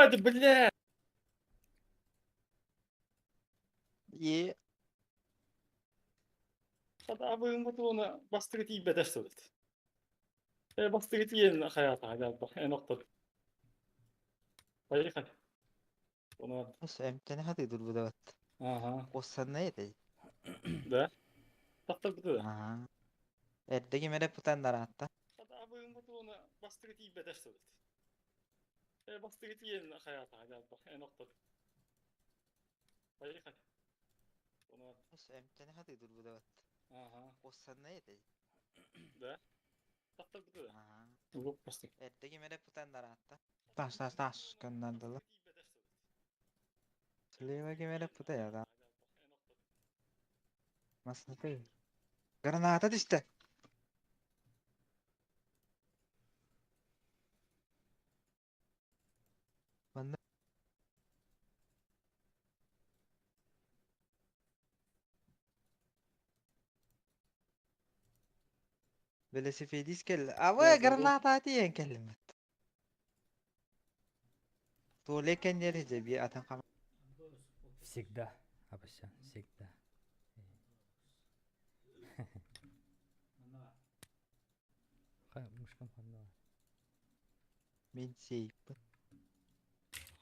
Өлөөт, бля! Е. Хатаабыгын ботуона бастыгы тиийбэтэр сылыт. Э бастыгы тиийэн хайаата хайаата эн охтор. Поехали. Оны Эмтene хатыдыр бу да бат. Ага. Куоссанна этэй. Да. Тахтар да. Ага. Эрдэ ким эрэ путан нараатта. Хатаабыгын ботуона бастыгы тиийбэтэр сылыт. Э бастыгы тиийэн хайаата хайаата эн охтор. Поехали. Оны Эмтene хатыдыр бу да бат. Ага. Куоссанна этэй. Да. Тахтар да. Ага. Урук бастык. Эрдэ ким эрэ путан нараатта. Тас тас тас кыннардылар. Слева ким эрэ путая да. Маснаты. Граната түстэ. Манна велосипедист кэллэ. Абы граната тиийэн кэллим. Туалет кэнниэр дьэби атын хам. Всегда, Абасян, всегда. Мышкам ханна. Мин сейппин.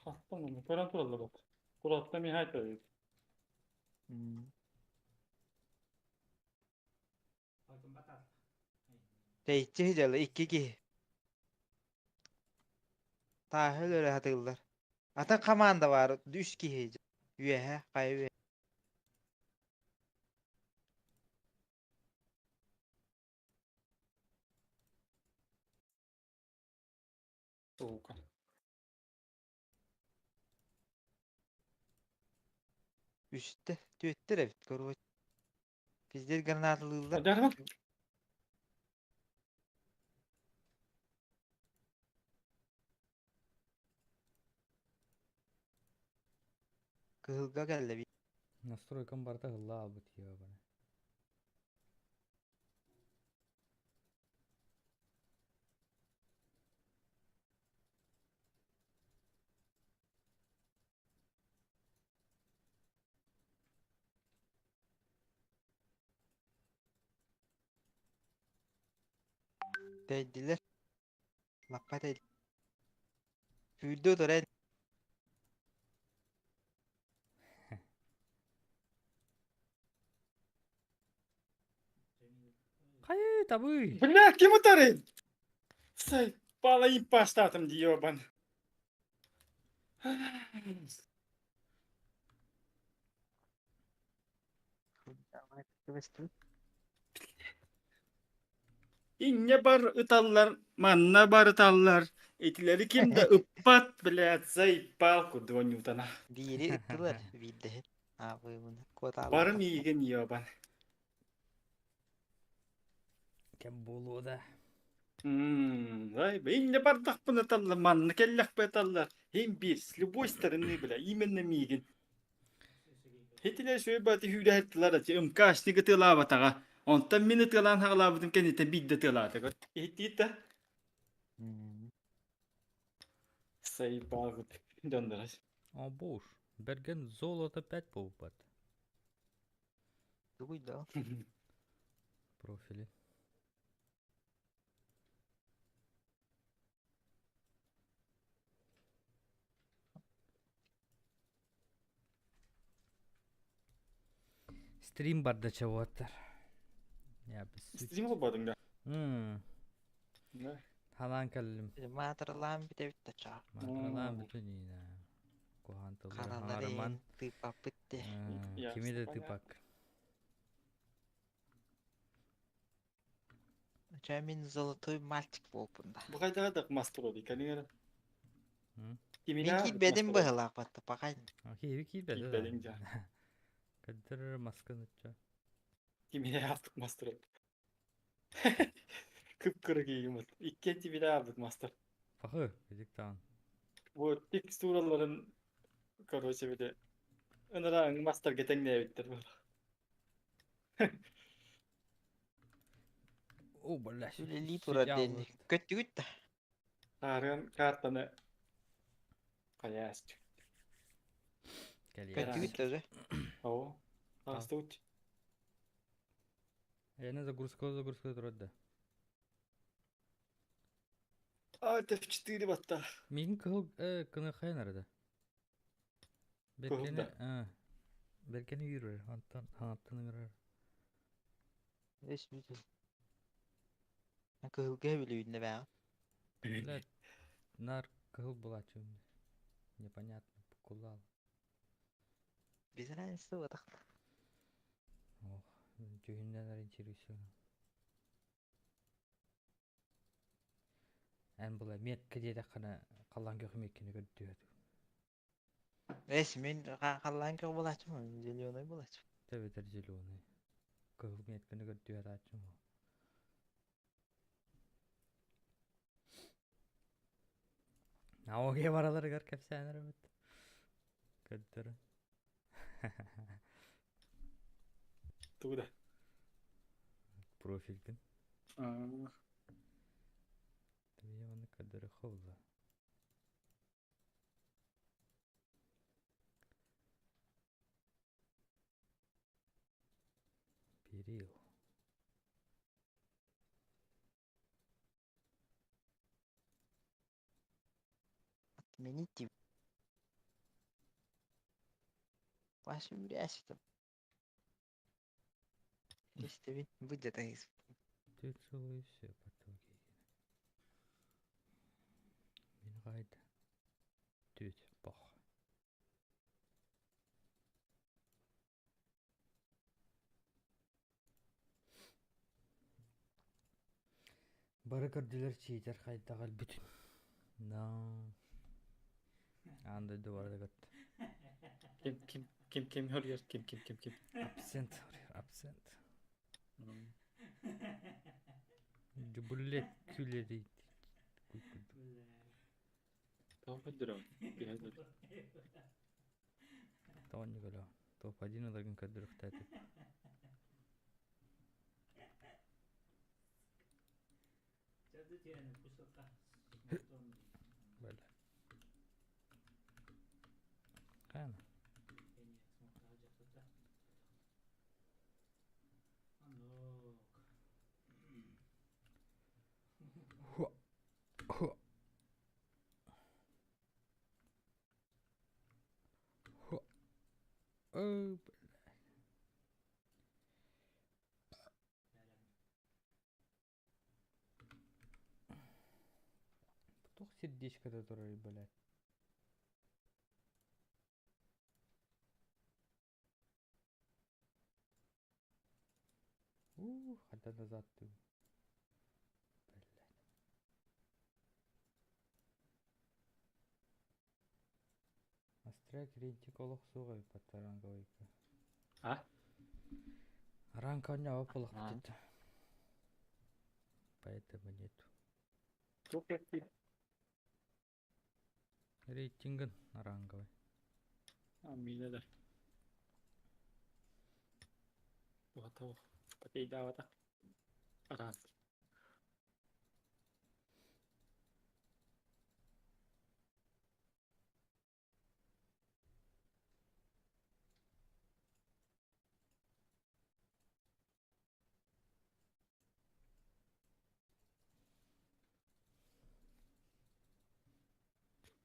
Хаттан onu көрөн тураллар бak. Кулакта михай көрөйүк. Тэйиччи дьала икки киһи. Тааһы өлөрө сатыыллар. Атын хамаанда баар үс киһи үөһэ хайа үөһэ. Сука. Үстэ, түөттэр эбит короче. Пиздец гранаталыыллар. Адарма. Кыһылга кэллэ бит. Настройкам барыта ыһылла аалбыт ёбана. Тэйдилэр. Лаппа тэйди. Сүүрдэ утаран. Хайы табый. Бля, ким утары? Сай, пала импаштатым ди ёбан. Инне бар ыталлар, манна бар ыталлар. Итилери ким да ыппат, блядь, заебал кудонютана. Биири ыттылар, биирдэһин. Аабыыбын куотаалар. Бары миигин ёбан. Кэм буолуо да. Ай, инне бардахпын ыталлар, манна кэллэхпэ ыталлар. Им биир, с любой стороны, бля, именно миигин. Итилэр сүөбэти хүүрэһэттилэр ати МКшник ытыалаабатаҕа. Онтон мин ытыалаан хаҕалаабытым кэнниттэн биирдэ ытыалаата. Иһиттиит да? Сайбаагыт дьоннорос. О, буш. Берген золото 5 буолбат. Тугуй да? Профили. Стрим барда чавуаттар. Я Стрим холбоодуҥ да? Халаан кэллим. Маатыралаан бүтэбит да чаа. Маатыралаан бүтүн Куһаан тыллары Ханалары хаарыман. тыыппаппыт де. Кими да тыыпак. Ча мин золотой мальчик буолпун да. Бу хайдаҕа да мастер кэлиҥ эрэ. Мин киирбэтим быһылаах батта пахай. Киири киирбэт. Киирбэтиҥ дьа. Кадыр маскын ычча. Кимине аптык мастер. Кып-кыра киигим вот. Икки тибиле аптык мастер. Пахы, кыдык таан. Вот текстураларын короче били ынырааҥ мастерга тэҥнээбиттэр буолла. О, блядь. Үлэлии турар диэн көттүгүт да. Таарыан картаны. Хайаас. Кэлиэ. Көттүгүт тоже. Оо. Астыбыт. Эне загрузка загрузка турар да. Alt F4 батта. Миигин кыһыл кыны хайан арада. Кыһыл Бэргэни да. бэргэни үүрэр, онтон хаҥаттан ыҥырар. Эс бүтүн. Кыһылга билүүннэ баа. Блядь, нар кыһыл булааччы непонятно кулал. Без разницы вот так. Ох, дьүһүннэн ориентируйся. Эн була метка диэтэххинэ халлаан күөх миэккини көрдүө. Эс мин халлаан күөх булааччым, зеленый булааччым. Тэбэтэр зеленый. Кыһыл метканы көрдүө атааччым. Аоге бараларыгар кэпсээнэр эбит. Көрдөрө. Тугу да. Профилгин. Тебе оны көрдөрө ховла. Перил. Отмените. Ваше урясито. Если будет из. Ты целуешься потоки. Мин гайд. Түт бах. Бары көрдүлэр чиитер хайдах өлбүтүн. No. Аан дойду барыта көрдө. Ким ким ким ким хөргөр ким ким ким ким. Абсент абсент. Дьубуллет күлэри. Тоҕо көрдөрөҕүн? Киһи Тоҕо көрө. Топ-1 ыларгын көрдөрүөхтээтим. Бэлэ. Хаана? Хуа. Хуа. Хуа. Оо, Туох сердечката турарый, блядь? Уу, хата назад ты. Блядь. Астрак рейтинг олох суох эбит ранговыйга. А? Ранг оонньообот буоллахпыт. Поэтому нету. Туох кэппит? Рейтингин ранговый. А, миинэ да. Туха Патейдаабата. Араас.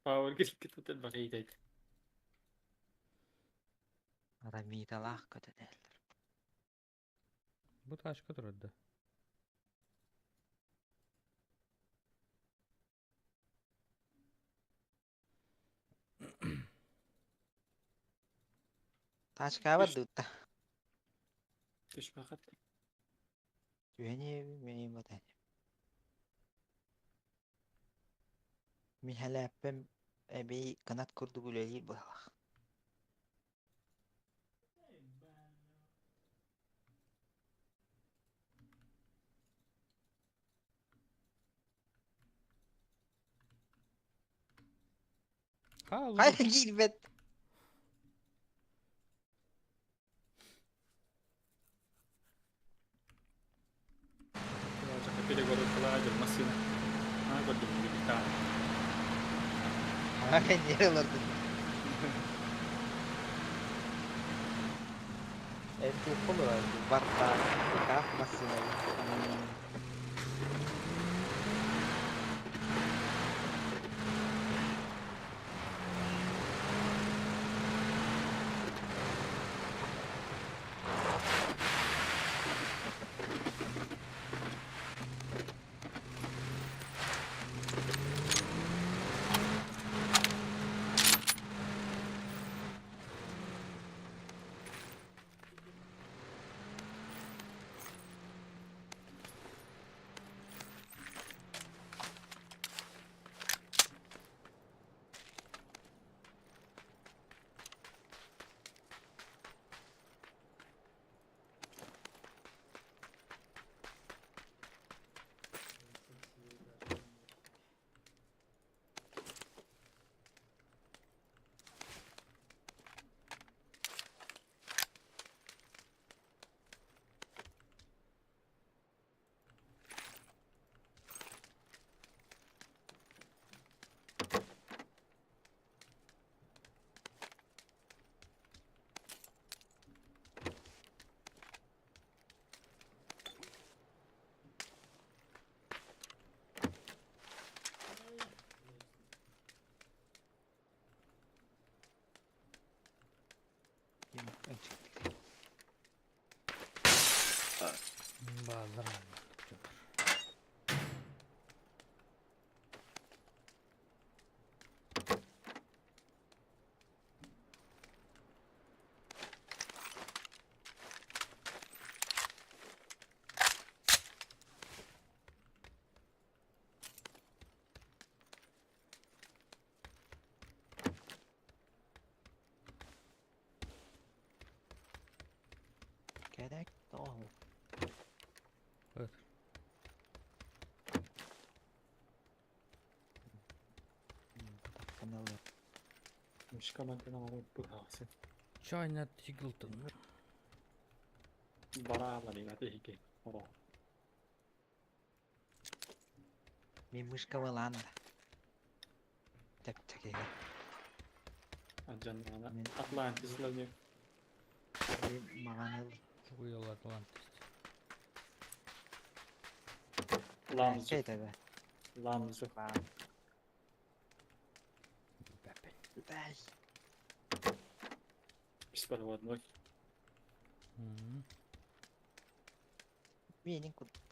Power Grid бакыйдайт. Рамиталаах көтөтэллэр. Бу ташка турар да. Тачка бар дutta. Түшмәхат. Түһэни мин батан. Мин хэлээппэм эбии канат курдук үлэлиир быһалаах. Хаалла. Хайа киирбэт. Перегородкалаа массыына. Аа көрдүм биликта. Ха кэнниэр олордун. Эн туохха олорор бартаах пикап массыынабын. Бааллар. Кэрээк тоҕо Evet. Тахсан ылар. China Tiggleton. Мин мышкабылаан да. Чэпчэкигэ. Мин Атлантис лавник. маҕан ыл. Уйал Атлантис. Ламзу. Этэбэ. Ламзу. Бай. Беспроводной. Миэнин курдук.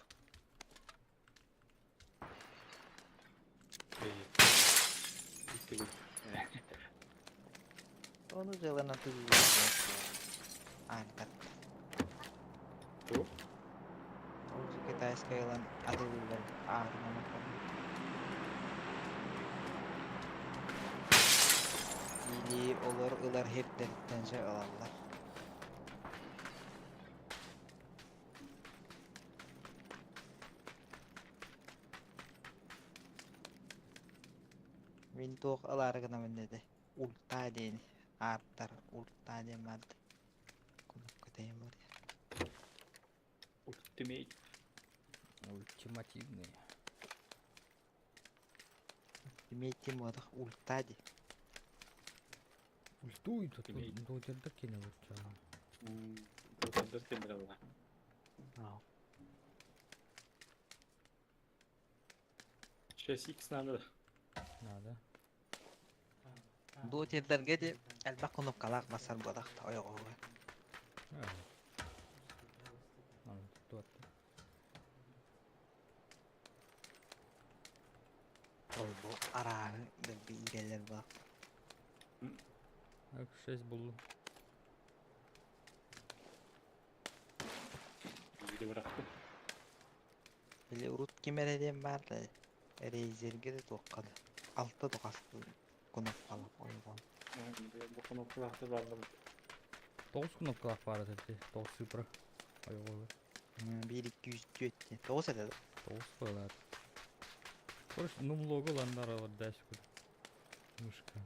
Ону дьылына тыллар. Аан кат. Туох? Ол китайскай ылан атылыылар аатынан Или олор ылар сирдэриттэн дьэ ылаллар. Мин туох ылаары гынабын этэ ультаа диэни ааттар ультаа диэн баарда кнопкатайым бар Ультимейт. Ультимативные. Имейтим буотах ультаа дии Ультуй тут Ультимейт. дотердер кене вот. Дотердер кендералла. 6x надо. Надо. Дотердерге де элбэх кнопкалаах басар буотах ойоҕоһугар Аны тут. Ол бу арааһы дэлби иирэллэр буолах Так, 6 булду. Биири бырахтым. Били урут ким эрэ диэн баар да Рейзергэ да туохха да алта тухас кнопкалаах ойоҕон Бу кнопкалаахты бааллар. 9 кнопкалаах баар этэ. 9 цифра. Ойоҕо. Биир икки үс түөрт диэн тоҕус этэ да 9 қойлар. Короче, ну лого ландара вот дальше куда. Мышка.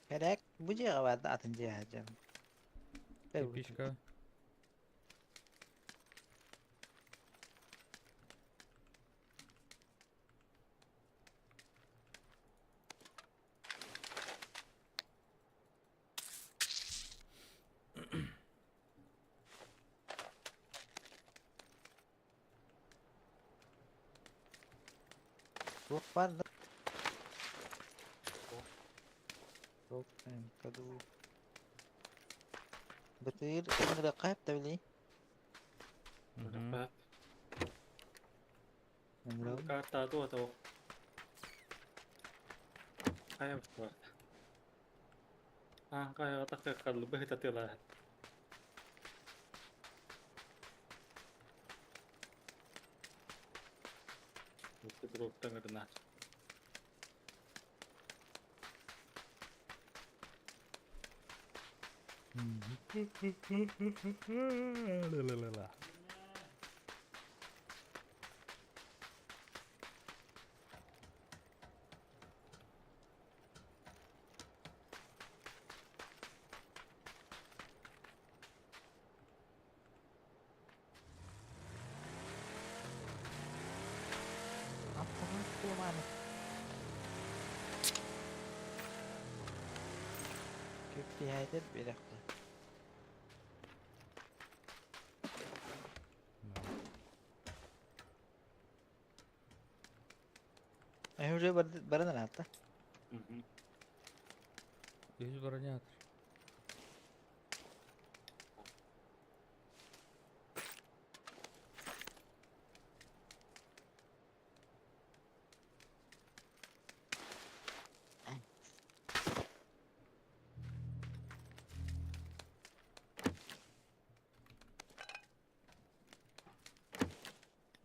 Кэрээк Бу дьиэҕэ баар да атын дьиэҕэ сылдьабын. Кирпичка. Туох баар да? Туох МК-ду. Бытыыр ыҥырыахха сөп да билии. Мгм. Ыҥырабын. Картааты отоо. Хайа бар. Аа, хайа таххаллы быһытатыылаа. Дроптан ырына. Автомат кулуманы. Кирпиһэйдэр биэрэхпин. Эһи уже баран ыраатта. Үһүс бронятор.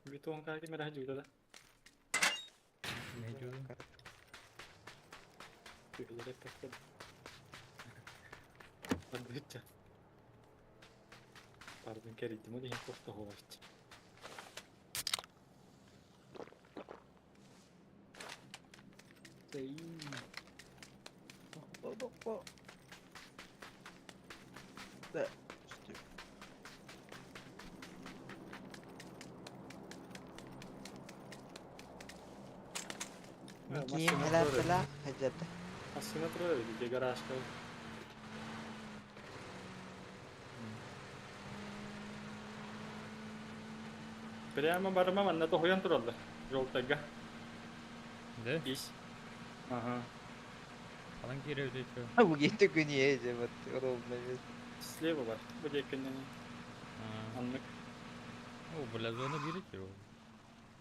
Бетон кайки мере жууда да. Не жуду? Түһүлэрэ пэккэ. Бардычча. Бардын кэрийдим ол иһин тохтоһуобаччы. Да. Киим элээттэлээх сылдьарда. Массыына турар эбит ити гаражка. Прямо барыма манна тоһуйан тураллар. Желтайга. Да? Ис. Ага. Алан киирэ өтө чё? Бу гетте күн иэже вот ровно вес. Слева бар. Бу диэккиннэн аннык. О, бля, зона бири чё?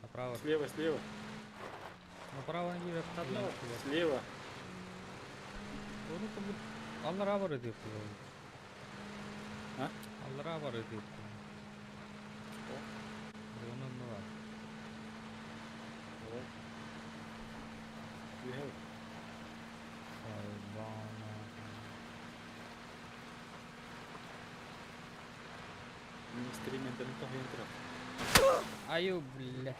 Направо. Слева, слева. Направо не киирэ. Слева. Оны как будто аллара бар өтө. А? Аллара бар өтө. Зона бар. Үһэ. Сайбана. Инструменттарын тоһуйан турар. Аю, блядь.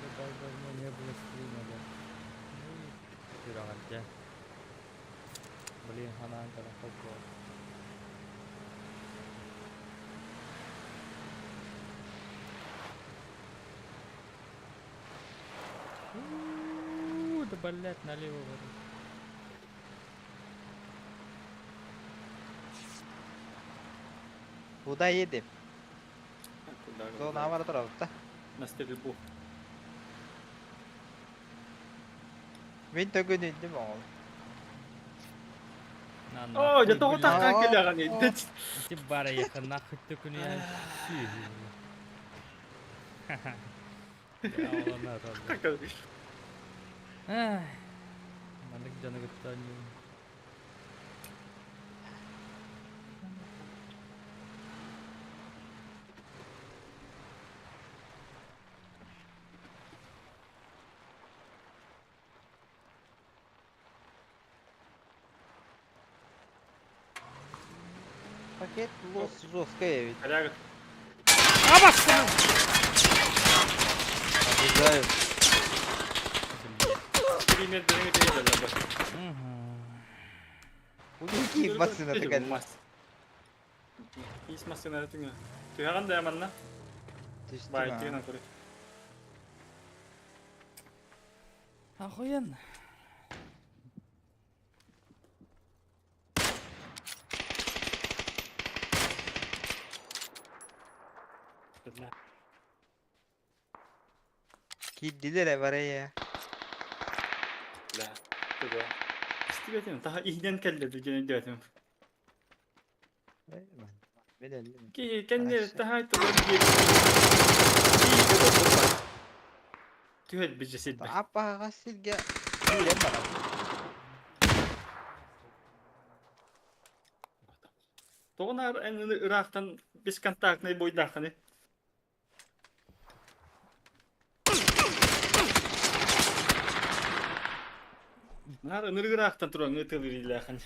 Да так давно не было стрима, да. Ну и сүрэҕэлдьэ. Блин, ханаан кэлэн холкуо. У-у-у, Да блядь, налево вроде. Куда едем? Куда? Зона бара турабыт да. На стрельбу. Мин төгүнүндүм оҕол. На О, нахуй, я того блядь. так кэлэҕин. Ити бара ехал нахуй төкүнүйэн сүүһү. Эх, маннык дьону кытта оонньуубун. Пакет лос жесткая ведь. Коряга. Обижаю. Стример дэрин кэллэ бу. Киис массыыната кэллэ. Киис массыыната түҥэ. Түһэҕин да манна? Түстүм Баай аа. тыынан көрүй. Охуенно. Бля. Киирдилэр ээ барыйа. Бля. Бля. Истибэтим. Таха иһинэн кэллэ диэн өйдөөтүм. Э, ман. Мен өллүм. Киһи кэннэ Хорошо. таһай тылын диэки. Түһэл бижэ сирбэ. Аппаҕа сиргэ киирэн барар. Тоҕо наар эн ыраахтан бесконтактнай бойдааххыный? Наар ынырык ыраахтан туран ытылыылаахын.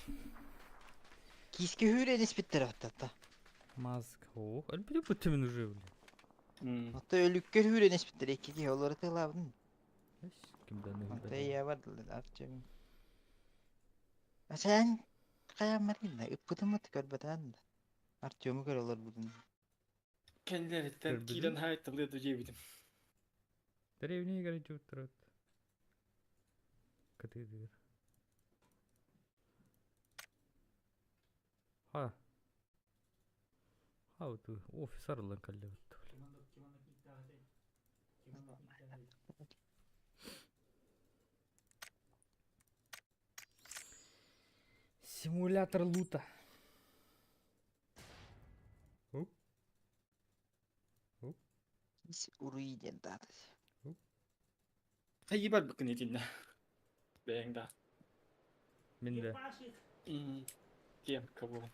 Киискэ үүрэн испиттэр оттотто. Мазк. О, өлбүтү бүттүмүн уже, блин. Отто өлүккэ үүрэн испиттэр икки киһи олору тылаабын. Кимден Отто ийэ бардылар Артем. Ачаан хайаммарин да ыппытыммыт көрбөтөөн да. Артему көрө олорбутун. Кэннилэриттэн Көрбүтүм. киирэн хаайталыа да диэбитим. Дэриэбинэ игэрэ дьуутturат. Кытыытыгар. Ха. Ха ту офис арыллан кэллэбит. Симулятор лута. Ис уруй диэн даата. Хайыы барбыккын итиннэ. Бэйэҥ да. Мин да. Кемка буолан.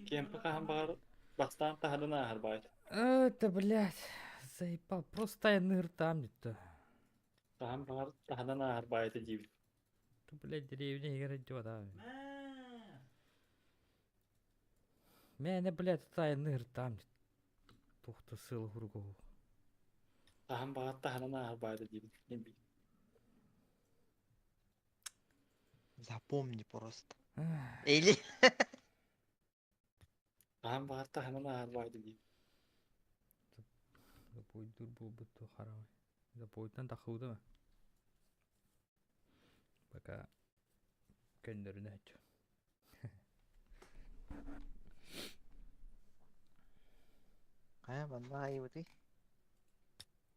Кемпа хаһан баҕар бастаан таһынан ааһар баайт. Это, блядь, заебал. Просто я ныртам где-то. Хаһан баҕар таһынан ааһар баайта диибит. Ту, блядь, деревня играть да. Мээнэ, блядь, тайныыр там тухта сыл хургу. Хаһан баҕар таһынан ааһар баайда диибин. Мин Запомни просто. Или Хаһан баҕар таһынан ааһар баайда диибин. Запойдуур буолбут ту харамай. Запойтан таххыбыта ма? Пока көннөрүнэ Хайа манна айыбытый?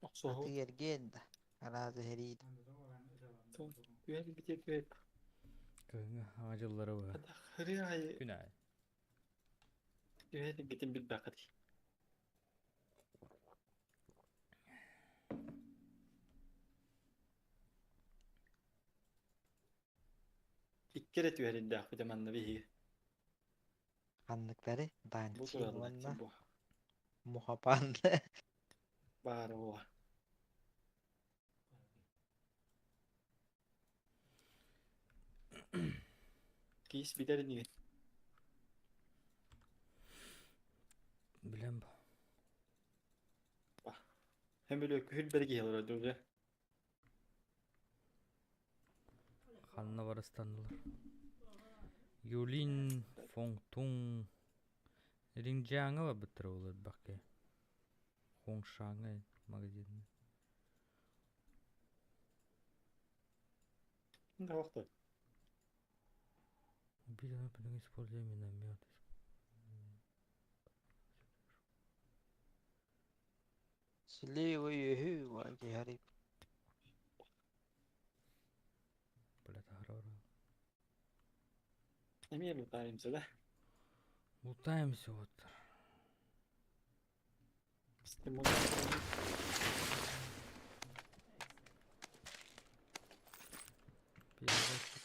Охсуһу. Аты эргиэн да. Араас эһэриит. Түһэр битиэ түһэр. Кыһыҥҥы аҥа дьыллары быһа. Хырыа айы Күн аайы. түһэр битин билбэххит. Икки эрэ түһэриннээхпит манна биһиги. Ханныктары? Бу Банчи тураллар уонна бу. Мухапан. Баар буо. Киис билэр инигин. Билэн бу. Һэм билиэ күһүл бэрги олорор дуу Ханна барыстаннылар? Юлин, Фонгтуҥ, Рингдьааҥҥа барбыттара буолуо элбэх киһи. Хоҥшааҥҥа магазиҥҥа. Да Используя миномет. Слева үһү киһи Блядь, аһара Эмиэ лутаемся, да? Лутаемся вот. Переводчик.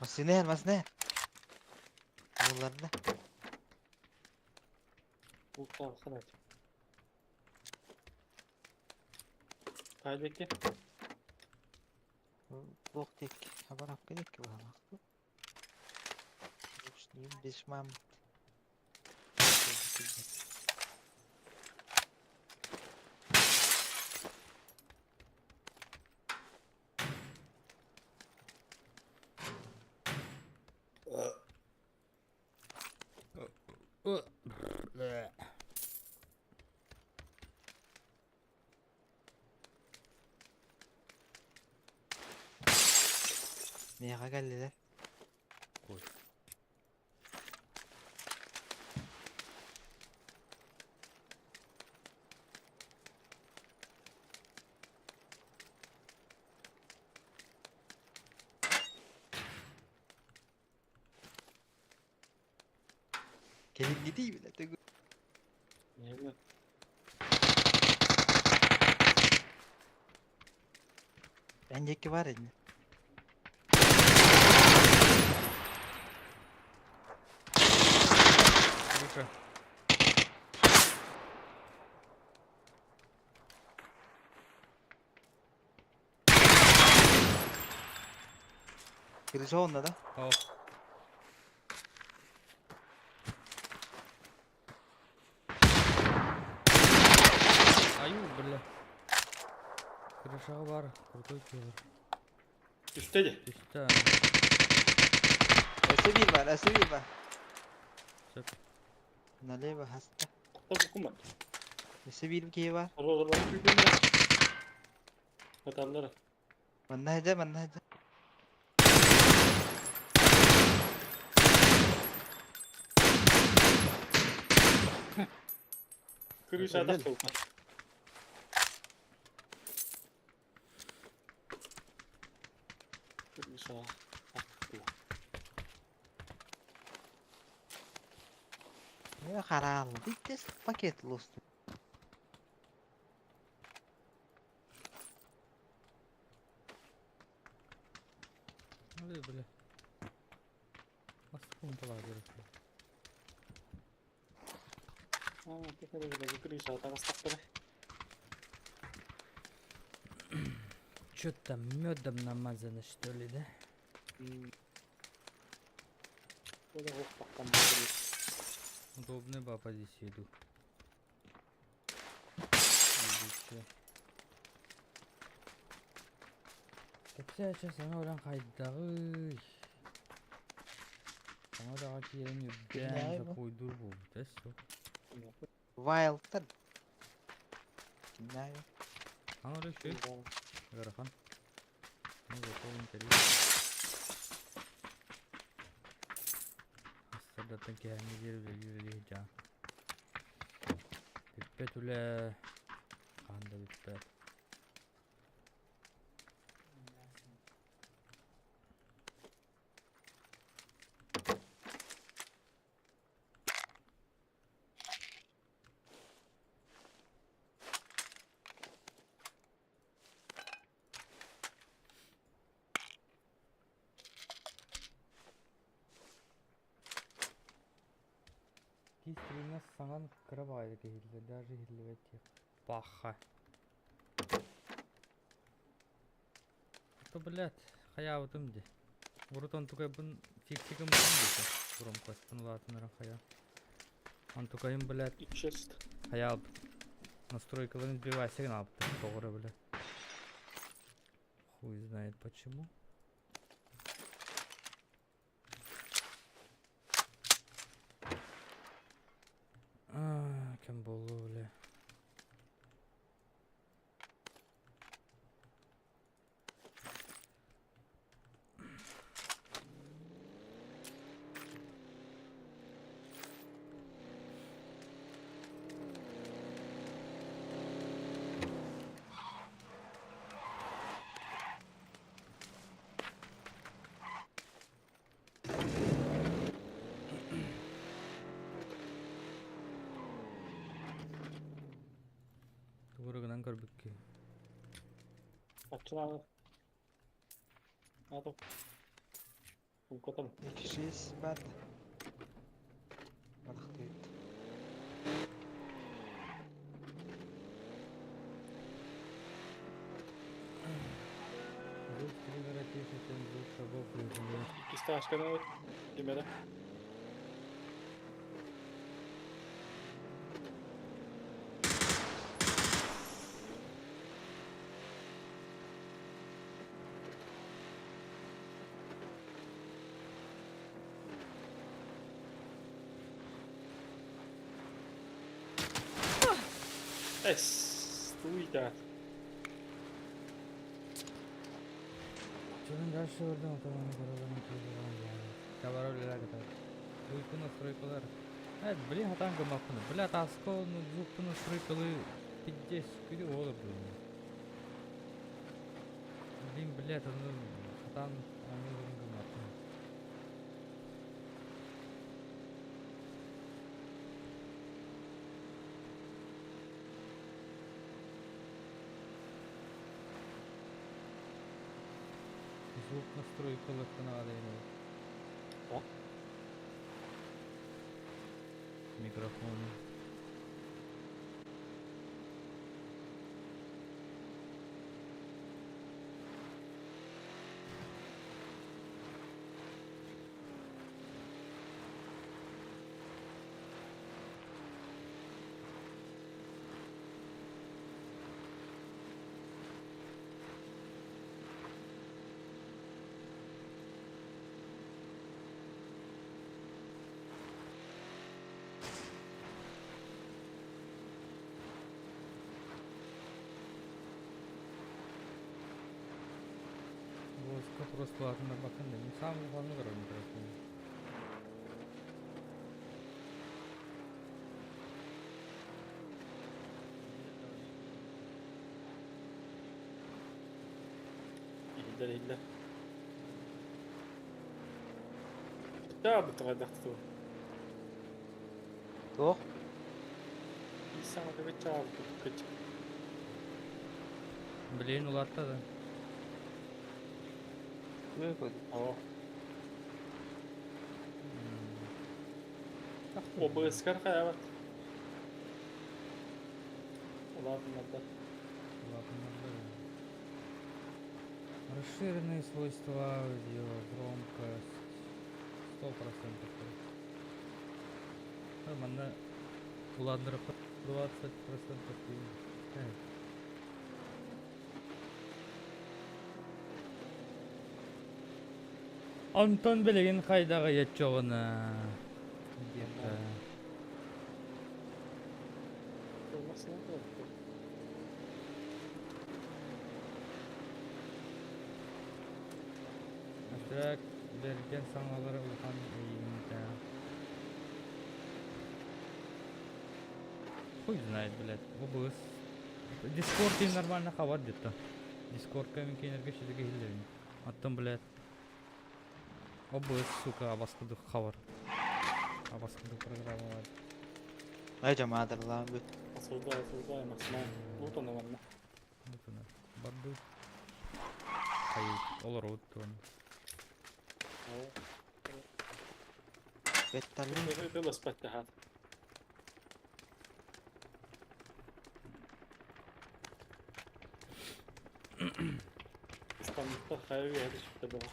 Массыына массыына. Булларда. Лутаабакка да. Хайдеки. Туох диэки хабарапка диэки быһалаах дуу? Ручнигым бешмаммыт. Миэхэ кэллилэр. Кой. Кэлиҥҥитий бile төгүл. Эн диэки бар ини. Выше. Крыша онно да? О. Аю, бля. Крышаҕа баар, крутой киллер. Түстэ дии. Түстэ. Өссө биир бар, өссө биир бар. Сөп. Налево хаста. Куттал Өссө биир киһи бар. Оҕолор Хаталлар. Манна сылдьар, манна сылдьар. Крыша тахсыбыт. Крыша Э, харааллы иккис пакет лусту. Ой, бля. Аскын была берет. Крыша таҕыстахтара. Чё там медом намазано, что ли, да? Удобный баба здесь еду. Или чё? Кэпсээ сейчас аны уран хайдаҕый. Саҥа даҕа киирэн үрдээн Кимнээҕий бу? запойдуур буолбут эс суох. Вайлдтан. Кимнээҕий? Аны эрэ үчүгэй. Ыарахан. Ну зато интересно. Астардаттан киһээҥҥи диэри үлэлии үлэлии сылдьаҕын. Бүппэт үлэ хаһан да бүппэт. Киис саҥан кыра баҕайытык иһиллэр, даже иһиллибэт диэх. Паха. То, блядь, хайаабытым дии. Урут онтукайбын фиксигым диэтэ. Громкостьпын улаатыннаран хайа. Онтукайым, блядь, Чест. хайаабыт. Настройкаларын сбивайся гына албыттар тоҕо бля. Хуй знает почему. А, кем буолла, бля. Тугу гынан көрбүккэ. Аччылааны. Ато. Укатам. Икки бар да. Барахтыйт. Звук стримера тише, чем звук шагов в игре. Иккис таашканы ким эрэ. Эс, туйда. Чё дальше орден Табара үлэлээкэтэ. Звукпун настройкалар. Э, блин, хатан гыммаппын. Бля, таска ну звукпун настройкалы пиздец күдү олор блин. Блин, блядь, ону хатан ону гыммаппын. Звук настройкалыктан аҕалайын. О. Микрофону. Воска просто ладно бакын да. Сам главный герой микрофон. Иһиллэр иһиллэр. Чаабыт хайдах туту. Туох? Исаң тебе чаабыт кыч. Блин, улаатта да. Тугу көрдүм? О, ОБС-кар хаябат. Улаатыннарда. Расширенные свойства аудио, громкость 100%. Нормально. Ладно, 20% Антон билигин хайдаҕа яччоҕуна диэххэ. Трек бэргэн саҥалара улахан эйигинтэ. Хуй знает, блядь. ОБС. Дискорд им нормально хавар где-то. Дискорд мин кинерге шидеге хиллерин. Оттон, блядь. ОБС, сука, абаскыдык хавар. Абаскыдык программа бар. Ай жамаадырлаан бүт. Осуждаю, осуждаю, максимально. Вот он, ладно. Вот она. Барды. Хайы, олор туон. Бетталлин. Было спать хат. Станта хайы это что было.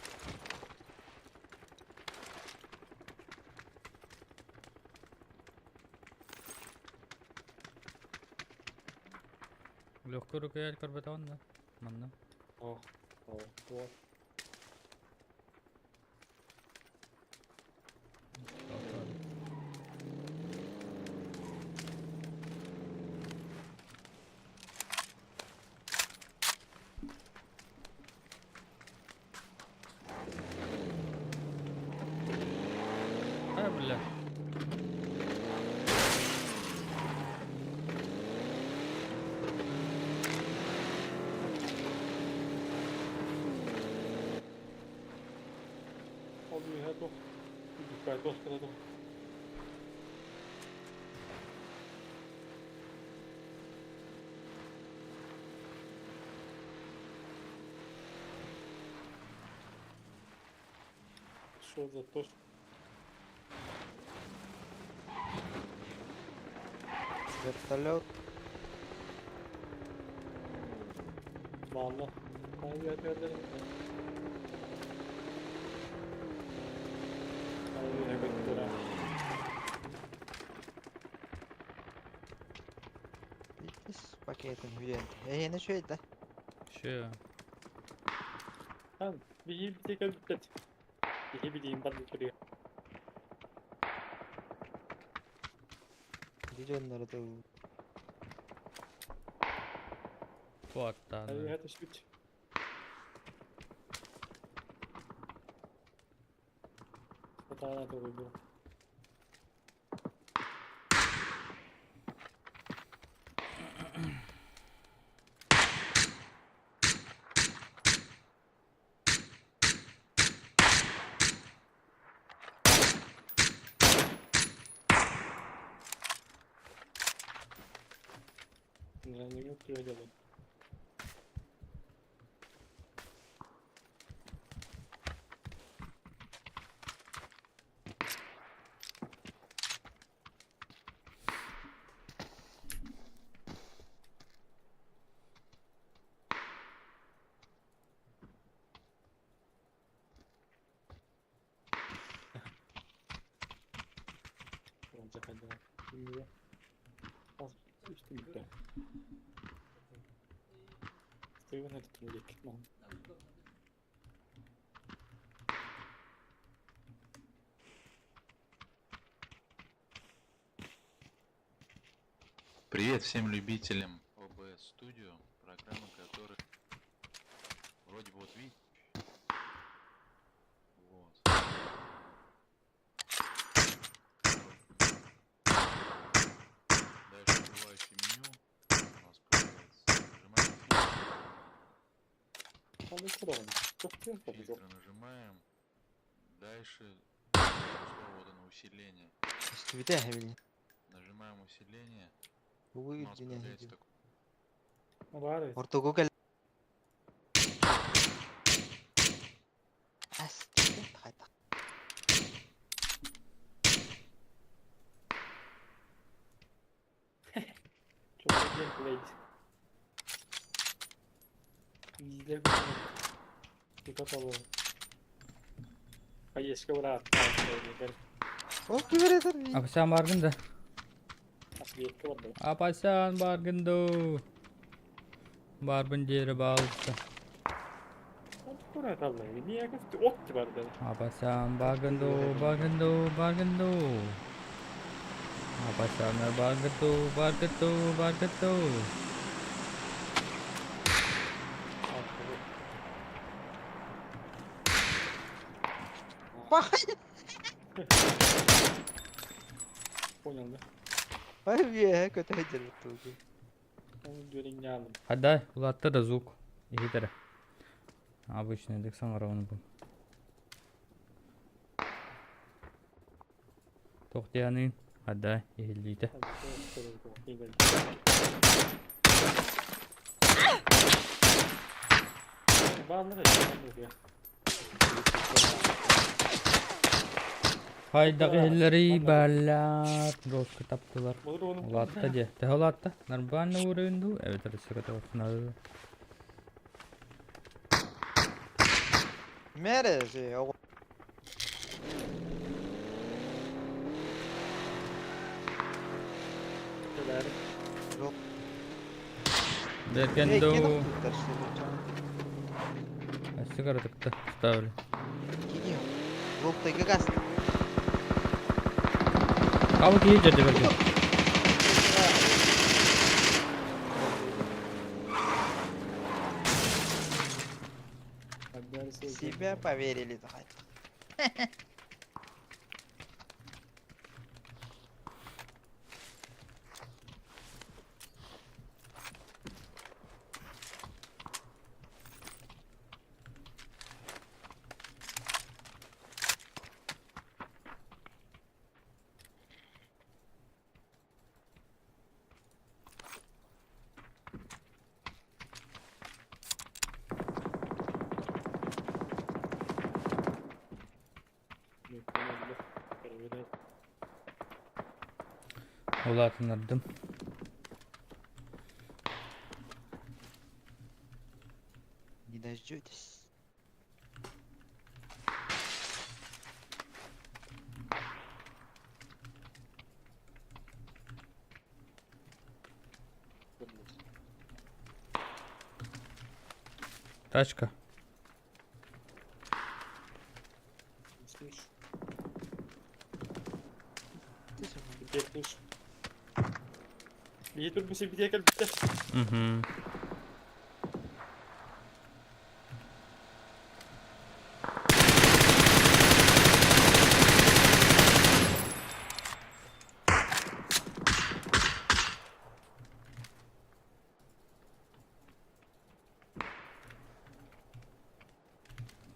Легкую рукоять көрбөтөҕүн да. Манна. О, о, вот. А, бля. Ол үһэ туох. Дукай туох кыра туох. Что за то? Вертолет. Ладно. Ис пакетын хүлэн. Эйиэнэ үчүгэй да? Че? Биһи кэлбит. Биһи билиим бар бүтүрүө. Ити дьоннору тыл. Туаттаан. Айыга түспүт. Хатаана тугуйду. Yok diyor acaba. Olacak hadi. Şimdi az üstüm bitti. Steven hadi tümlük. Привет всем любителям OBS Studio, программы, которая вроде бы вот видите. Вот. Дальше открывающее меню у нас появляется. Нажимаем фильтр. Фильтры нажимаем. Дальше слово вот оно усиление. Үстүбүтэ эбили. Нажимаем усиление. Бу У нас үрдүнэ появляется такой Var. Ортогу кэл. Ас. Хайта. Çok gameplay. İzle bir. Dikkat alalım. Поездка брат. Ол киберетер. Апасян баргын да. Ответка бар. Апасян баргын да. Барбын диэри баалыста. Кура kaldı. Niye kız ot vardı. Апасян баргын да, баргын да, баргын да. Апасян баргын да, баргын да, баргын да. Бах. Понял, да? Ай бие көтө жербит. Onu diyorum geldim. Хаддай, улатта да звук. Иһитере. Обычный дек саңарауны бу. Тохтиянын. Хаддай, иһиллиите. Bağlı Хайдагы иһиллери баллар. Жестко таптылар. Улатта же. Тэһэ улатта. Нормально уровень ду. Эбэтэр өссө көтө Мере же ого. Берген ду. Өссө көрөтүктө ставили. Кини. Лоптайга газ. Кабы кии жерде берген. Себя поверили да. Улатыннардым. Не дождёшься. Тачка. Слышу. Ты сама. Где слышу? Бии турбу сирбитиэ кэлбиттэр. Угу.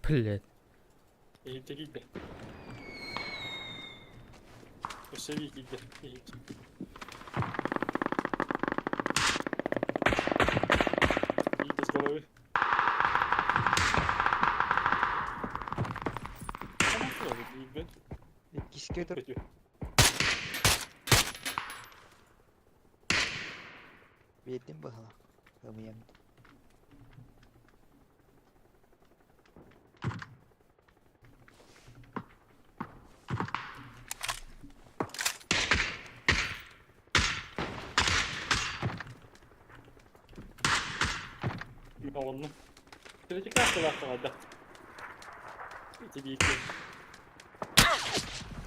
Блять. Иһирдьэ киирдэ. Өссө эбии киирдэ. Иһирдьэ. Киирдэ с головы. Иккискэ тур. Биэрдим быһалаах. Ымыйам. Онну. Третий карталаах Ити биир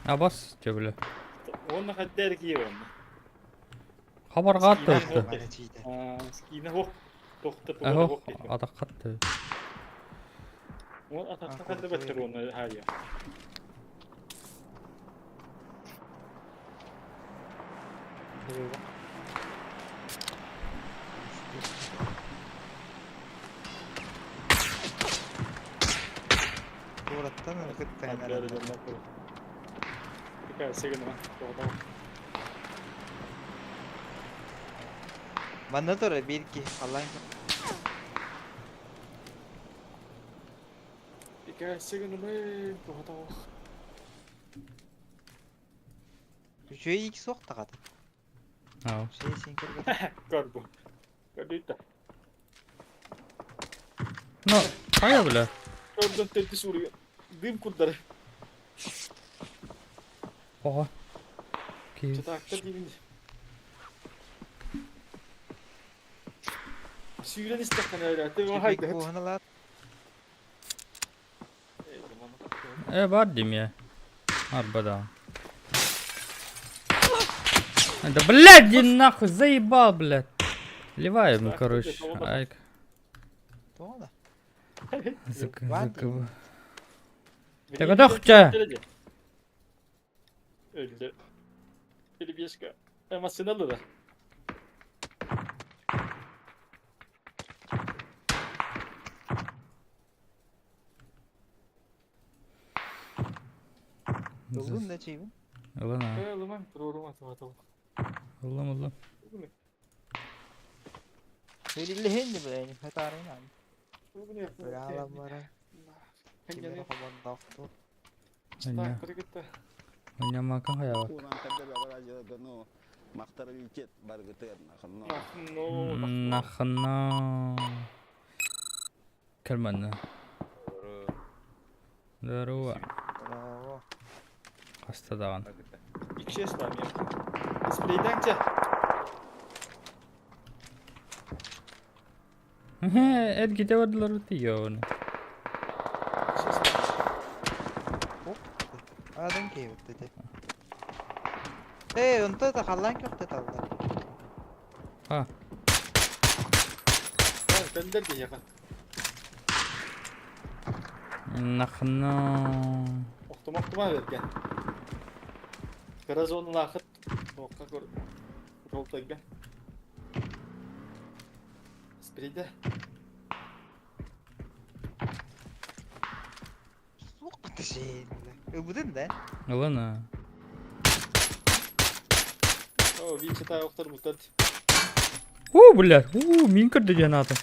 Абас төбөлө. Уонна хайда эрэ киир онно. Хабарга аттыбытты. Скина хоқ. Тохта Эхох атаххатты. Ол атахта хадда баттар уонна хайа. Куораттан кытта Манна турар биир киһи халлаан Үчүгэй икки суох даҕаны. Аа. Үчүгэй син көрбөтүм. Көрбү. Көрдүйдэ. Ну, хайа бля. Көрдөн төрдүс суруйа. Дым курдары. Оҕо. Киһи. Чатаактар диибин. Сүүрэн истэххинэ эрэ. Ты Үчүгэй куоһун ылаат. Э, бар дим я. Арбада. Да, блядь, иди нахуй, заебал, блядь. Ливаем, короче. Айк. Тоҕо да? Зак, Бар зак. дии. Тагадахча. Öldü. Перебежка. Эмоционально да. Ыллын да чэйбин. Ылан а. Ылымам, туруорум атым. Ыллам, ыллам. Сөрүллэһин да бэйэни хатаарынан. Бырааламмара. Кимэрэ хобордоохтур. Анньамака хайаҕа. Нахна. Кэлмэннэ. Здорово. Браво. Хаста даҕаны. Икшес бар мен. Спрейдаңча. Эргите бардылар тиийэ Аадын киһибит ити. Ээ, онто да халлаан көхтө талла. А. Кэллэр диэхэ. Нахна. Охтума охтума берген. Кыра зоналаахыт. Туохха көр. Ролтойга. Спрейде. Суох бытышын. Ылбытын да? Ылан а. О, биир читаа охтор бутат. Уу, блядь, уу, мин көрдө диэн аата.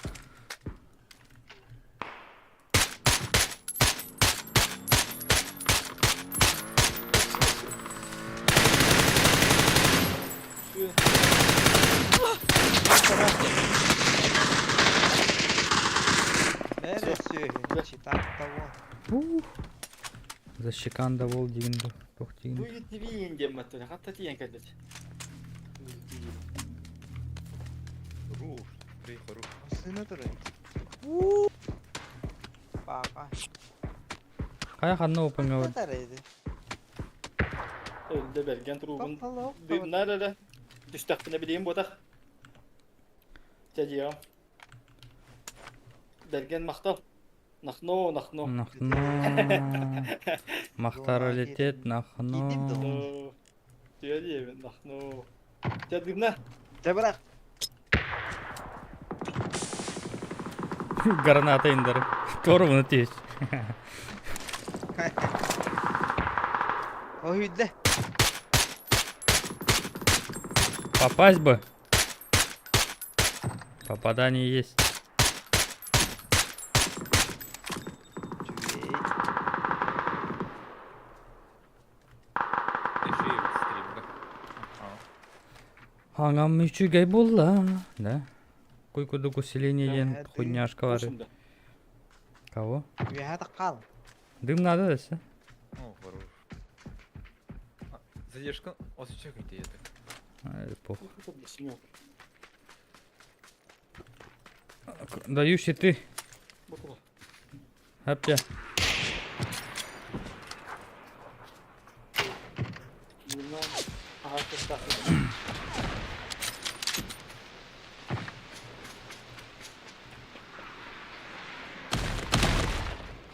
Бэрэ сүөһү. Читак того. Уу. Защекан да бол диин ду. Туох диин. Бу тибиин диэн маттана хатта тиийэн кэлбит. Сына турар. Уу. Хайа ханна опеҥҥа бар? Өлдө бэргэн туруубун дыымнаар эрэ. Түстэхпинэ билиим буотах. Чэ дьиэҕим. Бэргэн махтал. Нахно, нахно. Нахно. Махтаралитет нахно. Түө диэбин, нахно. Чэ дыымна. Чэ бырах. Граната индары. Туорумуну тиэс. Ойүйдэ. Попасть бы. Попадание есть. Хаҥам үчүгэй буолла, да? Куй курдук усиление диэн хуйняшка бар. Кого? Үөһэ таххаал. Дым надо десе. О, хорош. Задержка. Осы чекайте это. Ай, похуй. Даю щиты. Хапча.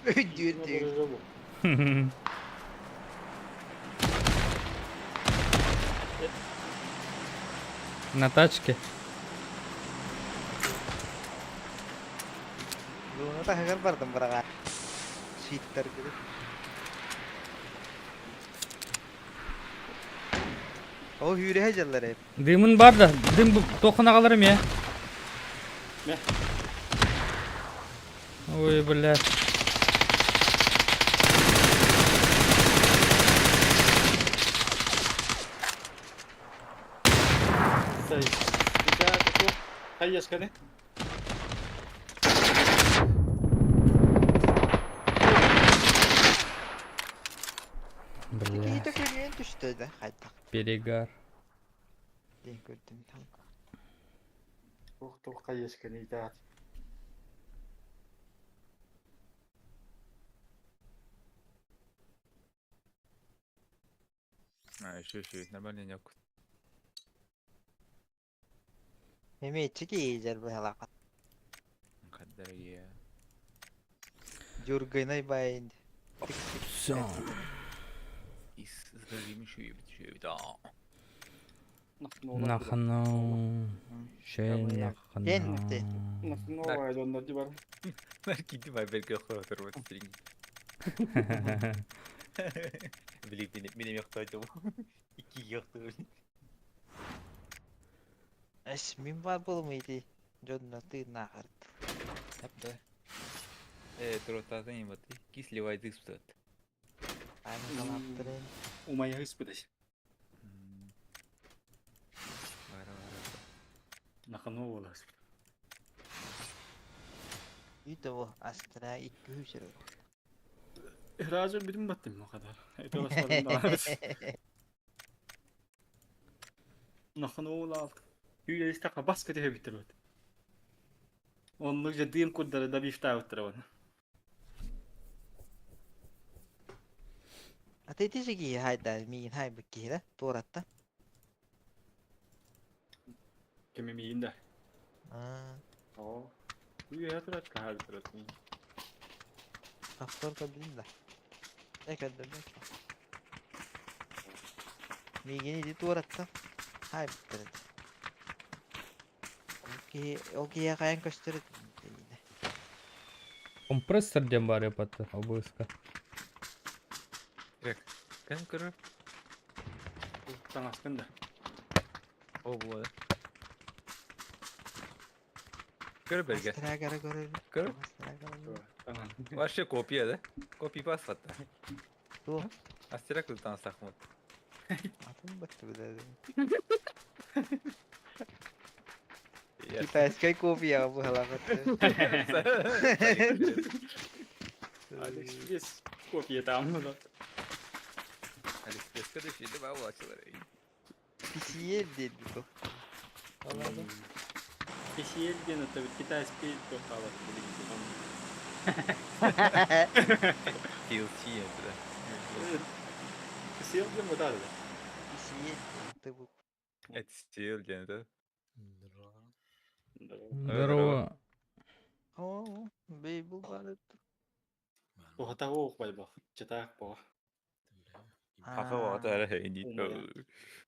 Өйдүүр. На тачке. Луна таһыгар бардым быраҕа. Щиттар Ол үүрэһэ дьаллар эп. Дымын бар да, дым тохун аҕаларым я. Ой, бля. Хайяшканы. Бля. Киһитэ көрүөн түстэ да хайдах. Перегар. Диэн көрдүм там. Туох туох хайяшканы итаат. А, еще, еще, нормально не Эмиэччи киһи быһалаах. Дорогие. Дюргайнай байын. Все. И с другими еще ебать, еще да. Нахно. Шей нахно. Нахно айдоннар ди бар. Наркити вайберге хоротор вот стринг. Блин, меня мехтать. Ики яхты. Эс мин бар болмайды. Дьонно тыыннааҕар. Да. Тротатын ебаты. Кислевай дыспсат. Аймалаптырын. Умайыгыс быдаш. Бара бара. Нахно болас. Үйді астра икки үсір. Ihraca birim battım o kadar. Это başlarında. Нахно ола. Hüyre баска тебе биттер. Оннук же дым курдары да бифта оттар. Ата ити хайда миин хай биккиһирэ туоратта. Кеми миинда. Аа, О. Hüyre турат кахал турат. Автор көрдүм да. Э көрдүм. Миигин ити туоратта. Хай биттер. Окей, окей, каян көстөр. Компрессор диэн баар епаты обыска. Кем көрөр? Таҥаскын да. О, вот. Көр берге. Астра кара көрөр. Көр. Астра кара. Вообще копия, да? Копи пас фата. Ту. Астера кылтан сахмат. Атын батты билер. Китайская копия быһалаҕыт. Алиэкспресс копия там. Алиэкспресс да шейде баа булачылар. PCL диэн бу. PCL диэн это китайский тоқалар. TLC это. Сел диэн бытаар да. Ты бу. Это стил диэн это. Здорово. О, бей бу бары. Туһата оох байбах. Чытаах боҕа. Хаха оҕото эрэ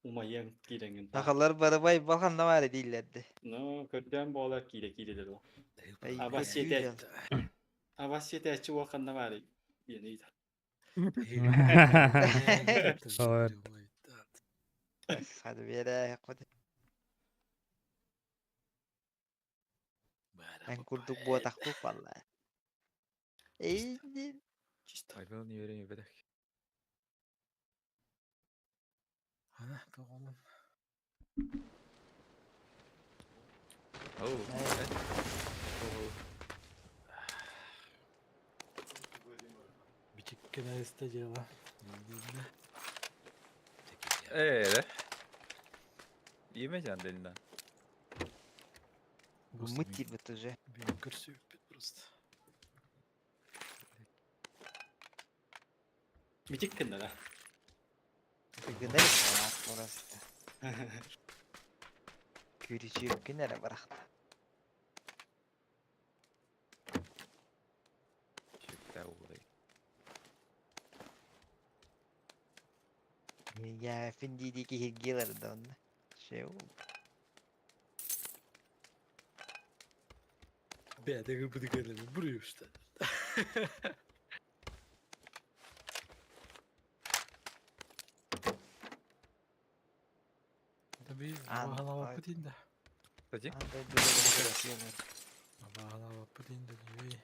Умайан киирэҥин. Сахалар барыбай балханна баар дииллэрди. Ну, көрдөөн буолар киирэ киирэ доо. Абас сиэтэ. Абас сиэтээччи уол ханна баарый? Диэн ыйытар. Хады биэрэ ход. Эн курдук буотахпыт балла. Эй, Чисто. Айбал не верим бедах. Оу. Бичиккенесте дела. Э, Име жан мы тибет уже. Просто. Бичик кынна да. Гынар просто. Күрүчүк эрэ барахта. Я финди киһиргиэлэр да онно. Шеу. Бэдэ буду келеме буруюшта. Tabii Ан- бағалап дейін да. Кстати, Андай дурак. Бағалап дейін да дебей.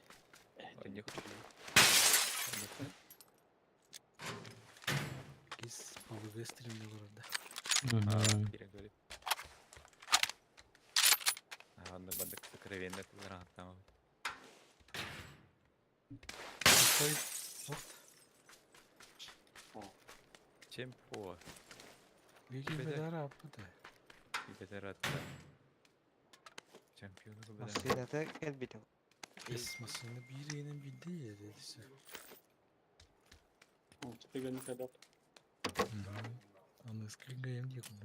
Кис пабг стримде көрді. Анда бандык сокровенно там. Какой вот. Чем по? Геги бедара аппыда. Бедара. Чемпионы бедара. Масыната кэлбит. Эс масыны бир енен билди дедisi. Түгені кадап. Аны скрингаем декун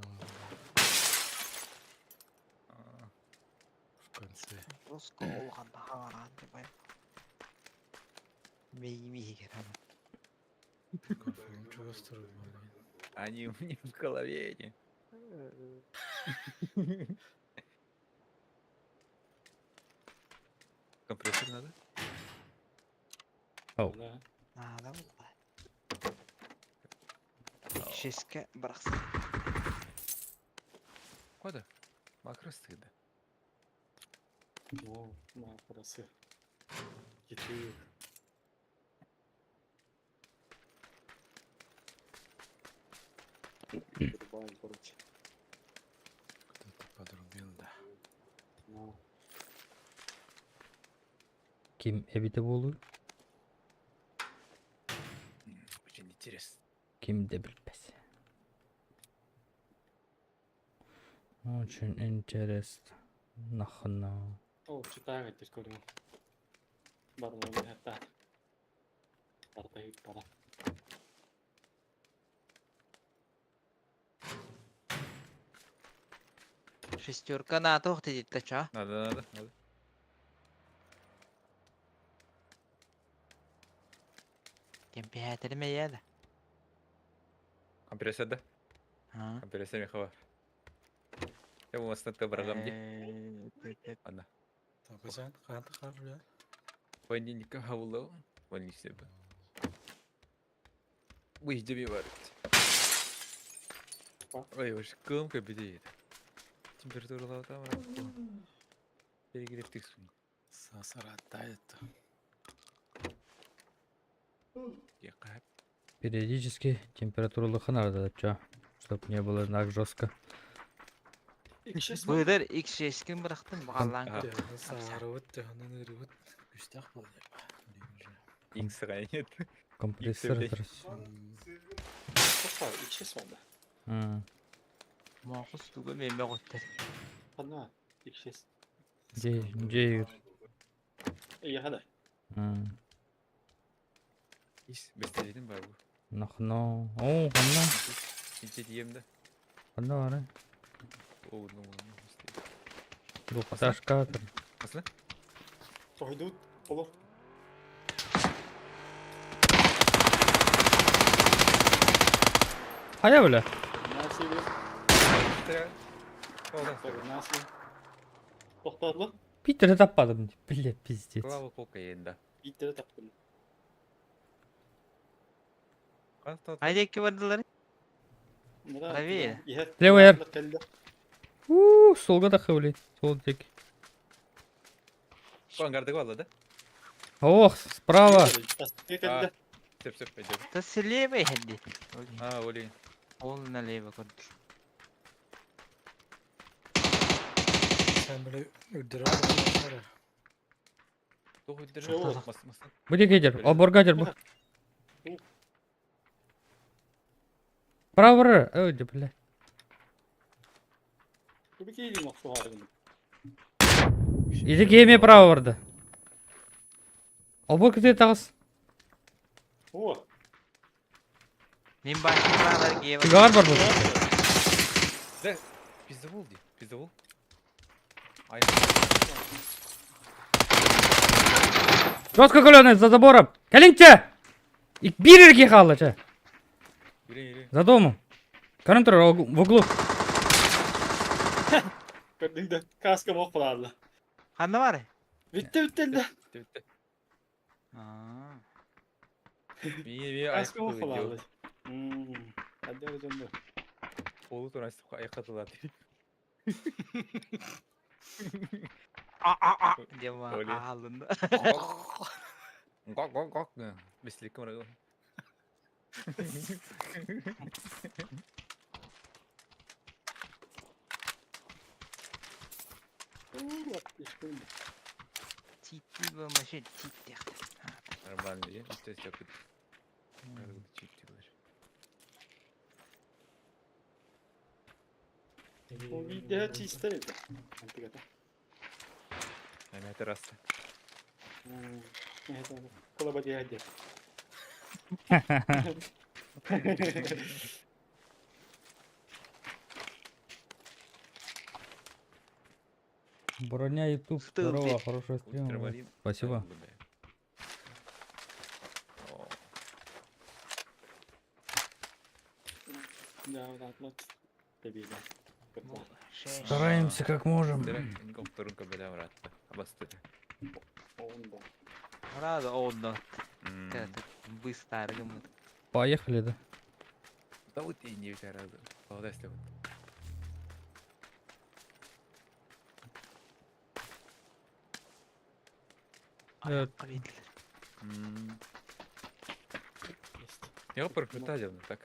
в конце. Руско улахан хаҥараан бай. Мей миһигэр Чувствую. Они у меня в голове. Не. Компрессор надо? Оу. Да. Наада буолла. Шеске барахсан. Куда? Макро стыда. О, макросы. Киты. Вырубаем, короче. Кто-то подрубил, да. Ну, Ким эбите буолуй? Очень интересно. Ким да билбэт. Очень интересно. Нахна. О, читаю этих көрүҥ. Барыларын хатта. Барда бара. Шестерка на тоох тедитта ча. Надо, надо, надо. Кемпиһээтэри мэйээдэ. Компрессор, да? А. Компрессор меховар. Я у вас на программ где? Ладно. Табажан, қанты қар Понедельник хаулау. Больничный бы. Выйдем и варить. Ой, уж кымка бедеет. Температура лава там. Перегрев тысячу. Сасаратает. Периодически температуру лыхана чё, чтоб не было так жестко. X6 Быдар X6 ким бырахтым бағалаан. Саарыбыт, төхөнөн ырыбыт. Күстэх бол. Икс нет. Компрессор блядь. Опа, X6 болду. Моохус тугу меме готтер. Ханна, X6. Де, де Ия хада. Ис бэстэлиитин баар бу. Нохно. Оо, ханна? Инче тиийэм да. Ханна баарай? Оҕуннум оҕуннум бэстэлиит. Двухэтажка. Аслан? Тоһуйдубут. Олор. Хайа бля? Тохтоотла. Питер'e таппадым. Бля, пиздец. Клава Кока да. Питер'e таптым. Хайда икки бардылар? Правее. Левый эр. Уу, солга да хывли. Сол дик. Ангарды балла, да? Ох, справа. Сөп сөп пойдем. Да слева иһэлли. А, Оли. Ол налево көрдүр. Sen böyle öldüren Туох өйдөрөр? Мас мас. Бу диэки дер. Оборга дер бу. Право, ой, да, бля. Иди кеме право барда. Обор кете тағыс. О. Мин башым баалар гева. Тыгар бар бу. Да, пиздобол ди. Пиздобол. Ай. Жестко каленый за забором. Калинче! И бир эрки хаалла, чэ. Yürü yürü. За домом. Көрөн турар в углу. Көрдүң да каска бок кылаалла. Ханна бар? Бүтте бүтте да. Bitti bitti. Аа. Мие мие Каска бок аяк кылаалла. Мм. Хадда жонду. Колу туран аяк катылат. А а а диэн Оли. аалынна. Гок гок гок. Бислик мыры. Титтии бу машин титтиэхтэр. Нормально, Битте сөп. Ол видео чисто это. Антигата. Эме терраса. Это колоба дядя. Броня YouTube. Стыл Здорово, ты. хорошего стрима. Спасибо. Да, вот вот. Победа. Стараемся как можем. Рада онно. Быстаргымыт. Поехали, да. Да вот и не разу. Вот. Я прокрутал, так.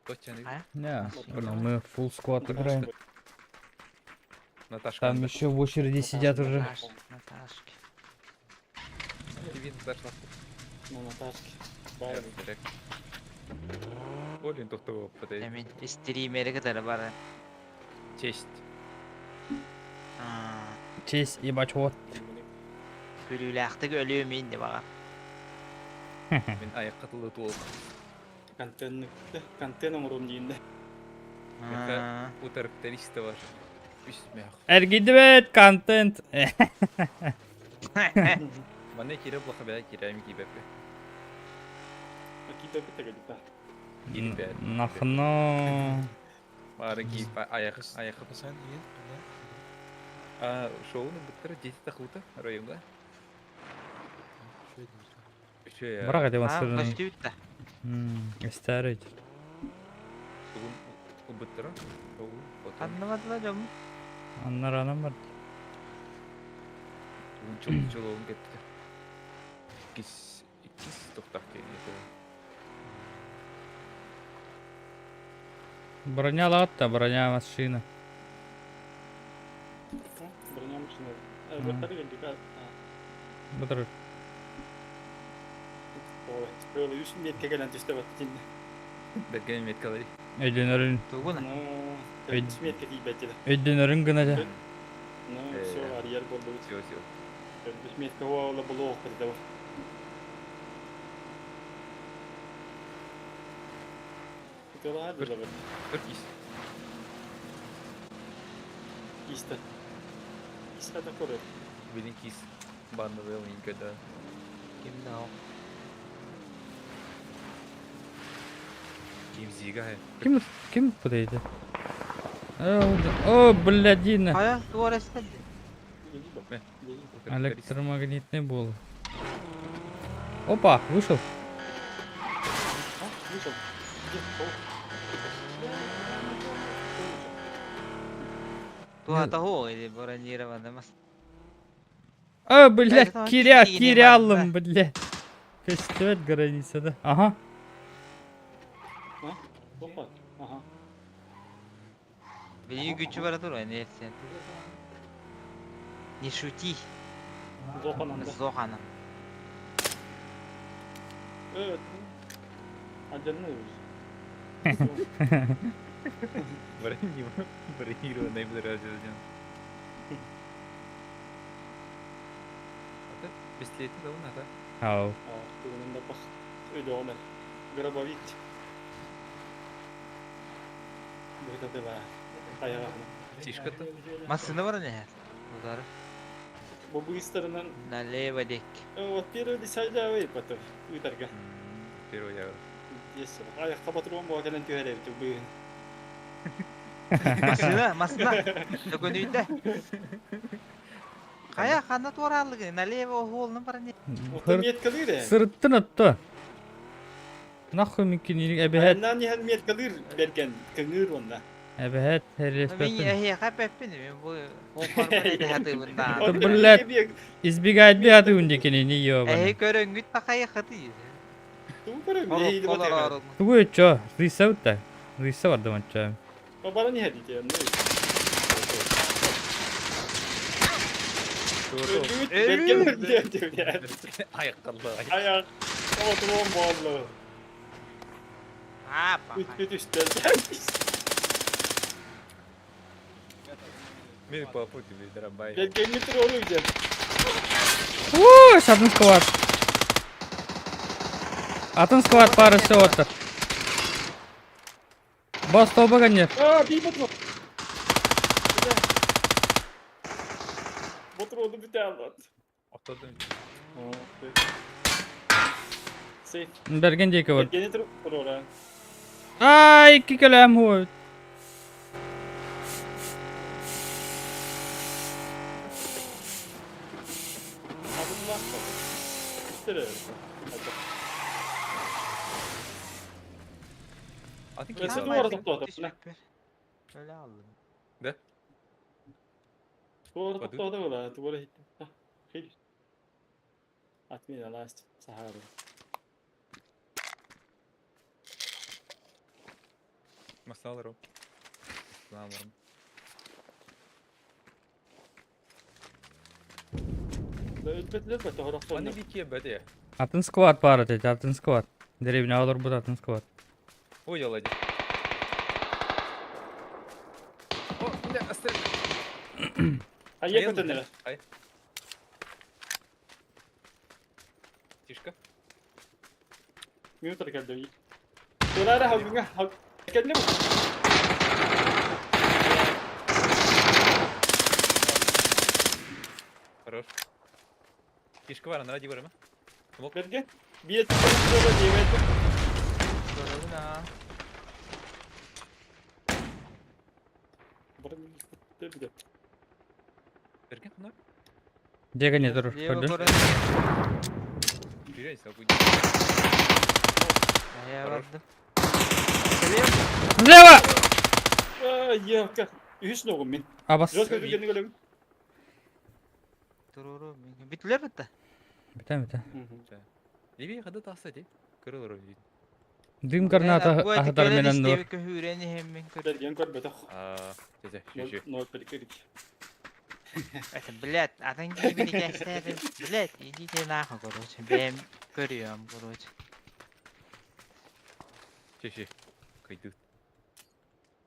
Точно. Не, ну мы full squad играем. Наташка. Там еще в очереди сидят уже. Наташки. Тебе Наташа. Ну, Наташки. Олин тохтоо потай. Эмин стримери кытары бары. Честь. Честь, ебать, вот. Күлүүлээхтик өлүө мин де баҕа. Мен аяк катылы туол. Контент, контент оҥорон диинде. Утарктериста бар. Үс мях. Эргидибет контент. Мане кире блаха бә кире ми кибеп. Кибеп тегелита. Кибеп. Нахно. Бары кип аяк аяк. Sen iyi. А шоуну буттар дети тахута районга. Еще Бірақ это вас Көстүүт да. Старый. Тугун буттар. Шоу. Ханна бардылар дьом. Аннар бар. Тугун чол чолоун кетти. Кис кис токтак келди. Броня латта, броня машина. Броня машина. Баттары келдик. Бытыр. Ой, böyle үс метке келен түстө баттын. Беткен меткалары. Өйдөнөрүн. Тугуна. Ну, үс метке тийбетти. Өйдөнөрүн гына да. Ну, все, арьер болду. Все, все. Төрдүс метка уола булуох кырдабы. Ытылаһар дылабыт. Көр киис. Киистэ. Киис хата көрөр. Билин киис бандалыам иин көрдөөн. Ким да ол. Ким зига хэ. Ким ким подойдет? О, блядина. Хайа, туора эстэлди. Электромагнитный бол. Опа, вышел. А, вышел. Где? Туһата суох или бронированный мас. О, блядь, Это Киря, кири Кирялым, манна. блядь. Костюм граница, да? Ага. А? Опа. Ага. Билиги күчү бара тур энерсен. Не шути. Зохананда. Зохана. Evet. Отдельный Бронированный подразделение. Ата пистолети да ата. Ау. Тугунан пах. Өйдөөнөр. Гробовик. Быһыта Аяҕа. Тишка-то. Массыына бар не? Удары. Бу быыстарынан Налево дек. вот первый десайда потом ыытарга. Первый я. Есть. Аяққа патрон буға кэлэн түһэр эбит быын. Массыына, массыына. Төкөнүйдэ. Хайа ханна туораалыгы? Налево оһуолна бар не? Ота меткалыр э. Сырыттын отто. Нахуй микки эбэһэт Айаннан иһэн меткалыр берген кыңыр онна. эбэһэт Мен херреспеппин. эһиэхэ эппэппин мен бу ол хатыбында. Да, блядь. Избегает би аты унди не Эһи ёбаный. көрөңгүт пахай хаты. Туу көрөм лейди батыр. Тугу чо? Рыйса утта. Рыйса бар даманча. Бабара не хадите. Берген блядь. Аяққалла. Аяқ. Патрон болду. А, Үт пахай. үт үстел. Мен папу тебе дорабай. Берген метр олу же. Уу, атын склад. Атын склад пары все оттар. Бас тобага нет. А, би патрон. Патрону бите алат. Отодun. Сейф. Берген дейкі бар. Берген метр ора. Ай, кикелем хуй. Адымлах. Үстеле. Атын Кесен кисе. дуара тоқтады. Öyle aldım. Дуара Баду. тоқтады ола. Дуара хит. Хил. Атмин аласт. Сахара. Масалару. Ламарым. Өтпетлер бат Аны бикке бәде. Атын склад пары дейді, атын склад. Деревня алыр бұд атын склад. Ой, ялади. О, бля, оставь. Ая көтөнөр. Ай. Тишка. Минутар келди. Турара хагынга хаг. Келди бу. Хорош. Тишка бар, ана бар ма? Берге. Биет турара дебет. Көрөбүн а. Бир. Берген хана? Дега не тұр. Лево Көрді. көрөн. Бирей, сабы. Эһэ Хорош. бардым. Лево. Слева! Ая, Үс ногум мен. Абас. Жос көтүгөнү көрөм. Туруру. Бүтлөр битте. Бітә, бітә. Деби хада таса де. Көрөлөр. Дым граната ахдар менен нур. Көһүрени хеммен көр. Берген көрбөтөх. А, тезе, шү. Ноль прикрыть. Это, блядь, атын кибини кәстәдем. Блядь, идите нахуй, короче. Бем көрüyorum, короче. Шү, шү. Кыйды.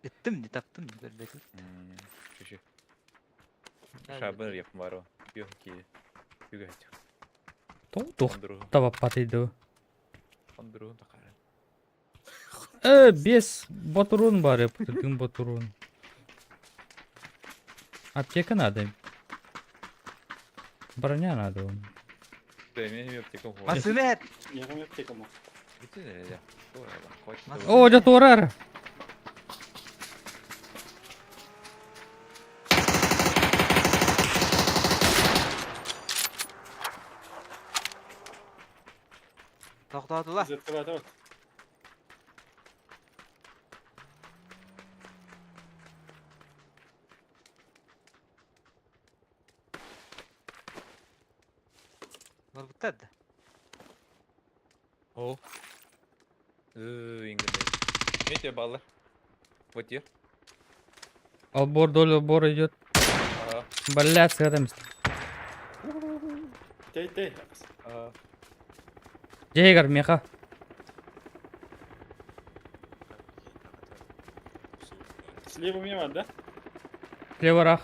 Ыттым, не таптым, көрбөтүм. Шү, шү. Шабын реп бар. Бьё ки. Үгәт. Тоҕо туох Ондуруһу. табаппатый дуу? Ондуруһу тахара. Э, без батурун бар, тым батурун. Аптека надо. Броня надо. Да, мен аптека хуа. Массыына эт. Миэхэ аптека ма. Бүтүн эрэ. О, дьэ туорар. Тохтоотулар. Зыртыбата Барбыттар да. О. Ингенде. Мете баллар. Вот те. Албор долю албор идет. Ага. Блядь, с этом. Тэй тэй. Ага. Жегер, меха. Слева мимо, да? Леворах.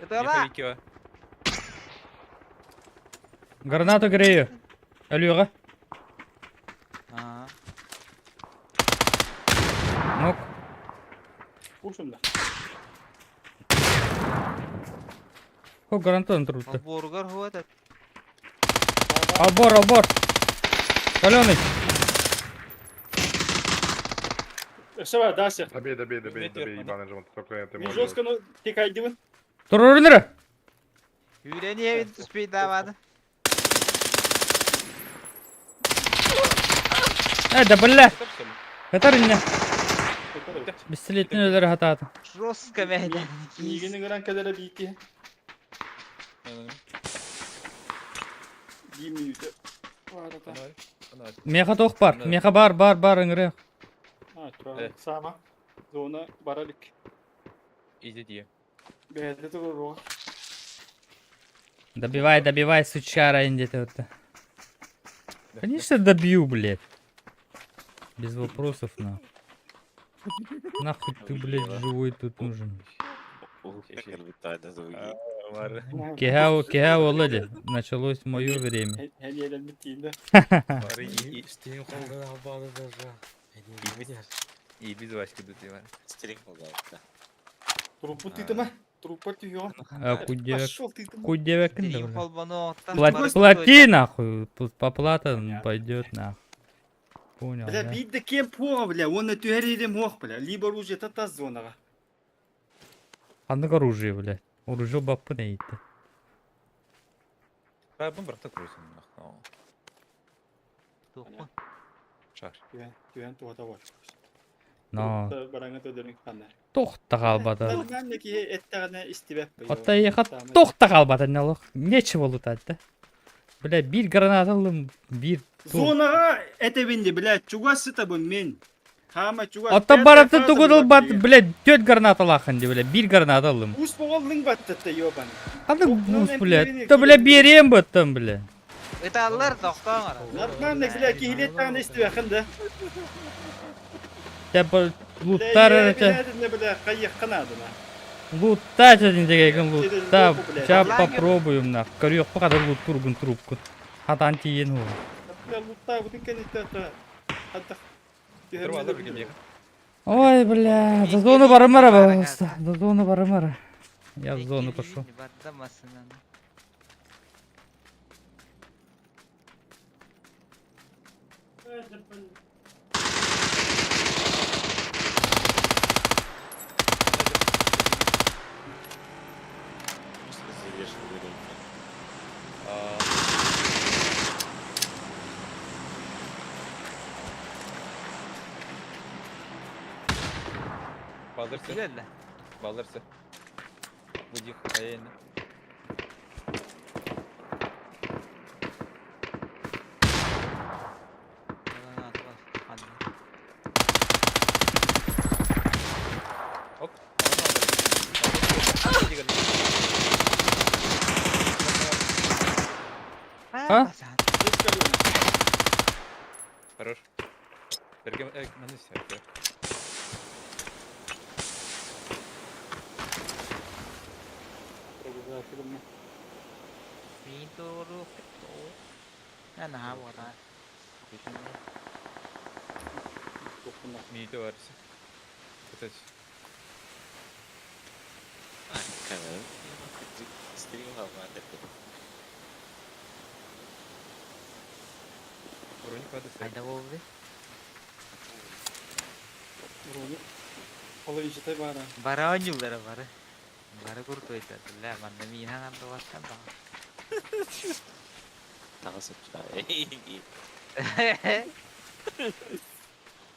Ытыала! Меховики. Гранату грею. Алюга. Аа. Нок. Кушум да. Хо гранату трутта. Олбуоругар хуа да. Албор, албор. Каленый. Өссө дальше. Добей, добей, добей, Метр, добей, ана. ебаный жмот, только ты Мен можешь. жестко ну текайдыбын. Турурунера. Үүрэн түспейдаабады. Э, да бля. Это все ли? Это не. Бестилетин өлөр хатаата. Жестко мэйдэн. Миигин ыҥыран кэлэрэ биики. Биир мүнүүтэ. Барата. Меха тох бар. Меха бар, бар, бар ыҥырыах. А, тура. Сама. Зона баралык. Иди дие. Бэйэтэ туруруга. Добивай, добивай, сучара индите вот. Конечно добью, блядь. Без вопросов, на. Нахуй ты, блядь, живой тут нужен. Кеха, кеха, Володя. Началось мое время. Хәниэлэммит да. Стим холгана албаны даже. И без Васьки дутива. Трупу тыытыма. Трупа түйөҕө. А, кудевек. Пошел ты. Кудевек Стрим холбону Плати нахуй. Поплата пойдет нахуй. Понял, Бля, да? биир да кем пуға, бля, оны түһэририм хуох, бля. Либо оружие тас зонаҕа. Ханнык оружие, блядь. Оружие баппы не итти. Бабын брата крутим нахуй. Шар. Түһэн, түһэн туһата бар. Но. Бараңа төдөрүн ханна. Тохта қалбата. Нормально киһи эттэҕинэ истибэп. Отта ехат тохта қалбата не лох. Нечего лутать, да? Бля, бир граната алым, бир. Зонаҕа этэбинди, бля, чугас сытабын мин. Хаама чугас. Отта бараты тугудул бат, блядь, тёт граната лаханди, бля, бир граната алым. Ус боҕоллуҥ баттатта ёбан. Ханнык Ну, бус, мен блядь. бирини То, бля, киһи- берем баттам, бля. Ыталлар тохтоон Нормально, бля, киһи эттэҕинэ истибэхин да. Тя луттар это. Бля, хайыахха наадана. Лутать один дегейген лутта. Через жопу, блядь. Сейчас Лагерь. попробуем, нах. Корёк пока лут тургун трубку. Хатан тиен ху. Бля, лутта бутын кэнниттэн хаттах. Трубалар бігем меха. Ой, бля, за зону барымара, пожалуйста. За зону барымара. Я в зону пошел. Барда массыынан. Балдырсы. Күлэллэ. Балдырсы. Будих айын. Оп. А? Хорош. Бергем, маны сәк. Ребята, Миин турук. Наһаа буолар. Миите барысы. Кытач. Броник бады сэр. Хайда болду? Броник. Половинчатай баара. Бара оонньууллара бары. Бары куртуйтатылар. Манна миин хаҥан бастан баҕа.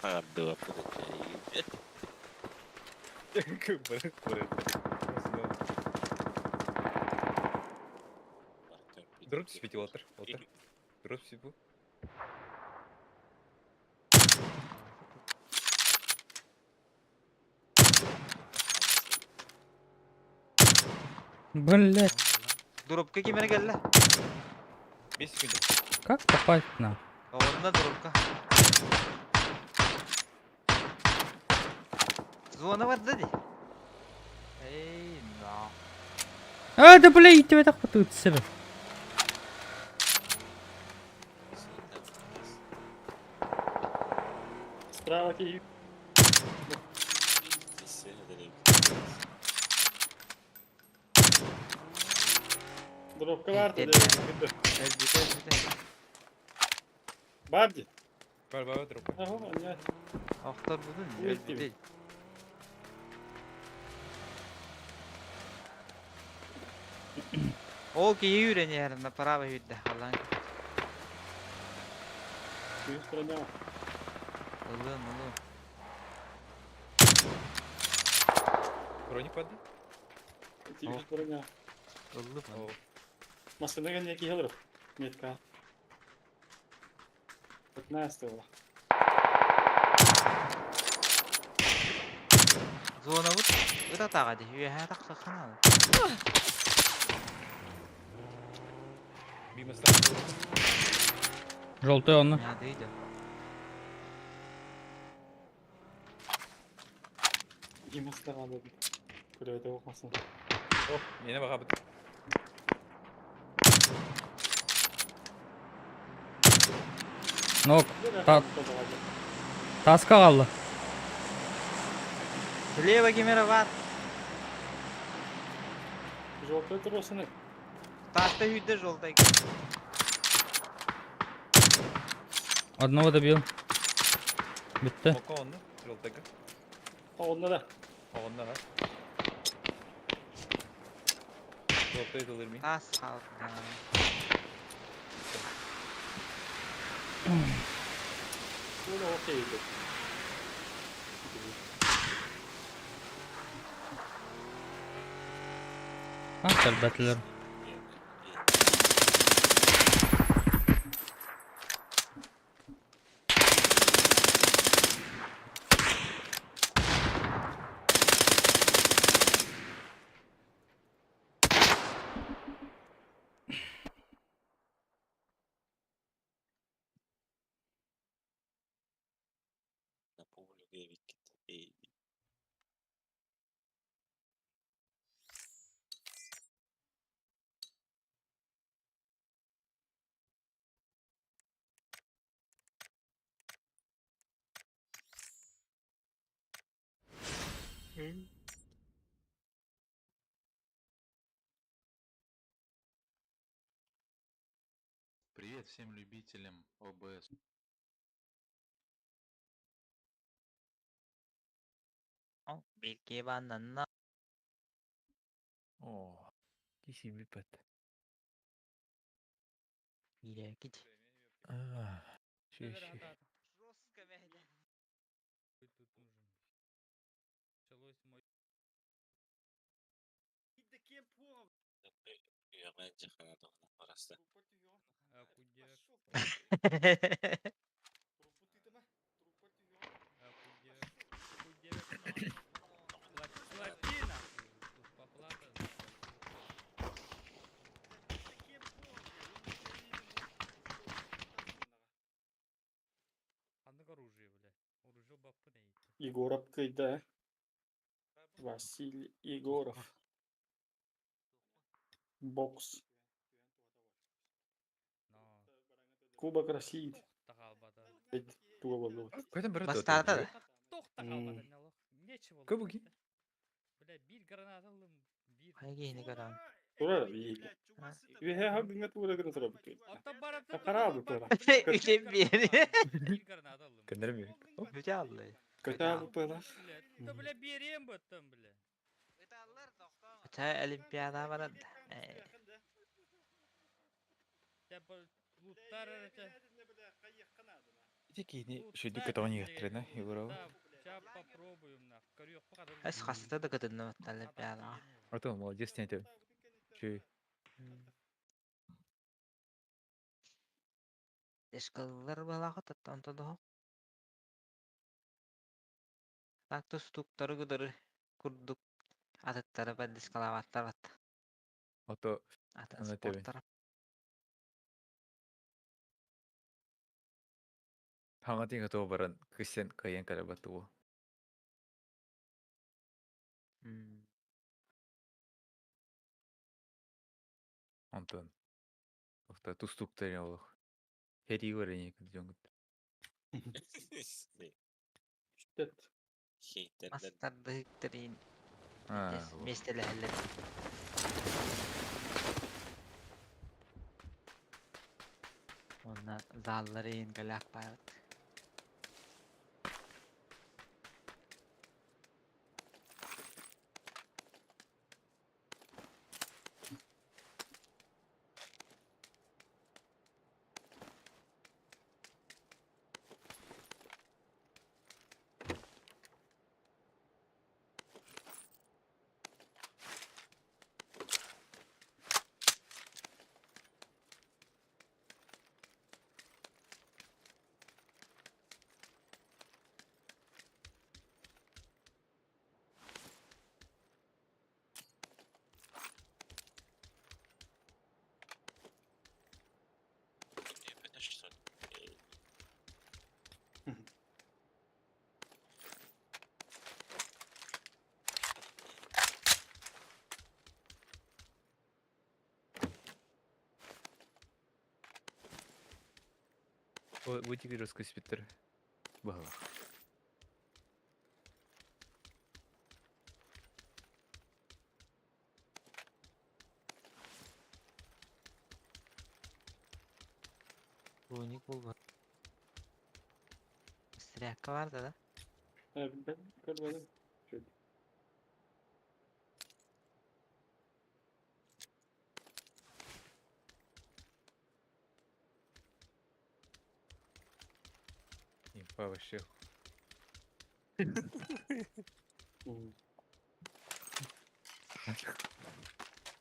Бары бары. Дроп спите, Уолтер. Уолтер. Дроп сипу. Блять, Дропка кимere келdi. 5 секунд. как попасть на? Онна дропка. Зона бар ди. Эй, на. А, да бля, тебя так тут себе. Справа киһи. Дропка бар да. Өлбүтэ, өлбүтэ. Бар ди. Бар бар дроп. Ага, аня. Охтор будун, Ой, өлбүтэ. Ол киһи үйренер, направо үйдэ, алан. Күйіс броня. Ылын, ылын. Броник бады? Тиис броня. Ыллы. О. Машина гән яки хелер. Метка. 15 была. Зона бут, ыта тага ди, үйэ тақса ханалы. Бимастан. Желтый он. Я дыйды. Имастаган Күрәйдә оқмасын. О, мені баға бит. Нок, таска қалды. Слева кемера бар. Желтый тұросыны. Таста үйдэ жолтай. Одного добил. Бітті. Мока онны. Жолтайга. Онда да. Онна га. Жолтай дылыр мин. Тас қалды. Бұл окей. А, сәлбәтлер. Привет всем любителям ОБС. О, белке баннанна. О, киси бипет. Ире кич. А, ши-ши. Егоров кыйда. Василий Егоров. Бокс. Кубок России. Туга буоллубут. Көтөн бары Бастаата да. Көбүги. Хайа киһини көрөҕүн? Турар биһиги. Үөһэ хабыҥҥа тура гына турабыт. Хараабы тура. Үтэн биэри. Көннөрүм үһү. Бүтэ аллай. Көтө быппылар. Чэ Олимпиада баран Ити киһини шүйдүк көтөҕөн иһэттэринэ Егорова. Эс хаста да кытынныбыт Олимпиадаҕа. Ото молодец диэн Чүй. Дешкаллар балаҕа таттан тодоһо. Так тустууктары кытары курдук атыттары поддержкалаабаттар бат. Ото Атын Аны тэбин. спорттара. Хаҥатын готова баран кысэн кыайан кэлэбэт тугу. Онтон Охта тустууктар олох. Херии варенье дьоҥут. Түт. Мас тардыһыктарын Аа, вот. миэстэлэһэллэр. Уонна заллары иһин кэлээхтээбит. Бу тигр көспүттэр. Баһылах. Руник булбат. Стряхка бар да да. Ben көрбөдүм. Инфа вообще.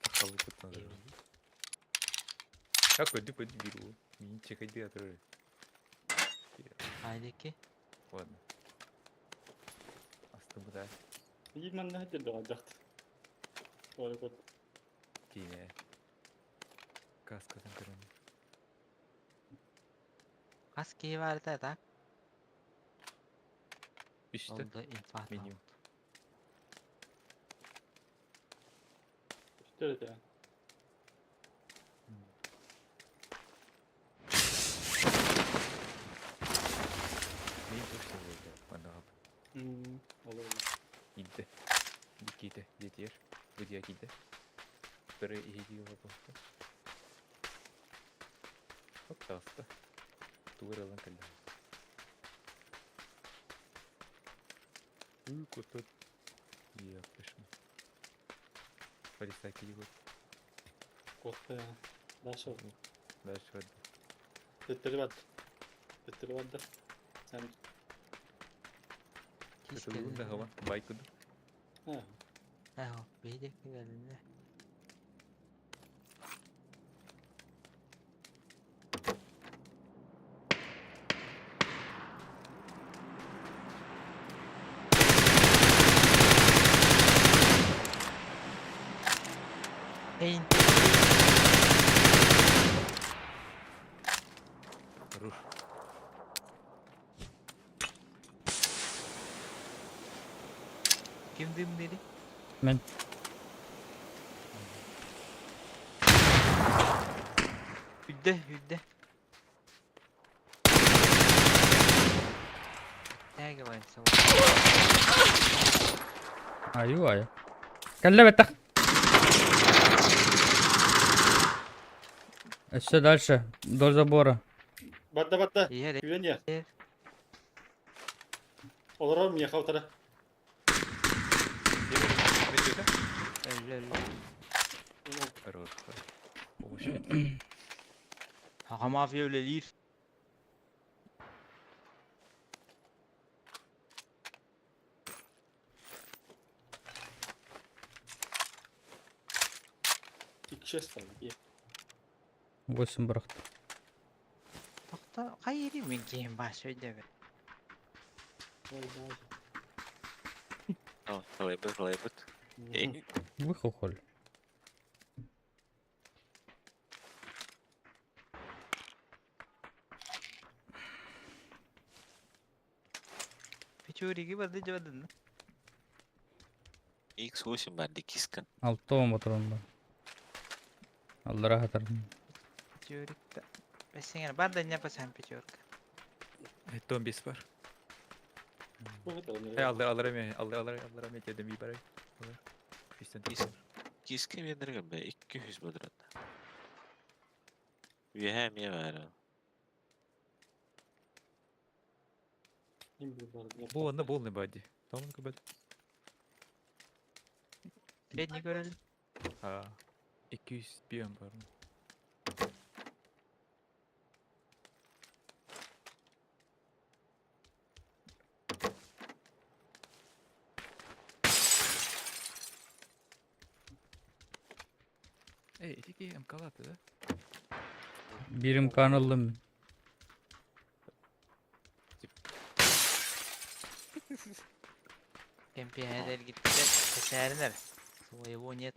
Сахалы куттан. Как көдү көдү биру. Мин чекайды атыры. Айдики. Ладно. Асты буда. Биир манна хаддыр дахт. Туора кот. Тине. Каскадан көрөн. Хас киһи бар да так. Үстэ. Ол да инфа. Меню. Үстөр этэ. Мен точно болды. Манна Olur. Иде. Диките, детер. Будя киде. Бері иһиги болбохто. Хоп, таста. Тугар ылан кэллэ. Үй, кутут. Еппешм. Полисай киди Кот. Дальше. Дальше вот. Төттөрү бат. Төттөрү бат. Sen. Кытылын да хава. Байкуду. Ha. Эһо, биһиги кэлиннэ. Эйн. Хорош. Ким дым дири? Мен. Сүүрдэ, сүүрдэ. Оттягиваемся. Аю аю. Кэллэ бэттэх. Өссө дальше, до забора. Барда барда. Иһэр Күөн я. Олорор миэхэ утара. Өллө өллө. Хорош. Помощь. Аҕа мафия үлэлиир. Икки стал. 8 бырахты. Тохто хайыри мин киһим баар сөйдөбүт. О, лайбыт, лайбыт. Выхухоль. Печуриги барды дьабадын. X8 барды киска. Алтон патрон бар. Аллара хатар. Печурикта. Бэсиңер бар да не пасан печурка. Том бес бар. Эй, алды алыр эме, алды алыр, алыр эме дедим bir барай. Күстен Кис- Киска бендерген бе 200 патрон. Үһә ме бар. Бу онны полный бади. Там кыбет. Средний көрөл. А 200 бием бар. Эй, эти МК-латы, да? Birim kanalım. Кемпиэнер гиттер кэсээринер. Своего нет.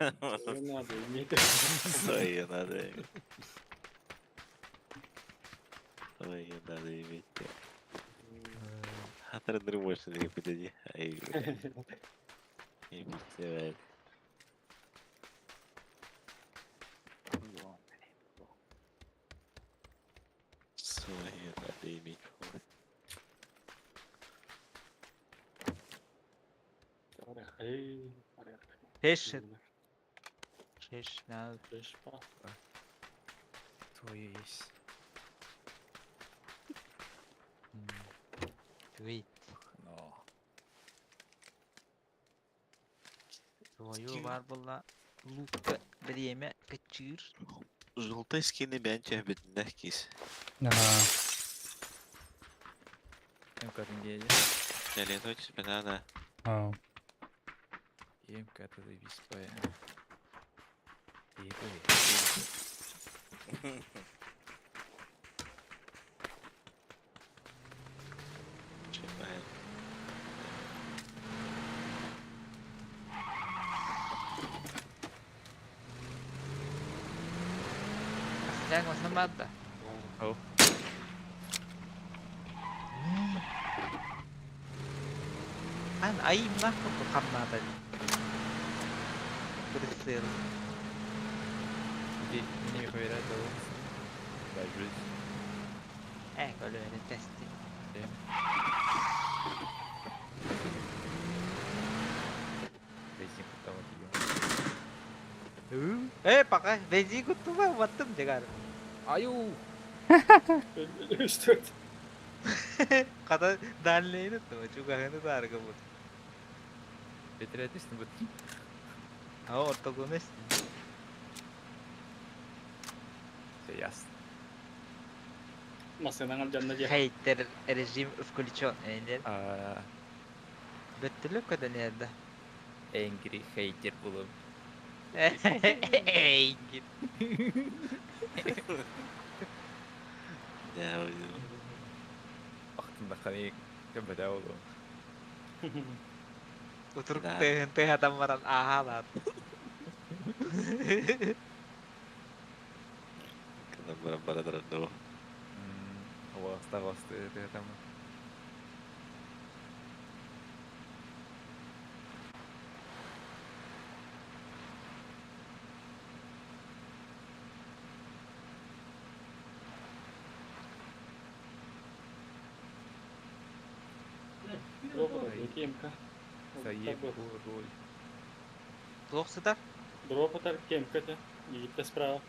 Надо, не Свое надо иметь. Свое надо иметь. Хатыр больше не подойди. Ай, не представляю. Свое надо иметь. Шеш. Шеш. На. Твое есть. Твит. Но. Свою бар була. Лука время качыр. Желтый скины бянча беднах кис. Ага. МК-ны деді. Фиолетовый тебе надо. А. МК-ты заебись по. Чепаем. Астяг масан баатта. Ау. Ан айым нахуй хамнада. Прицел. Иди, не проверять, да. Да, жизнь. Э, көлөөрүн тести. Бензин куттама тиген. Э, пока бензин куттуба баттым дегар. Аю! Үч төрт. Ката дальнейны тума чугахыны таарга бут. Бетер этесин бут. А ортогунес. Все ясно. Масынан алжанна же. Хейтер режим включен. Эндер. А, Бөттүлүк көдөнерде. Angry hater булым. Эй, гит. Да, Актында каны көбөдө болу. Утурук Да. тыгын тыгатан баран ахалат. Когда бара бара. Васта васта это там. Дроп кемка. Заебу роль. Туох сытар? Дроп атар кемка те. Египте справа.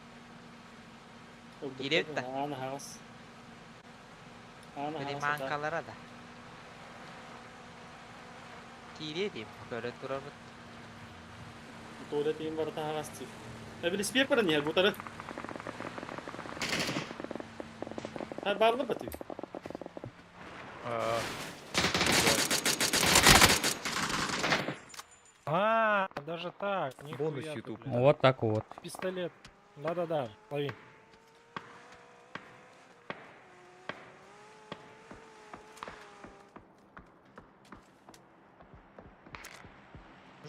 Кииребит да. Аана хаҕас. Аана хаҕас. Приманкалара да. Киириэ диим, көрөн турабыт. Туода тиин барыта хаҕас дии. Эбилиспиэ баран иһэр бутары. Ha барлы батый. А, даже так. Бонус нихуя ты, YouTube. блядь. Вот так вот. Пистолет. Да-да-да, лови.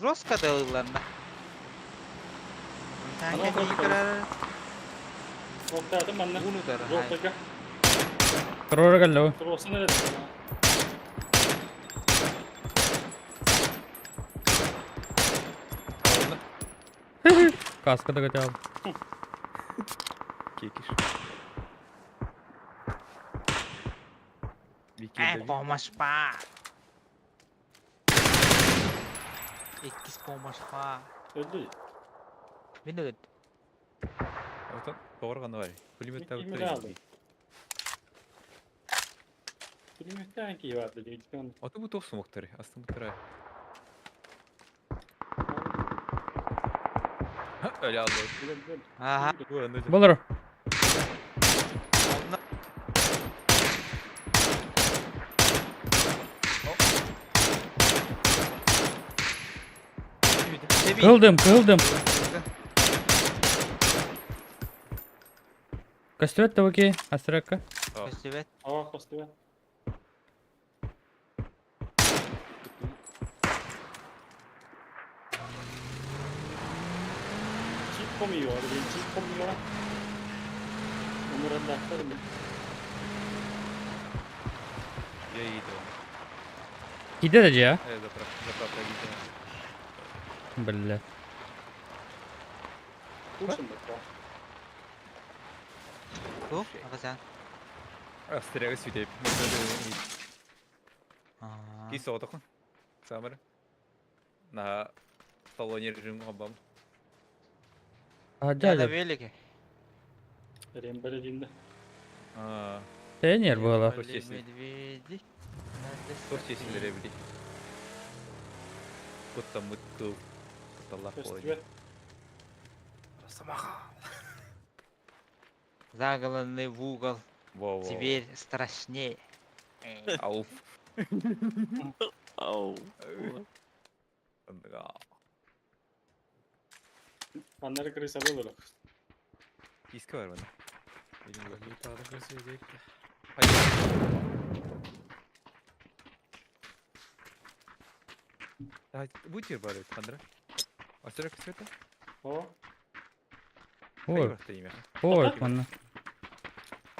Жестко да ылланна. Ана Танка отыр. киирэр. Октадым манна. Ууну утары. Дроптага. Трора галло. Тросын эрэ. Каска да хотел. Кекиш. Вики Э, помощь па. Иккис помощь па. Öldü. Мин өлдүм. Отон тоҕор бар. Пулемет Кимин алды? Пулеметтен ки vardı diye. Аты бу тоқ сумоктары. Астын бутара. Öyle aldı. Аха. Бу аны. Болор. Онно Тебин. Кылдым, кылдым. Костюмет табаки, астракка. Көстүбэт. Aa kostüme. Чип koyuyor, çip koyuyor. Umuran da aktarım. Я иду. Киде да же, Э, заправка, заправка видео. Бля. Kurşun da. Бу, агасан. Астрага сүтеп. Аа. Ки соғдықын. Самыр. На столоне режим абам. А, Я дядя. на велике. Рембere dinle. А, Тренер было. Были Естественно. медведи. Надо Тоқ чесілері білей. Куттан мұтту. Кутталлах Kostüme. болады. Загланный в угол. Во-во. Теперь страшнее. Ауф. Ау. Anları крыса olur. Киска бар мына. Бутер бар еді, қандыра. Астрага кісі О, Ой, имя. ой, манна.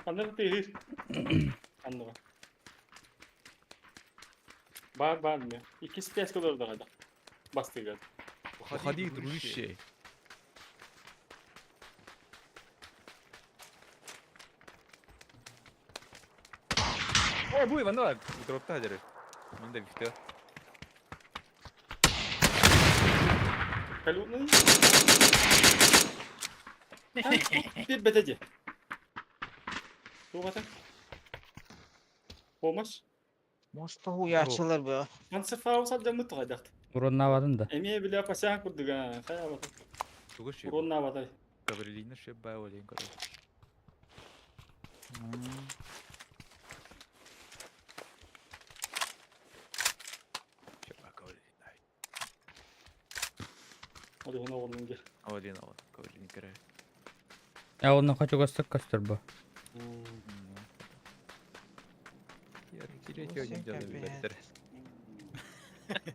anları değil. Anladım. Бар бар mı? İkisi de eski olur da kadar. Bastı geldi. Уходи, дружище. Ой, буй, ванна, дропта дері. Мен де бifte. Kalın. Bir beteci. Dur bakayım. Помощь. Может, хуячылар бу. Мансефау садда мыт қайдақты. Урон да. Эмие биле пасян курдуга. Хая бата. Тугы ши. Урон навадай. Гаврилина ши бай олен короче. Шеба Гаврилина. Олегон оғлын гер. Олен ол, Гаврилина кіре. Я онно хочу госток костер бу. Я терять его не делаю, ребята.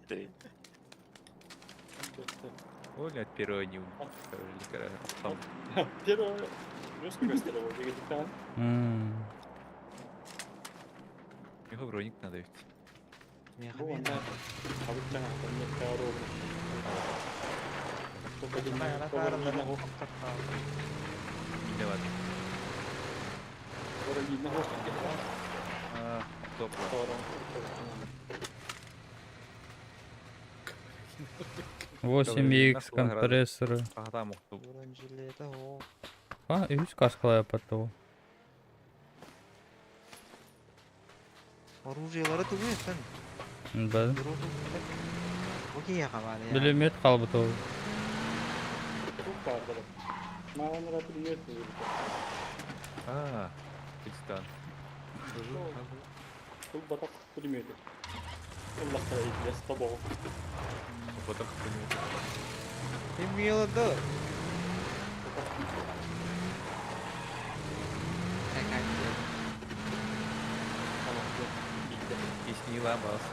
Три. Оля от первого не Гаврилина кіре. Там Первое. Русский костер ол деген. его броник надо ведь. Бу анда табык жаңа Не ладно. А, топ. 8Х компрессоры. Хаһатаам охту. Бронежилета о. А, үс каскалая потом. Оружиелары тугу sen? Да. Бу киһиэхэ баар я. Билимет хаалбыт ол. Туох баар бары. Маҕанара пулемет буолбута. Аа, Кыргызстан. Бұл батақ пулеметі. Ыллақтара итлес тобоҕу. Батах пулемет. Ким миело да? Песни бас.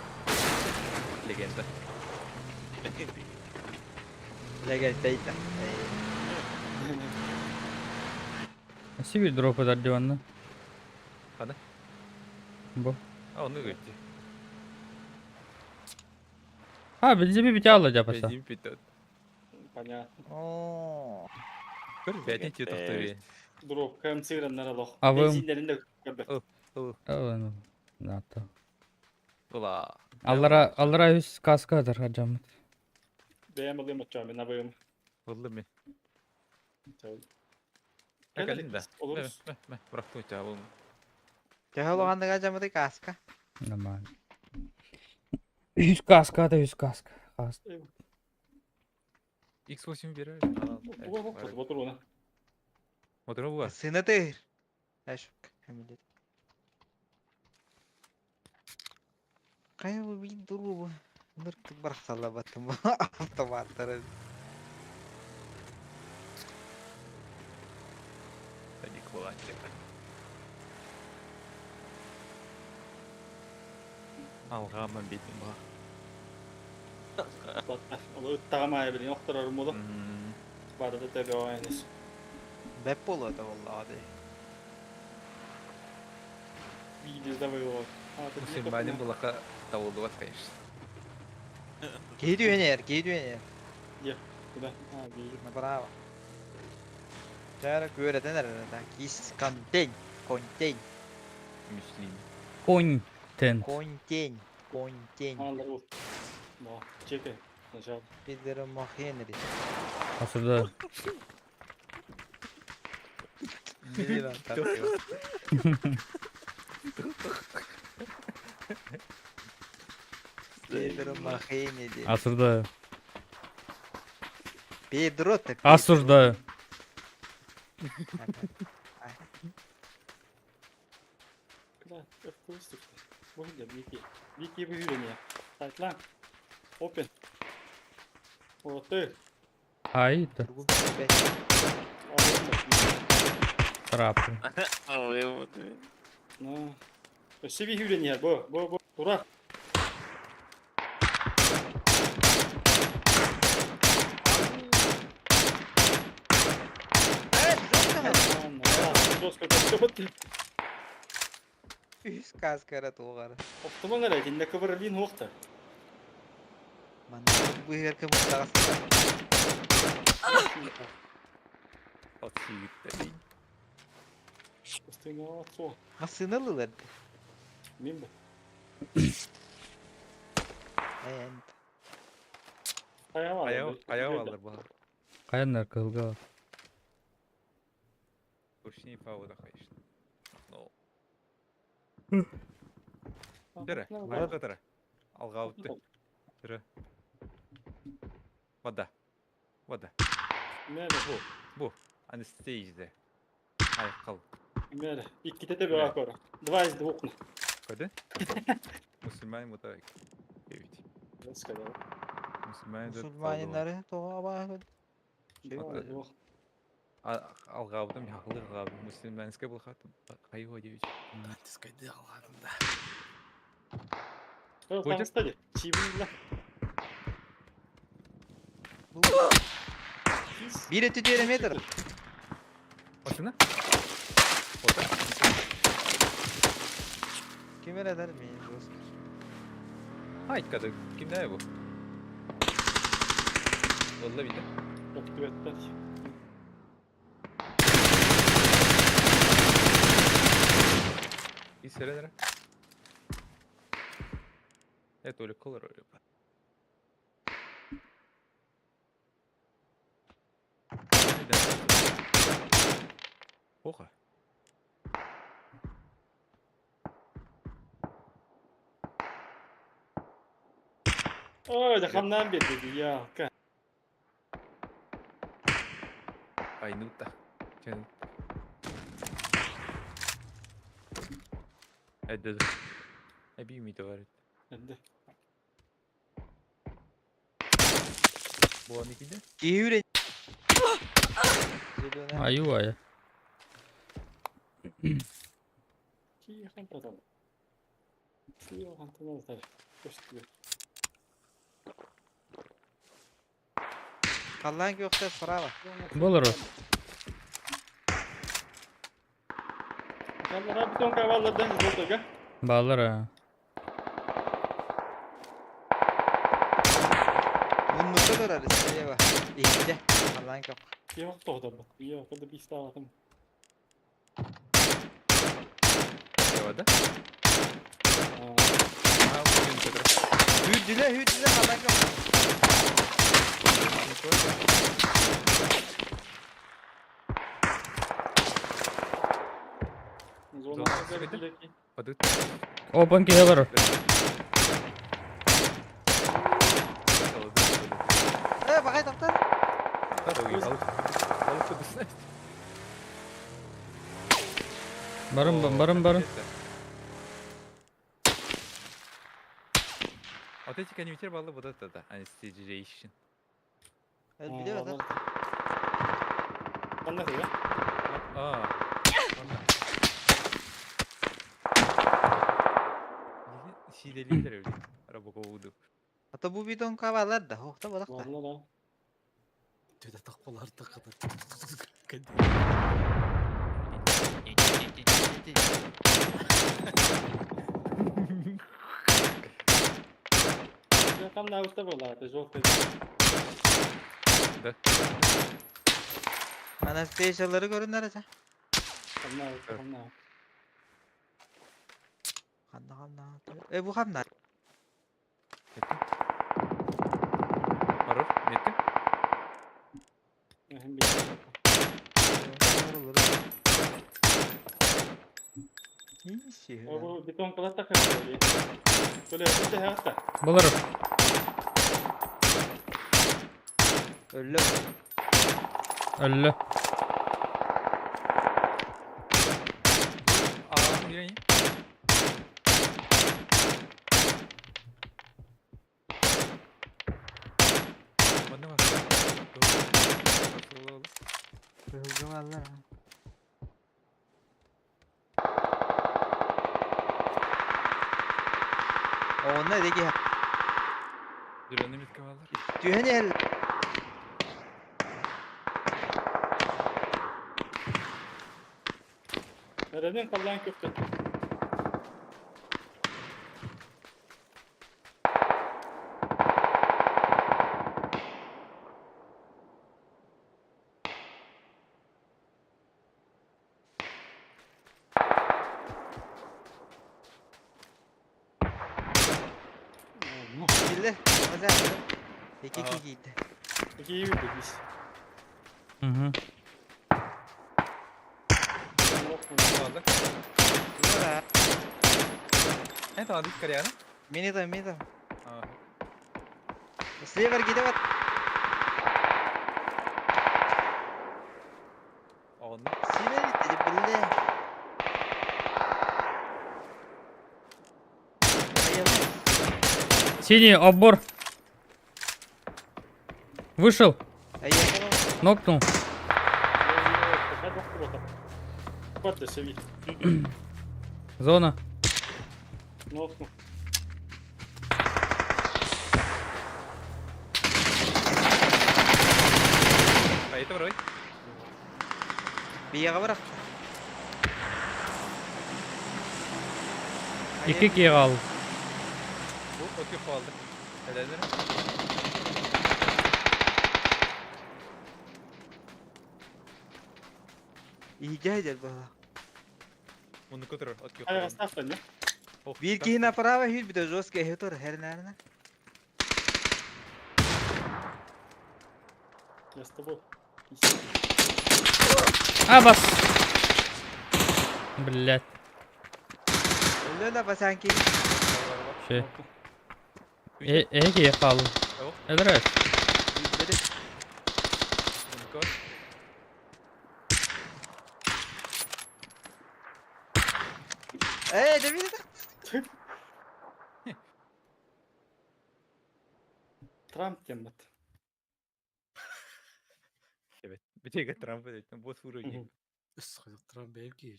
Легенда. Легенда. Сибирь дропы дардиванна. Хана? Бу. А, он ыгытти. А, бензин бите алла жапаса. Бензин питет. Понятно. О. Көр бәтин ти тохтори. Дроп КМЦ-граннар алох. А вы- Бензиннерин да көрбөт. Ната. Була. Аллара, аллара үс каска адар хаджамыт. Бэйэм ылыам оччоон мен абыйым. Булды ми. Кэлин да. Олорус. Мэ, бырахтым чаа бул. Төһө улаханныга дьаммыты каска. Нормально. Үс каска да үс каска. Кас. X8 берер. Ботуруна. Мотору була. Сына тыыр. Әшік. Кая бу бин дуру бу. Нырк барсала баттым автоматтары. Аник була. Алгаман битин ба. Ол ыттаҕам билин охторор муду. Барыда төбө оайныс. Бэп болот валлаhi. Видишь, давай его. Мусульманин булака тавылдыбат, конечно. Киһи өнер, киһи өнер. Куда? А, вижу. Направо. Чара көрөтен эрэ кис контент, контент, Мюслим. Конь тент. контент, контент. Аллар ол. Но, чекай. Сначала. Пидер Мохенри. Осуждаю. Билин тартıyor. Педро Мохенри. Осуждаю. Педро ты. Осуждаю. Да, FPS Бу да Вики. Вики выиграние. Сайтлан. Опен. Вот ты. Ай, это трапы. Ну. Өссө выиграние. Бу, бу, бу. Ура. Үс каскара туғары. Оптуман эрэ, кинне кыбырылин хуохта. Манна быһыар кымыттаҕас. От сииттэ. Ыстыҥа суох. Массыына ылылар. Мин бу. Эн. Аява. Аяв аяв алыр була. Каяннар кылга. Ручные пауза, конечно. Но. Тәрі, алға тәрі. Алға өтті. Тәрі. Вода. Вода. Мәрі. Бу, бу. Анестезия. Ай, қал. Мәрі. Икките те бөҕө көрө. Два из двух. Көді? Мусульманин вот Девять. Мусульманин Мусульманиннары тоға баа. Два из двух. Алға өттім, яқылы алға өттім. Мусульманская был хат. Қайуа девять. Дискайды алғадым да. Будет? Кстати, чибин да. Бир өтү метр. Машина? Вот так. Ким эредер мен жестко. Ай, кады. Кимде bu? Vallahi billahi. Оптубеттер. И серенere. Это только колор. Оха. Ой, да хамнаан биэрдэ я. Айнута. Чэн. Эдде. Эби ми товарит. Эрдэ. Буолан икиде. Киһи Зеленая. Аю ая. Киһи хантан. Киһи хантан алар. Көстүө. Халлаан күөхтэ справа. Болор. Kallara бетон кавалlardan жолтога. Баллар. а. Муннукка турар слева. Иһирдьэ. Халлаан күөх. Yok tohda bak. Yok da bir istavatım. Явада. Аа, бүгүн көтөр. Hüüдүлэ hüüдүлэ халлаан күөх. Зона Зона билеки. Падыт. Опан киһи Э, бакай токтор. Барым барым барым. Вот эти конвертер баллы вот это да, Anesthesia. Биле да. Ханна да? Аа. Сиделилер öyle. Araba kovdu. Ата бу бидон кабалар да. Хохта балакта. Валла. Төдө тақпалар тақыды. Я там на уста была, это жёлтый. Да. Анастасиялары көрүнөр ача. Там на там на. Ханна ханна. Э, бу ханна. Барыр, нетти? Hem bir. Иши. O бетон калата калды. Böyle bir de hatta. Болор. Өллө. Өллө. Аа, мирень. Манна бар. Кыһылга баллар. Онна деги. Жүрөне митке баллар. Түһэн эл. Nereden kalan köfte? Билле. Маза. Эки Ага. кийди. İki iyi bildik biz. Угу. Баллар. Тура. Это адык кореяна? Мени там, мени там. Аа. Слева киде бар. Онна. Силе битти билле. Синий оббор. Вышел. Нокнул. Зона. Нокну. А это вроде. Бияга барак. Икки киһи хаалла. Бу өтө калды. Элелер. Иһдэ дел бала. Муну көтөр өтө Ay астафтан ya. Бир киһи направо хүйт бит жестко эхе тур хернәрнә. Я с тобой. А, бас! Блять. Өллө да басанки. Şey. E, e ki kaldı. Эдрес. Э, Давид. Трамп диэн бат. Битеге Трамп эдит. Бос уровень. Трамп бэйэм киһи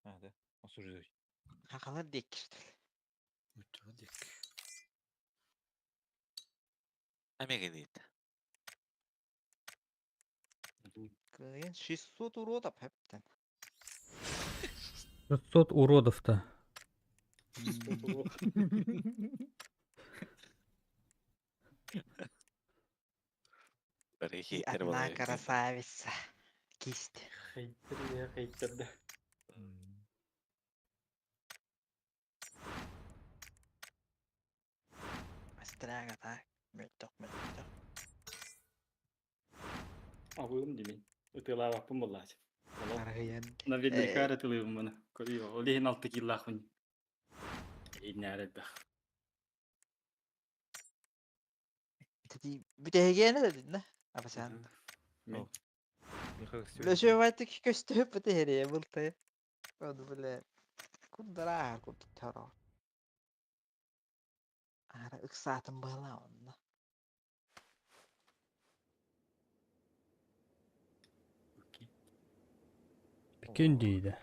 А, да. Осуждаю. Хахалар диэки. Нуччаҕа диэки. Амегенит. Кыайан 600 уродов хэптэн. 600 уродов-то. Бары И хейтер одна буолар. красавица. Кисть. Хейтер я хейтер да. Астрага так. Мөлтөх мөлтөх. Абыым димин. Ытыалаабаппын буоллаачы. Арыйан. Наверняка ытылыыбын маны. Көрүө, ол иһин алта кииллаахпын. Иннээр элбэх. Тэти бүтэһигиэнэ да динна. Абасаан. Мен. Лөшөбайтык көстөп бүтэһире былтай. Оду биле. Курдара курдара. Ара ыксаатын бала онно. Пекин дейді.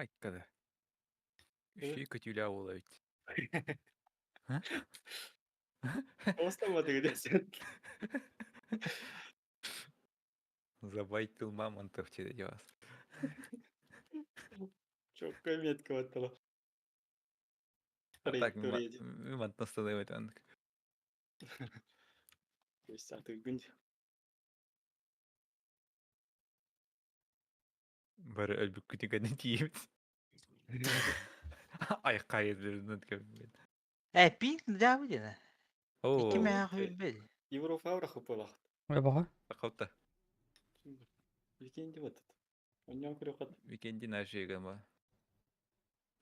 Айккада. Үшүй көтүлэ буола эбит. Остамады десен. Забайтыл мамонтов тебе вас. Чокка метка баттала. Так, мантан становит он. Аты күн. Бары өлбүк күтүгэнин тиийбит. Ай кайдырнын кеммин. Э, пинг да будет. Оо. Ики мэ хүлбэл. Европа хапылах. Ой, баға. Хапта. Викенди вот. Оньон көрөкөт. Викенди нашыгама.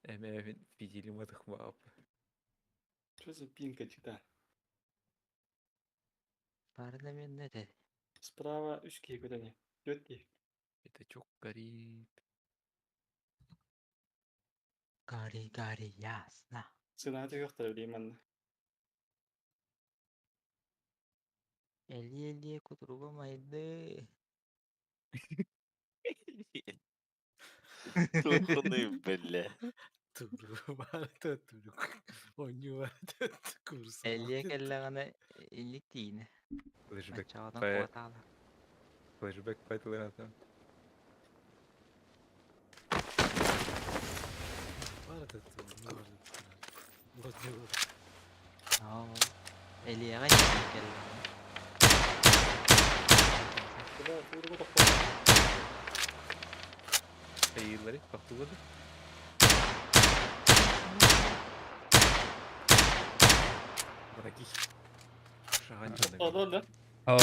Эме физили матыхмап. Что за пинка чита? Барына мен не Справа үч киһи көтөне. Төрт киһи. Это чок горит. Гори, гори, ясно. Сынааты көктөр билейм Эли эли кутуруга майды. Тухуны, бля. Турук баарта турук. Онньуу баарта курса. Элиэ кэллэҕинэ илик тиинэ. Флешбэк. Аччаҕынан Пэ- куотаала. Флешбэк пайтылыната. Баарта турук. Онньуу Оо. Элиэҕэ илик кэллэҕинэ. Да, туруга тохтоо. Хайыылары, тохтууга да. Враги. Шаган Тохтоодо да. О,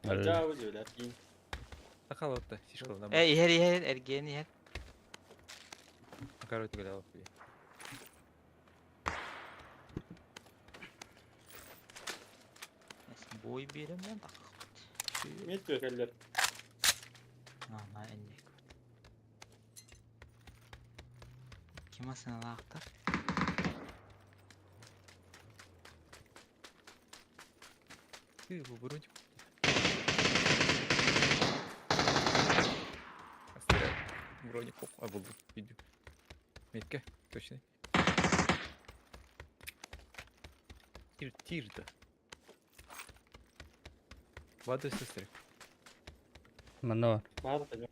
Жабы дьүлэр киин. Сахалотта, сишкална. Э, иһэр иһэр, эргиэн иһэр. Короче, говоря, Бой биэрэн мен таххыппыт. Мет кэллэр. Ана энник. Ким асыналаахтар? Ты его вроде. Астыря. Броник. А, был видео. Метка, точно. Тир, тир, да. Вода сестры. Манор. Баар да.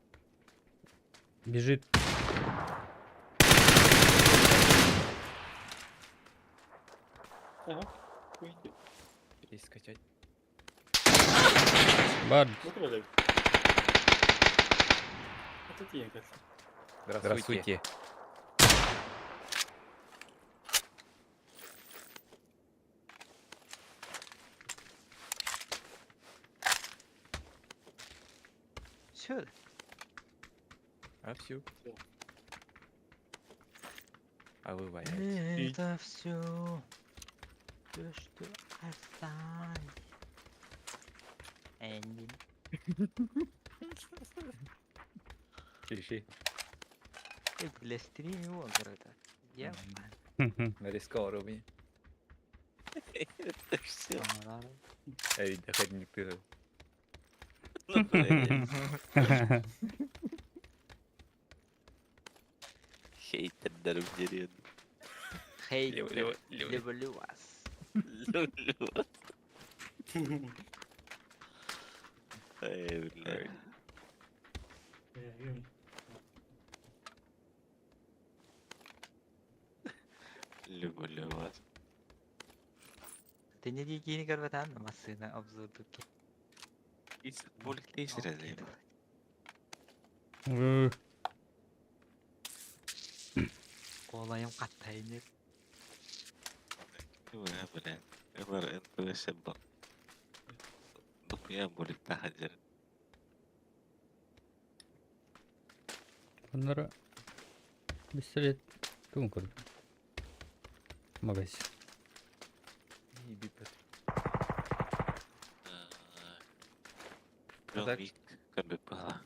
Бежит. Ага. Уйди. Есть скачать. Бар. Ну троллей. Это тиен кэллэ. Здравствуйте. Все. А все. Всё. А вы воняете. Это все. То, что осталось. Энди. Реши. Для стрима его, короче. Я Нарисковал Рубини. Это все. Эй, доходник ты. Хейтердер в деревне. Хей, Лево, лево, лево. люблю вас. Люблю вас. Эй, бля. Люблю вас. Ты не дикий көрбөтөн массыына обзордук. Из мультик разлив. Колайым каттайын. Бля, бля. Ылар НПС был. Дохуя будет тахадер. Bunlara пистолет тугун көрдүм. Магазин. Ебипет. Джон так? Вик көрбүт бала.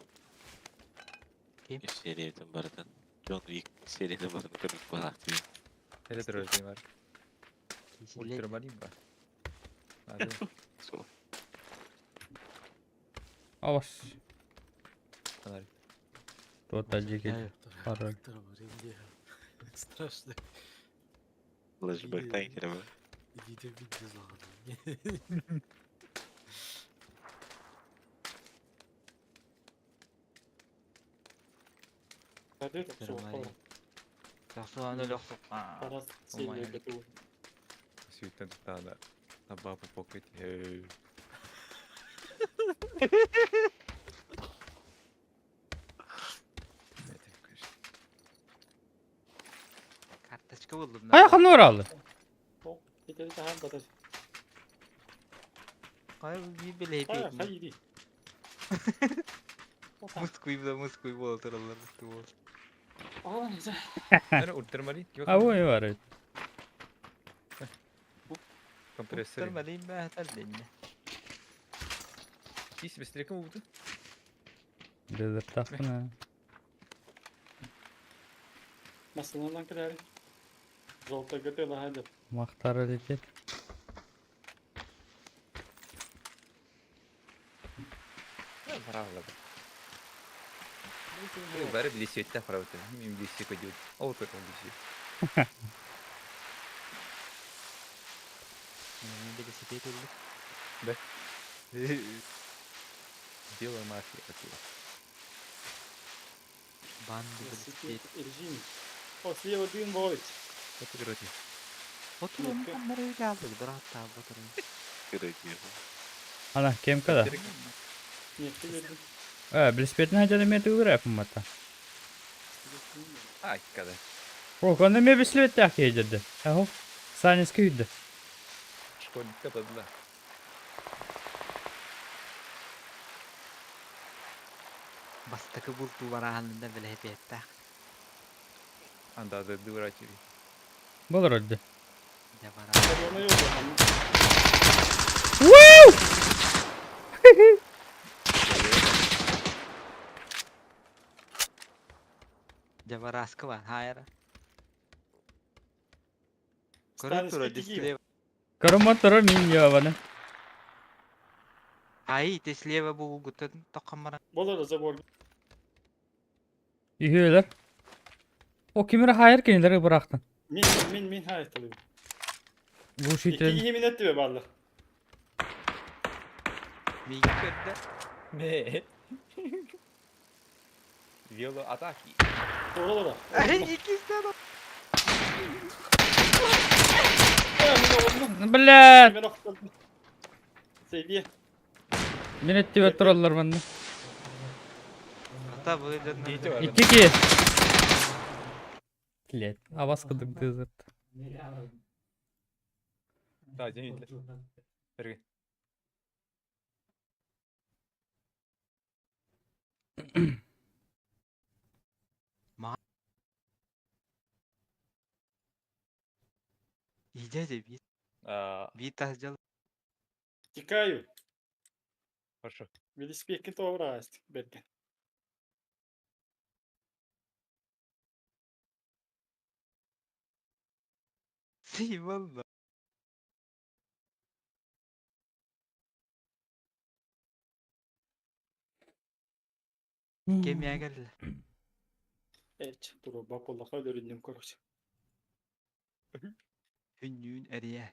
Ким? Сериятын барытын. Джон Вик сериятын барытын көрбүт бала. Ретро бар. Ультрамарин ба. Надо. Сол. Авас. Фонарь. Тот жеке. Пара. Страшно. Флешбэк танкера ба. Идите видео зло. Hadi тохсоо. Тохсоо лохсоо. Парас силе бету. Сүйттен надо на бабу покать. Эй. Это, конечно. Карточка булдум. Ай ханор алды. Итери тахан батар. Кай би биле Ай, хайди. Мускуй да мускуй бола тураллар мускуй бола. Аа, нэ. Наверное, ультрамарин. А ой бар. Компрессор. Ультрамарин бә тәлден. Кис быстрее кому буду? Дедер тахна. Масаланан кэлэр. Жолта көтө лахады. Мактар летит. Правда. Бары блесет, да, правда. Им блесет пойдет. А вот как он блесет. Мен велосипед өлдү. Да. Белая мафия такая. Банды велосипед. Режим. О, слева дым будет. Это короче. Хоту ханнары ыйдааллар бырааттаах батырын. Ана, кемка да. Нефти бердим. Велосипедин хадьан эмиэ тыылыр эппыммата. Айкада. О, онно эмиэ бэсилиэттээх киһи дьэрдэ. Аһо, Санецка үүрдэ. Школьникка тадла. Бастакы бултуу барааһынында бэлэһипиэттээх. Анда дурачили. Болор өрдө. Дьэ бараа. Дьэ барааска бар, хаайара. Көрөн турар дисплей. Көрөмөр турар мин ёбаны. Ай, ты слева булгутун тоххаммара. Болор забор. Үһүөлэр. О, ким эрэ хаайар кинилэри быраахтан. Мин мин мин хаайталыым. Глушитель. Икки киһи минет түбэ бааллар. Миигин көрдө. Ме. Вело атаки. Туора Иккистен Блядь! Сейбие. Мин өттүбэр тураллар манна. Ата бу дьоннор. Икки киһи. Блядь, абас кыдык дызыт. Да, день. Эрги. Идете бит. А, Бит сделал. Тикаю. Хорошо. Велосипедке тообра берген. Си валла. Кемия кэллэ. Эч, туруба коллаха өлөрүннүм короче. Хүннүүн эрийээс.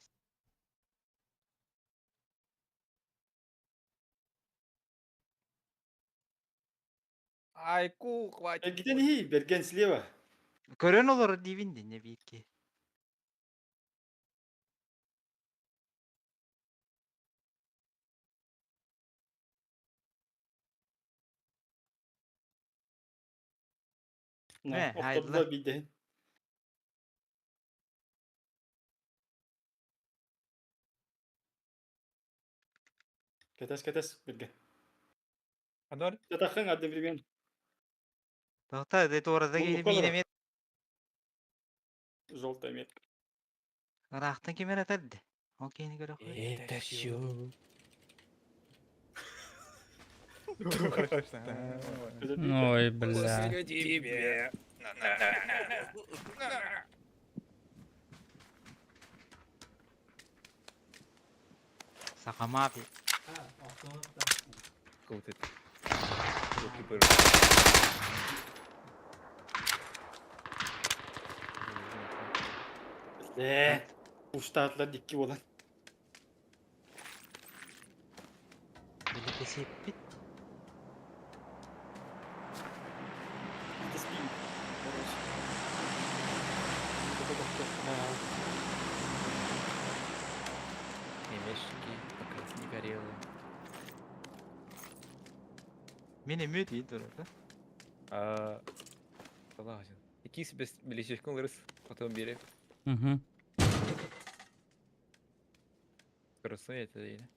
Айку, хватит. Где не берген слева. Көрөн олорор диибин динне биир киһи. На, Э, хайдылар. охтордула биирдэһин. Кэтэс, кэтэс, берген. Анор? Жатахын одновременно. Тоқта, де туората Бұл киһи бұқалар. миин эмиэ Желтая метка. ыраахтан ким эрэ этэрдэ. Ол киһини көрө Это все. Ой, бля. тебе. Саха мафия. Вот это. Руки пыры. Э, уштаатылар дикки болан. Били кесиппит. Немешки, пока не горело. Мин эмиэ тиий турар. А, Согласен. Икки без билишечкин лырыс, потом бери. Угу. Красный это или?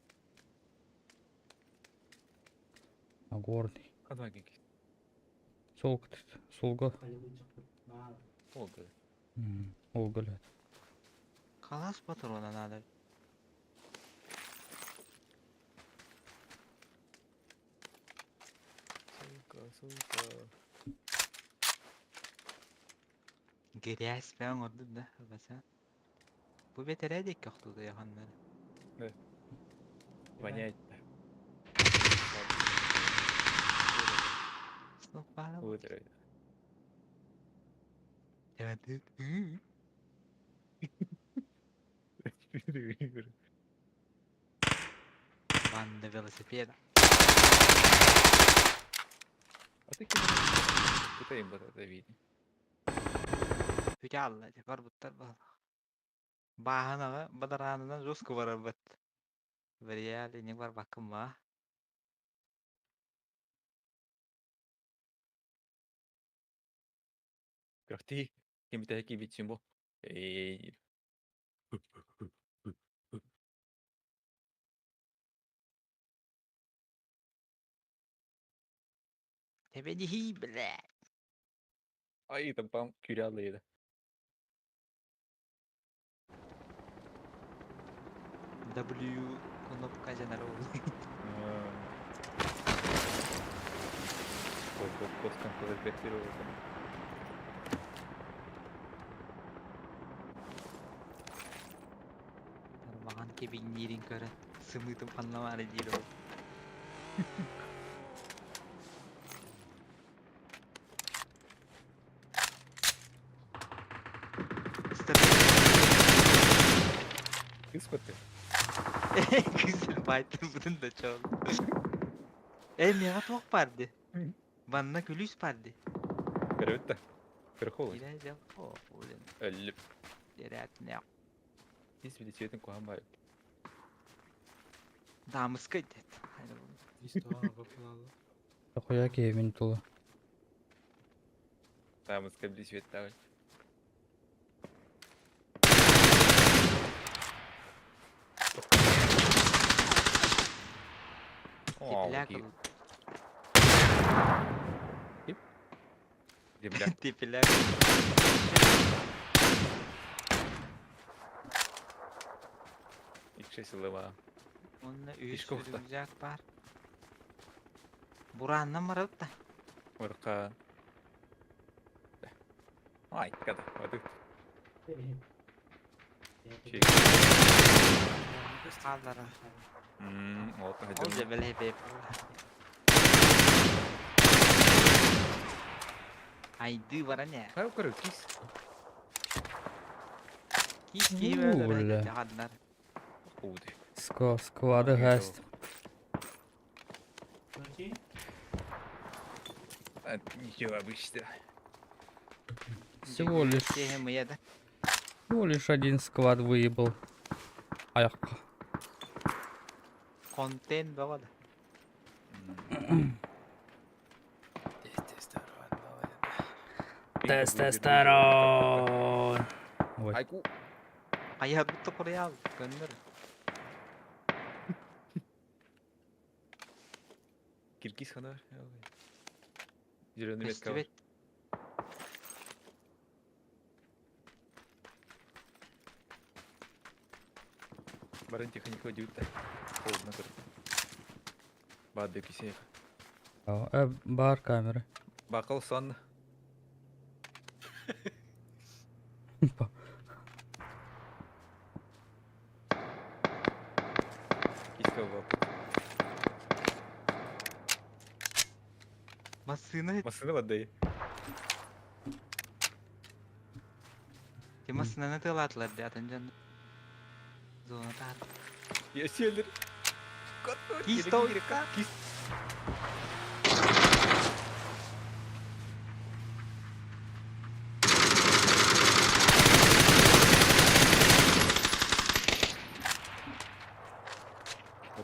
Нагорный. Ханва гики. Солга. Солга. Олга. Ол гулят. Халас патрона надо. Сука, сука. Грязь бээн ордук да, баса. Бу бэтэрээ диэки охтуута яханнар. Воняет. Снуппаала. Вот это. Банда велосипеда. А ты кем? Куда им вот это видно? Бүтэ алла, бар буттар баҕалаах. Бааһынаҕа бадараанынан жестко барарбыт. В реале не барбаккын ба? Күрэхтии кимитэһэ киирбитсин бу. Эй. Тэбэниһий, блядь! Ай, там пам күүрэ W кнопка дьанар ол. Тарбаҕан кэбиҥниирин көрөн сымыытым ханна баара диир ол. Кыыс көттө. Кыыс байтырбытын да чол. Э, миэхэ туох баар дии? Манна күлүүс баар дии. Көрөбүт да. Көрөхө Киирэ дьэл. О, блин. Өллүп. Вероятно. Ис билисиэтин куһан баар. Дамыскай дед. Дохуя киһибин тула. Дамыскай билисиэттээҕи. Тепляк. Земляк. Тепляк. Икше сылыма. Онно үс Ишковта. рюкзак бар. Бурааннан барабыт да. Орка. Ай, када. Hadi. Чек. Хааллара. Вот Ол хадым. дьэ бэлэһи Айды баран ээ. Хай көрө кис. Кис киһи У, бля. ханнар. Уды. Склады гасть. Ничего обычного. Всего лишь, Киһи мыйа да. всего лишь один склад выебал. Аяққа. Контент бөҕө да. Тестостерон. Ой. Айку. Хайа бутта курьял көннөр. Киргиз ханар. Зеленый метка. Көстүбэт. Баран техника дьүтэ. Холодно көр. Бады кисех. Бар камеры. Бакал сон. Киска вот. Массыына Масына бады. Ти массыынаны тыалаатылар дии атын дьон зона таһар. Я селер. Кис толка. Кис.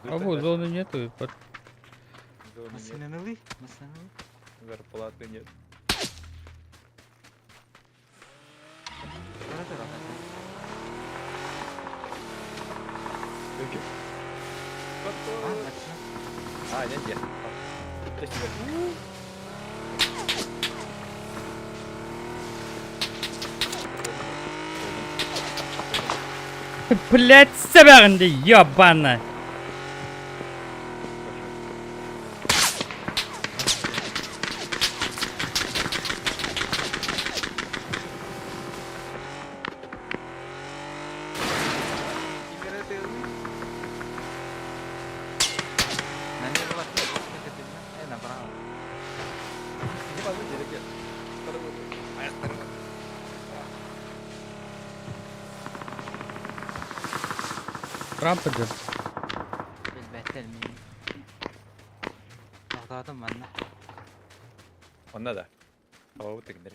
А вот зоны нету. и Зоны нет, Массыынаны ылый, массыынаны ылый. зарплаты нет. Бара тур ата. А, массыына. А, нет, нет. Блять, себәгінде ебана. Кимера тыалый. Налево Э, направо. Не могу, керек. Рампа дер. Билбэттэр мин. Тоқтоотум манна. Онна да. Хава тегдер.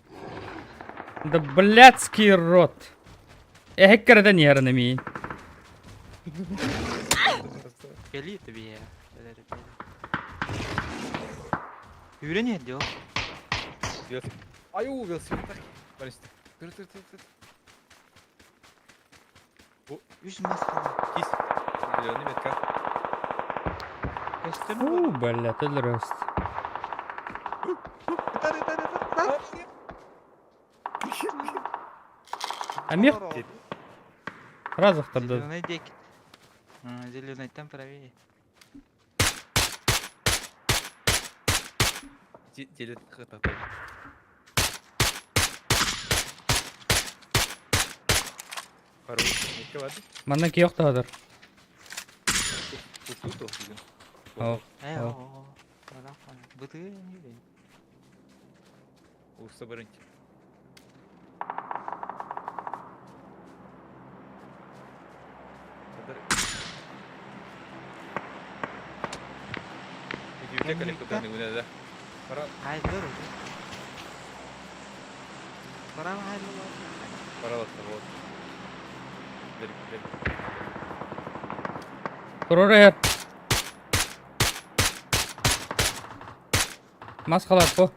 Да блядский рот. Эһэккэрэтэн иһэрин эмиин. Кэлии түбиэ. Үүрэн иһэр дьол. Аю, велосипед. Барыста. Тур тур тур тур. Үс мас хала. Кис. Зеленый метка. Көстөн У, бля, төлөрөст. Ытар ытар ытар. Амир сразу второй. Зеленый дек. Зеленый там правее. Делит хата. Хорош. Метка бады. Манна киох таһадыр. Туту бүгүн. О, Э, О. о, Бытыы не Уста барынчы. Үдүүтэ кэлек тутаны гүнэ да. Пара Хайдыр уже. Пора хайдыр. пара вот. Бер бер. Турар иһэр. Мас халат по.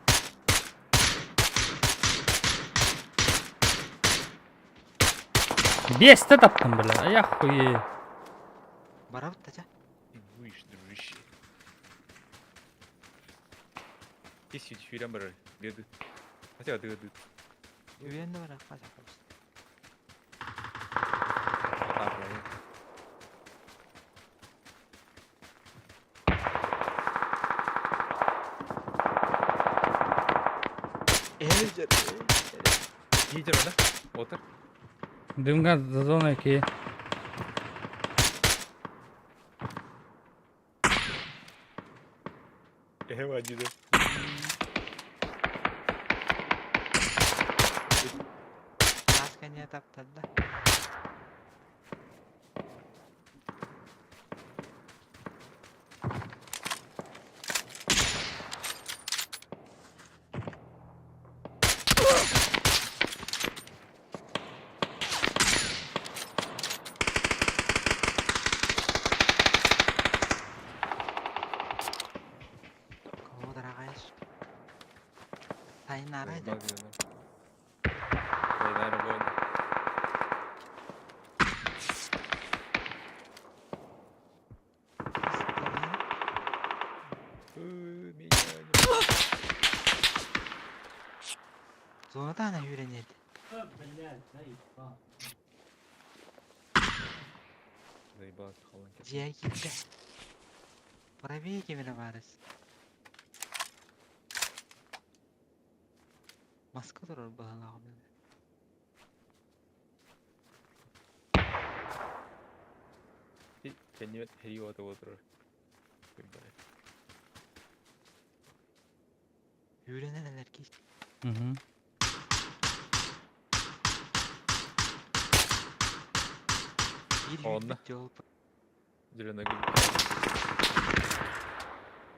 Бесте таптым, бля. А я хуе. Барабыт та Ты будешь, дружище. Тис үтүрэн барар. Беды. Хотя ты ты. Үйен да барак кача. Э, Лидер, да? Отыр. Дымга за зоной ки. Эва диде. Маска не таптады да. Кого дорогая? Тайнара да. Тайнара болды. Зонатана үйренеді. Блядь, заебал. Заебал, халан. Дьиэ киирдэ. Правее кемере барыс. Маска турар баһалаах Кенни хери ота отыр. Үйренелер ки. Угу. Биир Онно. үүрбүт дьол. Зеленый гүл.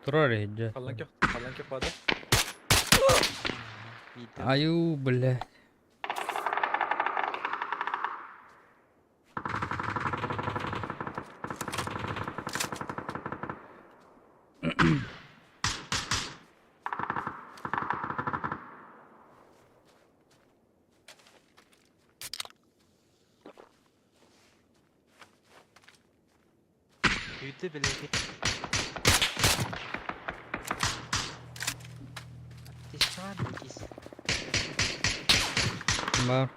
Турар иһдэ. Халан көх, халан көх бады. Биирдэ. Аю, бля. Үүтү билеги. Аптечка бар да кис. Бар.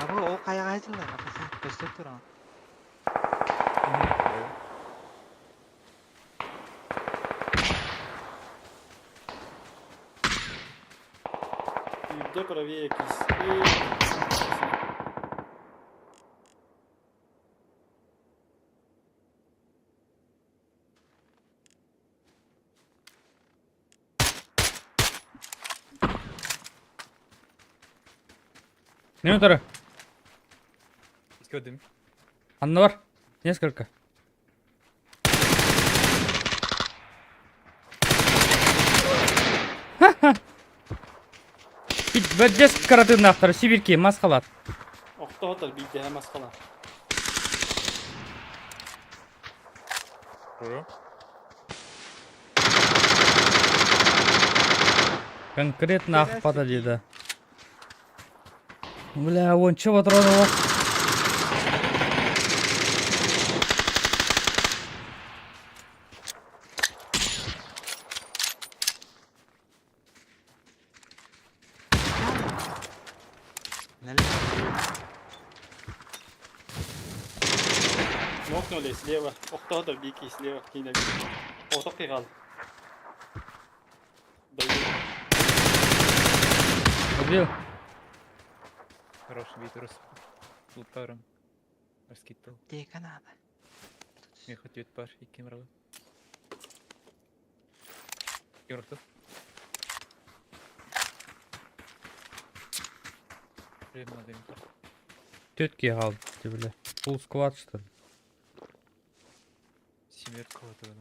Абы ол каяга айтылар. Апаса көстөп туран. Үйде правее кис. Не утары? Көрдүм. Аннор. Несколько. Бэддес каратыннаахтар Сибирки мас халат. Охтоотор биирдэһэ маскала. Хорошо. Конкретно ахпата деді. Бля, он че патронов? Нокнули слева. Охтоотор биики слева. Киинэ. Оток кыгал. Дойду. Убил. Хорош, Витрус. Лутаром. Раскидал. Аптека надо. Меха түөт бар, икки мыралы. Ким Время надо им. Тетки қалды, бля. Фулл склад, что ли? Семерка вот это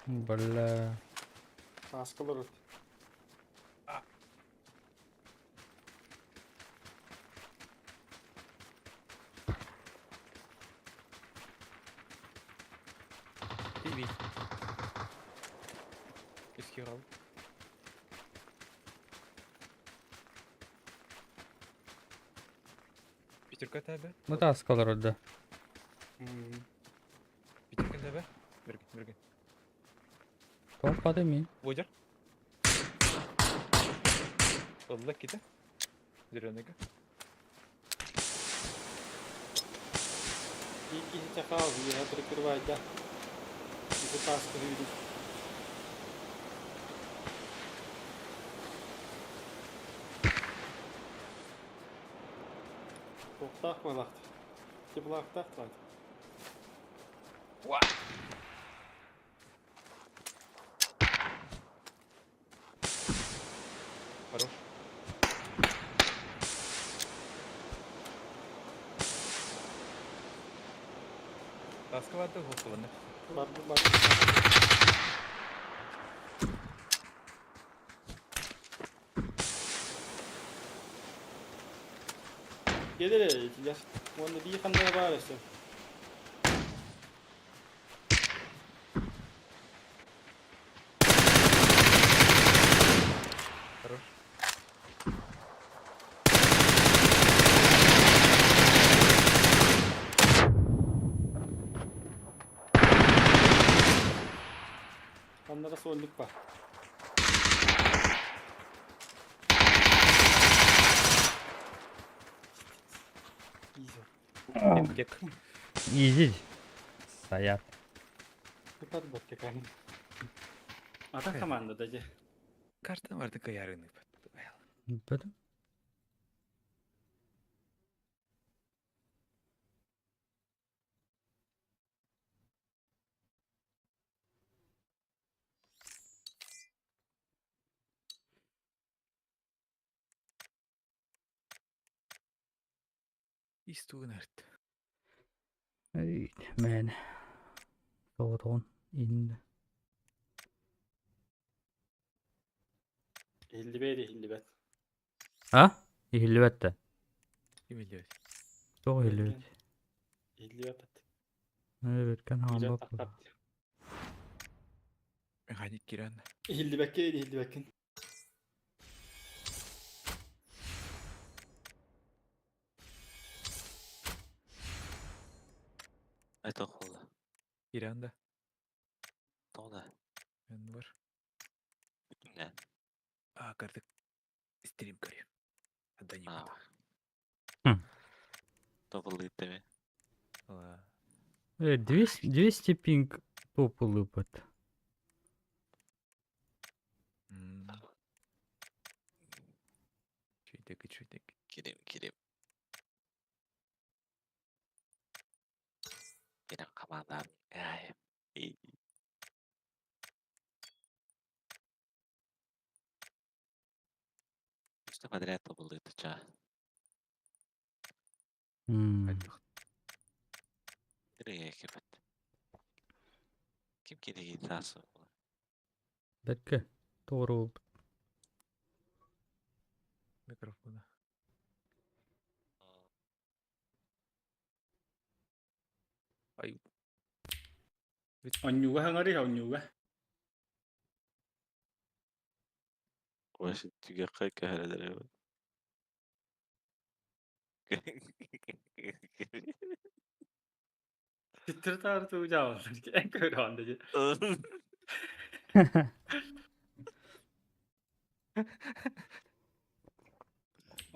Бля. Маскалар. Тиви. Искирал. Пятерка тебе? Мытаскалар да. Пятерка тебе? Берген, берген. Тоқпады мен. Водер. Ылла ките. Зеленыйга. Биики чахал, я прикрывай, да. Из таска видеть. Тоқтақ балақты. Теплақтақ лады. Хорош. Таскаларды готованы. Барды, барды. Gelir itiler. Onda bir kanına var işte. Хорош. Onlara solluk var. Easy. Тек. Изи. Стоят. Süper bot tekrar. Ата команда да же. Карта барды каярыны. Бітім. Истугнарт. Эй, Мен. Соғытон. Инді. 51 55. А? Ихілібәтті. Ким билет? Тоқ ихілібәт. 55. Өткен Güzel хамбап. tak Механик Киран. 55 55. Это холла. Киран да. Тоғда. Мен бар. Не. А, карты. Стрим көрем. Отдай А. Хм. Тобылы теме. 200, 200 пинг топы лыпат. Чуйтек, чуйтек. Кирем, кирем. Кирем. Команда. Ай. И- Үстэ подряд тобуллуйда чаа. М. Nereye кебет. Ким килигин саас Бэркэ. Тоҕо буолбут. Микрофона. Ай, Онньуга хаҥарый, онньуга. Вообще түгэххэ көһөрөлөр эбит. Титтир таары тугу дьаабаллар. Эн көрөҕүн да дьэ.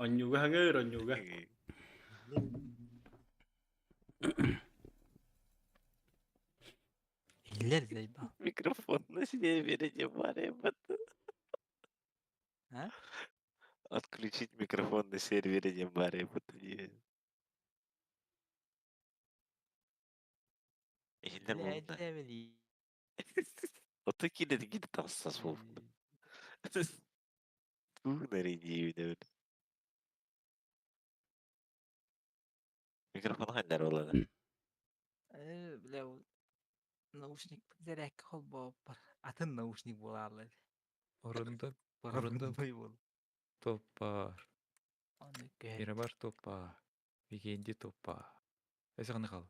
Онньуга хаҥыр, онньуга. Иллэр заебал. Микрофон на севере не варим. А? Отключить микрофон на сервере не барим. Иһиллэр Бля, буолла. это Ото киирэн киирэн таҕыстас буолбут. Тугун эрийдиибин Микрофон хайдар буолла. Бля, ол наушник зарядка холбооппар. Атын наушник буолааллар. Орында, орында Бородой буол. топпар. Оны көһөр. Мирамар топпа. Вигенди топпа. Эсэ ханна хал.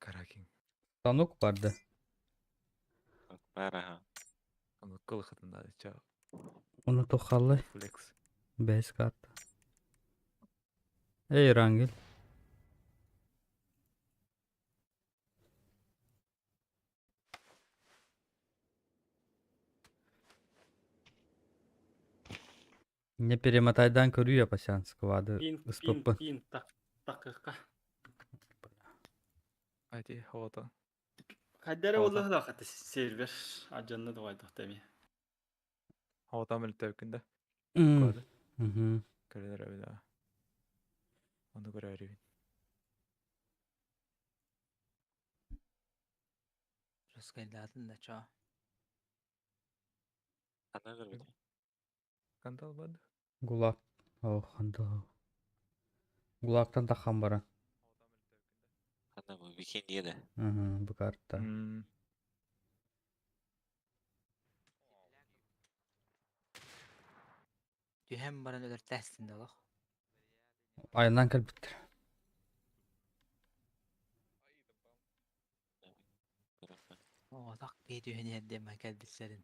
Каракин. Станок барды. Бар аха. Аны кыл хатында ча Оны тохаллы. флекс. Бэс карта. Эй, Рангел. Не перемотайдан көрүү япасян сквады Пин, пин, СПП. пин, так, такыка. Ати хота. Хайдара Хота. оллаһы да хата сервер аджанна дугай тохтами. Хота мөлтөкүндэ. М, Квады. мгм. Көрөлөр эбит. Оны көрөрүбүн. Рускайдатын да чоо. Ханна көрбүт. Кантал бад. Гулаг. О, ханда. Гулактан тахан бара. Ханна бу викенд да. Мгм, бу карта. М. Түһэн баран өлөр тэстин да олох. Айынан кэлбиттэр. Оо, так киһи түһэн иһэрдиэн ма кэлбитсэрин.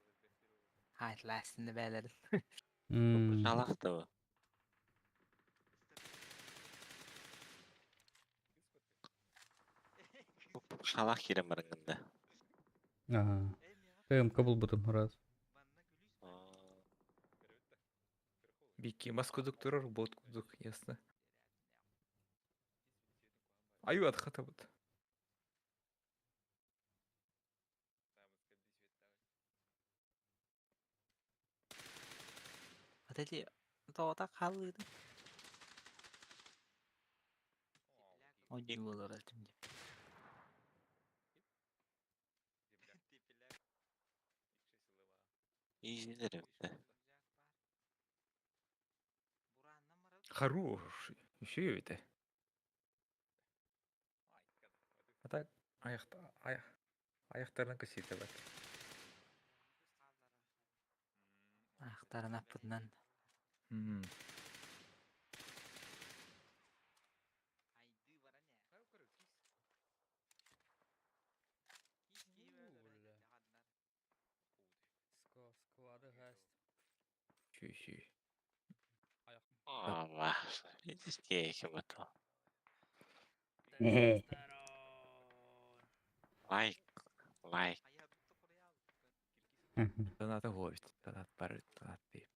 Хайтлаастын да бээлэрин. М. Шалах да бу. Шалах кирен барыңында. Ага. КМК булбутум раз. Бики мас кудук турар, бот кудук, ясно. Аю атхата бут. Ата тоҕо хааллыытын. Онньуу олорор этим дии. Иизинер эбит. Хороший. Еще это. А так аяқта аяқ аяқтарынан кесейді бат. Аахтарын аппытынан. М. Чүй-чүй. Ама. Видишь, кем это. Лайк. Лайк. Донаты говит. Донат бар, донат бей.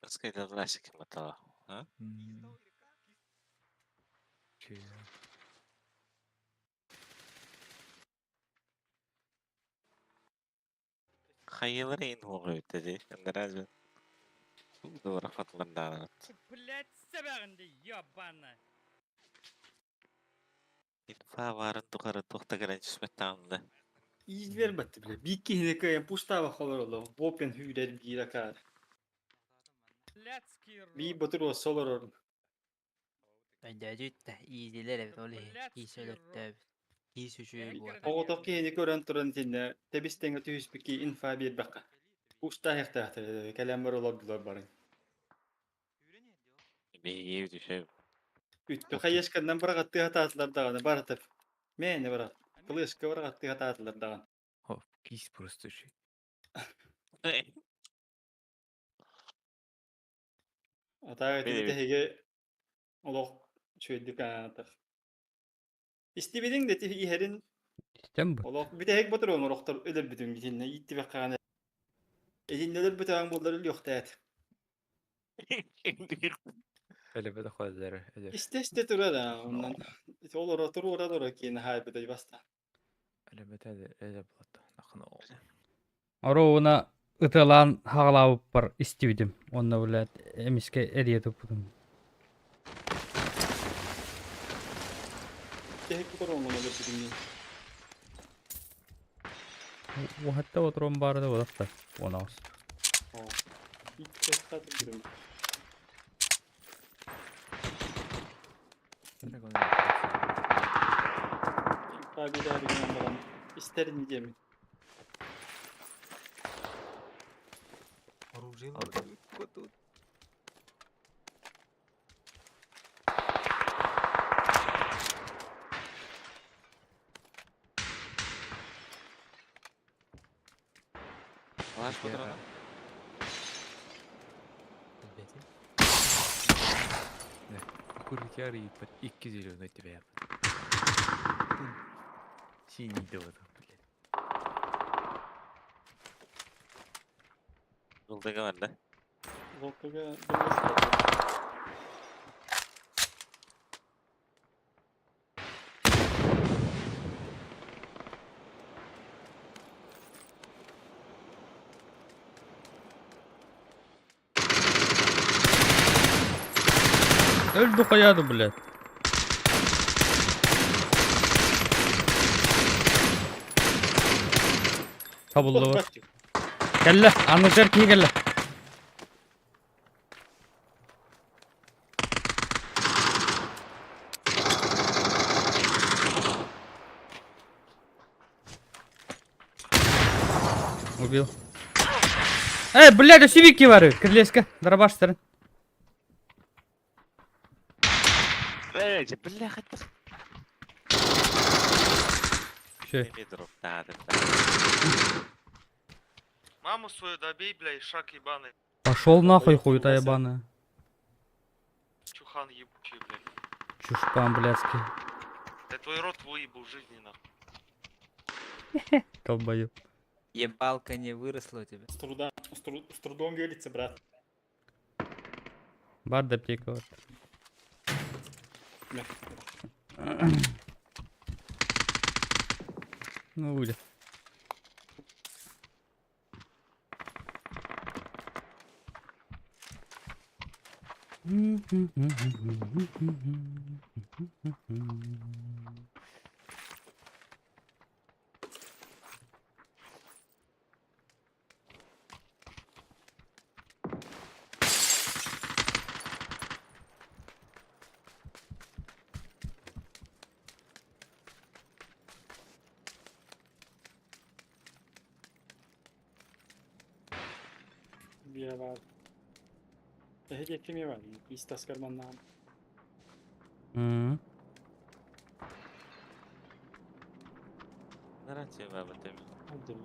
Раскайда классик кем это. А? М. Чүй. Хайыылара иһин уоҕа эбит дии. Анараа дьон Дуорахпатылардаабыт. Блядь, сэбэҕин дии, ебаная. Инфа баарын тухары туох да кэлэн түспэттэҕим да. Иилэр батты бile. Биир киһини кыайан пустаабах олороллор. Бопен хүүрэр биир акаар. Блядский рот. Биир ботуруос олорор. Өйдөөдүт да иидилэр эбит ол иһин киис Блядский рот. өлөртөөбүт. Киис үчүгэй буолар. Оҕотох киһини көрөн туран итиннэ тэбис тэҥэ түһүспүкки инфа биэрбэххэ. Пустаахтаахтар кэлэн бар олордулар барын. Биһиги үтүшэ Үттү хайысканнан бараҕаттыы хатаатылар даҕаны барытып. Мээнэ барат. Кылыска бараҕаттыы хатаатылар даҕаны. О, киис просто үчүгэй. Атаага Били- ити тэһиги олох үчүгэйдик аатах. Истибитиҥ да ити иһэрин Истэн бу. олох бүтэһик ботуруон орохтор өлөрбүтүҥ итиннэ ииттибэххаҕына. Итиннэ өлөрбүтэҕиҥ буоллар өлүөхтээт. Элебе ходер эдер. Истэ-истэ турар аа оннан ити олоро туруора тура киэн хаайбытай баста. Элебете эде булат. Нахна. Оруобуна ытыалаан хаҕалаабыппар истибитим. Уонна, блядь, эмискэ эрийэ туппутум. Бүтэһик ботуруон өлөрбүтүҥ дии. Уһатта ботуруон баара да буолар 10 8. Оо. Ииттибэххэ турбутум. Инфа биэрээри гынан баран истэрин диэмин. Оружие тут. Алаш патрона. Билбэтим. Кургутяр иппат икки зеленый тебе. Синий да вот, блядь. Ылдыга бар да. Лоппуга дымыс. Өлдү хайаады, блядь. Табыллыбыт. Кэллэ, аныгар киһи кэллэ. Убил. Эй, блядь, сивики бары. Кирлеска, дробаштарын. Эй, бля, Все. Метров, да, да. Маму свою добей, бля, ишак ебаный. Пошел нахуй, хуета ебаная. Чухан ебучий, блядь. Чушпан блядский. Я твой рот выебу в жизни, нахуй. Долбоёб. Ебалка не выросла у тебя. С труда, с трудом велится, брат. Бар да аптека вот. Мә. Ну, выйдет. Bir var. Hediye kimi var? İstas karmandan. Нарация баба тем. Hadi.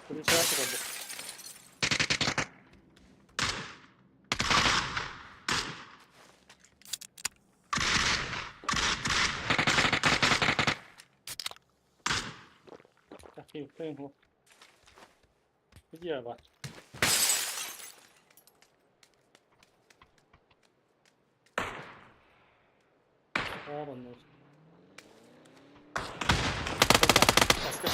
Bunu çağırdı. Такие, Где var? Var onlar. Başka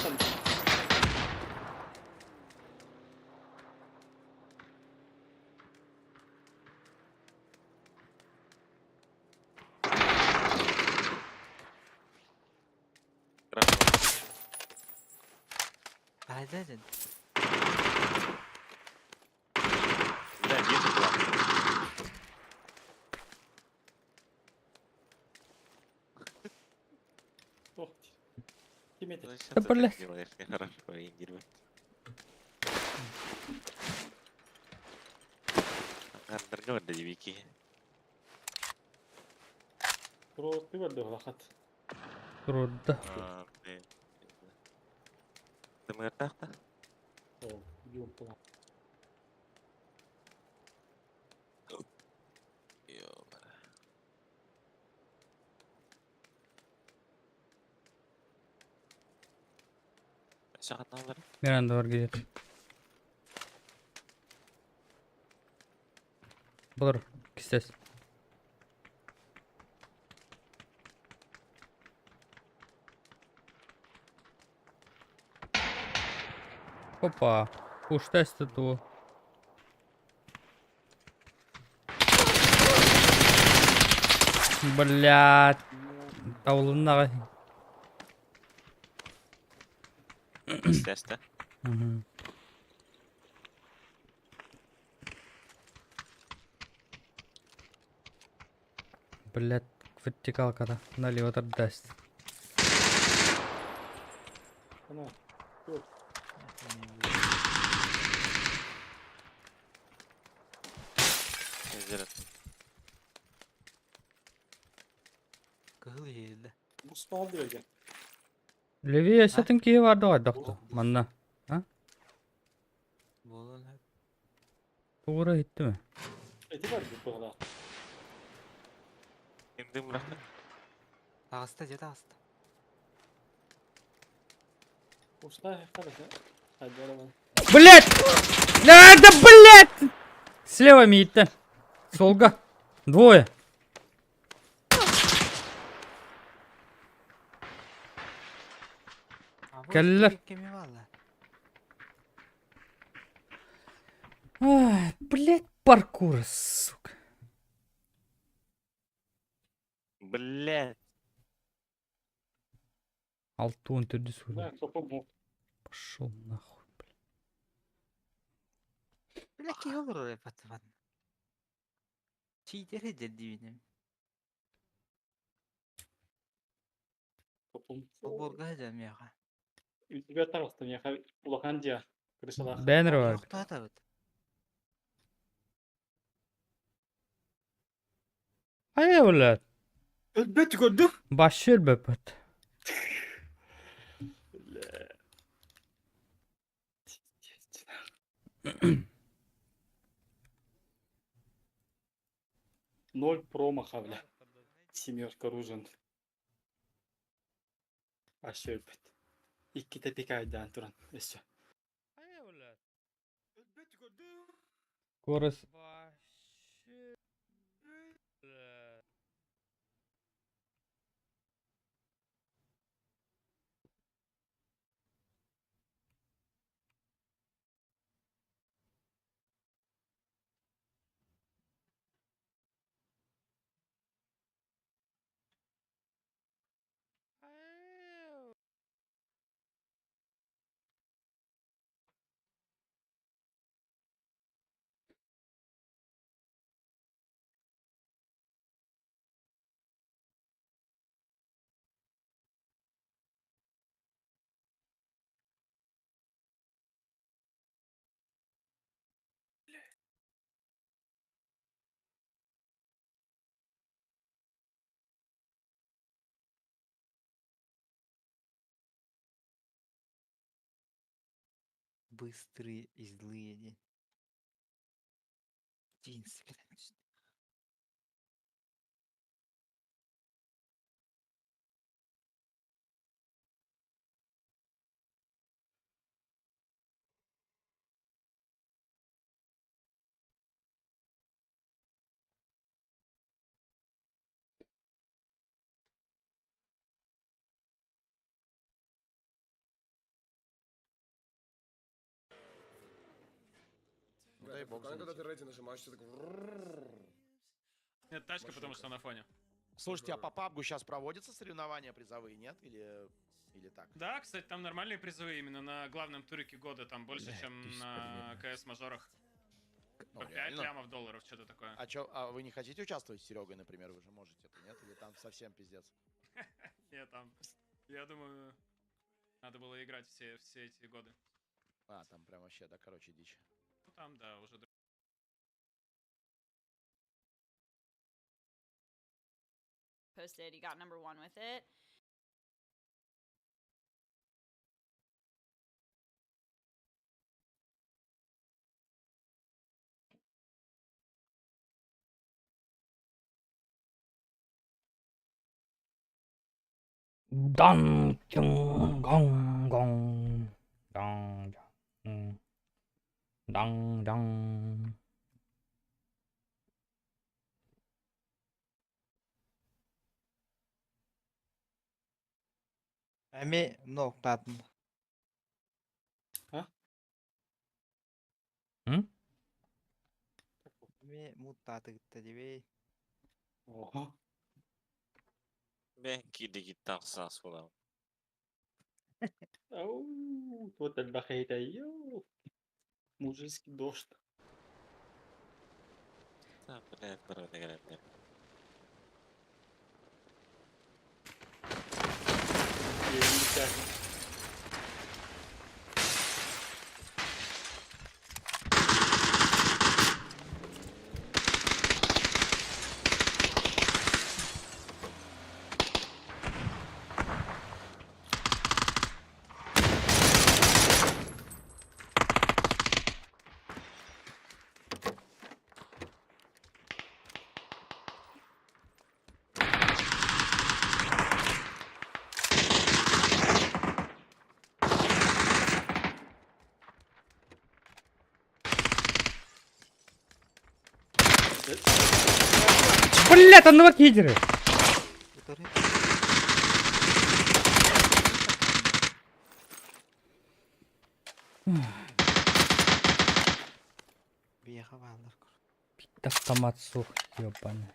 Баайда Бля, вижу план. Ох, Ким это? Зачем Да, ты так блядь. делаешь? Нехорошо, Индирбек. Андерга бар дебики. Просто бар Трудно. Тымыртахта? О, ёпта. Ёбара. Шағаналар. Миранда бар где-то. Бұлар, кистес. Опа, уж тест этого. Блядь, таулыннаға. Кистес, Мгм. Блядь, вертикалка-то налево даст. Ана. Ezdir. Кыһыл иһиллэ. Mustafa diyor gel. Левее сәтін кие барды ғой, доктор. Манна. Буолан хөп. Туғыра кетті ме? Eti var bu kadar. Кимдин бұрақта? Таҕыста дьэ таҕыста. Usta kadar. Hadi araba. Блять! Да, да, блять! Слева миитті. Солга. Двое. Кэллэр. Кеми баалла. Ай, блять, паркур, сука. Блядь. Алтуын түрді сүрді. Ben topum bu. Пошел нахуй, блядь. Бля киһи олорор эпатыбан. Чиитер дьэ дибиним. Topum. Олборга дьэ миэхэ. Үлбе taraftan ya. Ulakan diye. Kırışalak. Бэнер бар. Тохтоотабыт. Ай, блядь. Ölbet gördüm. Башыр бөпөт. Ноль промаха, бля. Семерка ружен. Aşı ölbet. İki tepik aydan turan. Eşe. Ölbet gördüm. Корос. Быстрые и злые день. Джинсы, блядь. Бог Прикольно, когда залетит. ты ready нажимаешь, ты такой... Нет, тачка, потому Машинка. что на фоне. Слушайте, а по пабгу сейчас проводятся соревнования призовые, нет? Или так? Да, кстати, там нормальные призовые именно на главном турике года, там больше, Бля, чем тысяч на по КС мажорах. Ну, По 5 реально. лямов долларов, что-то такое. А чё, а вы не хотите участвовать с Серегой, например? Вы же можете это, нет? Или там совсем пиздец? Нет, там, я думаю, надо было играть все эти годы. А, там прям вообще, да, короче, дичь. Ну, там, да, уже Posted, he got number one with it. Дан, тюн, гong, гong. Дан, дан. Дан, дан. Эми ноктатын. А? М? Эми муттатыгытта дебей. Ого. Мен кидиги тахсас буолам. Ау, вот элбэхейдэ, йоу. Мужицкий дождь. Да, блядь, бро, Я не тягну. Бля, там два кидеры! Утары. Бияха баалар. Автомат сух, ёбаный.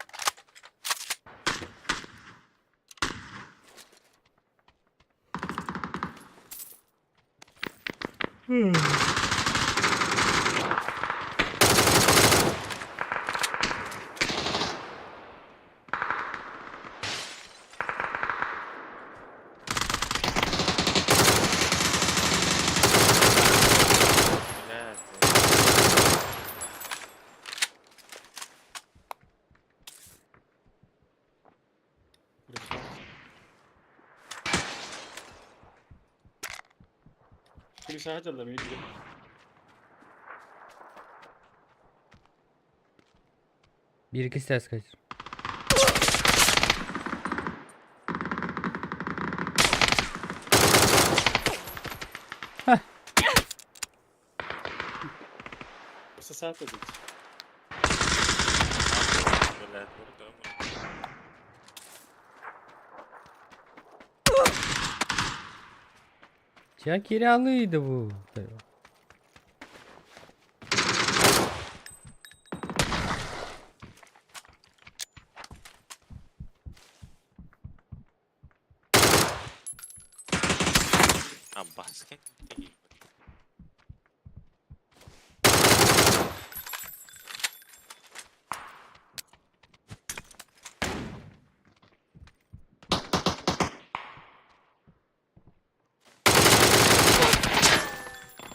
Блядь. Крыша дьалла мен билем. Bir iki ses kaçır. Kısa saat oldu. Блядь, бро, Ya kiralıydı bu. А, баскет?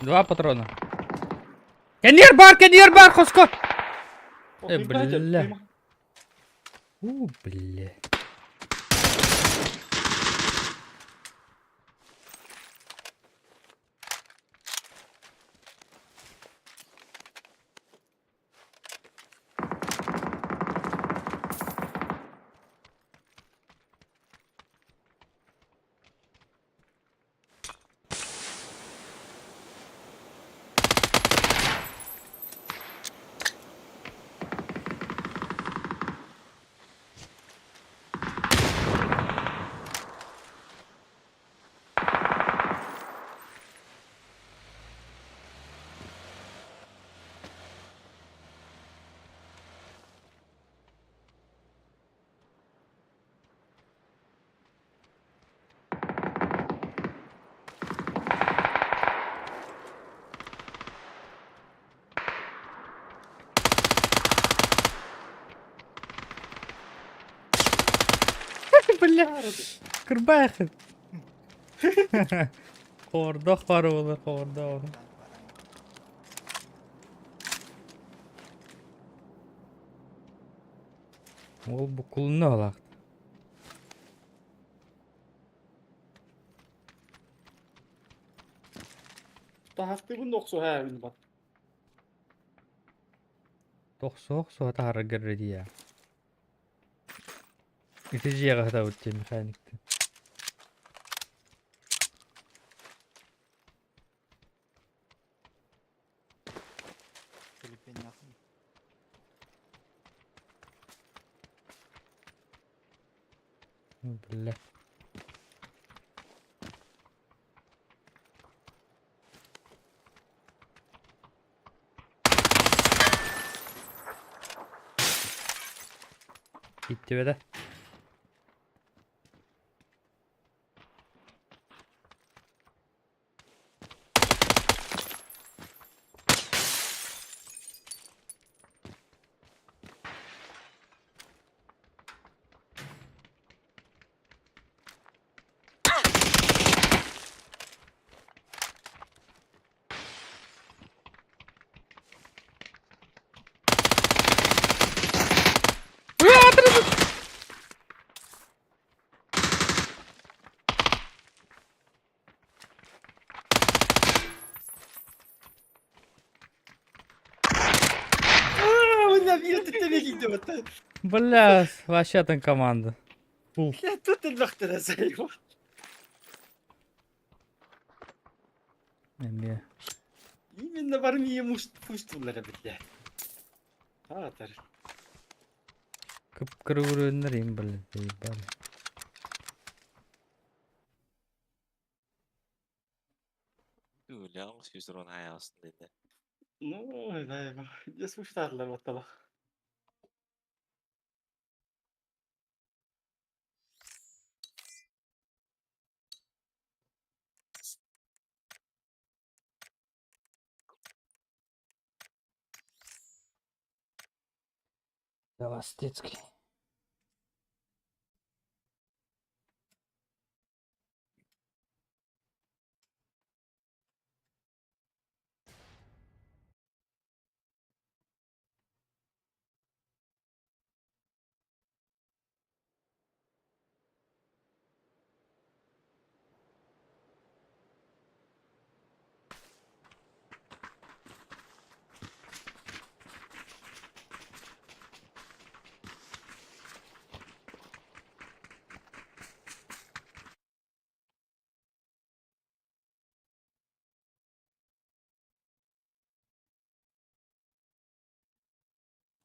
Два патрона. Кенир бар, кенир бар, хоско! Э, бля. У, бля. Кырбаахын. Хордох бар буолар, хордох. Ол букулунна алаахт. Таһастыбын охсуһаабын бар. Тохсуох суота хараргар дия. Ити дьиэҕэ сытабыт дии механиктын. Төлөпүөннээхпин. Бля. Иттибэтэ. Бля, я тут тебе видео. Бля, вообще там команда. Уф. Я тут элбэхтэрэ сайва. Эмиэ. Именно в армии муштуллара бля. Аатар. Кып-кыры им, блин, заебали. Үлэҕин сүүс хайаҕасын диэтэ. Ну, дьэ суштаатылар баттала. Холостецкий.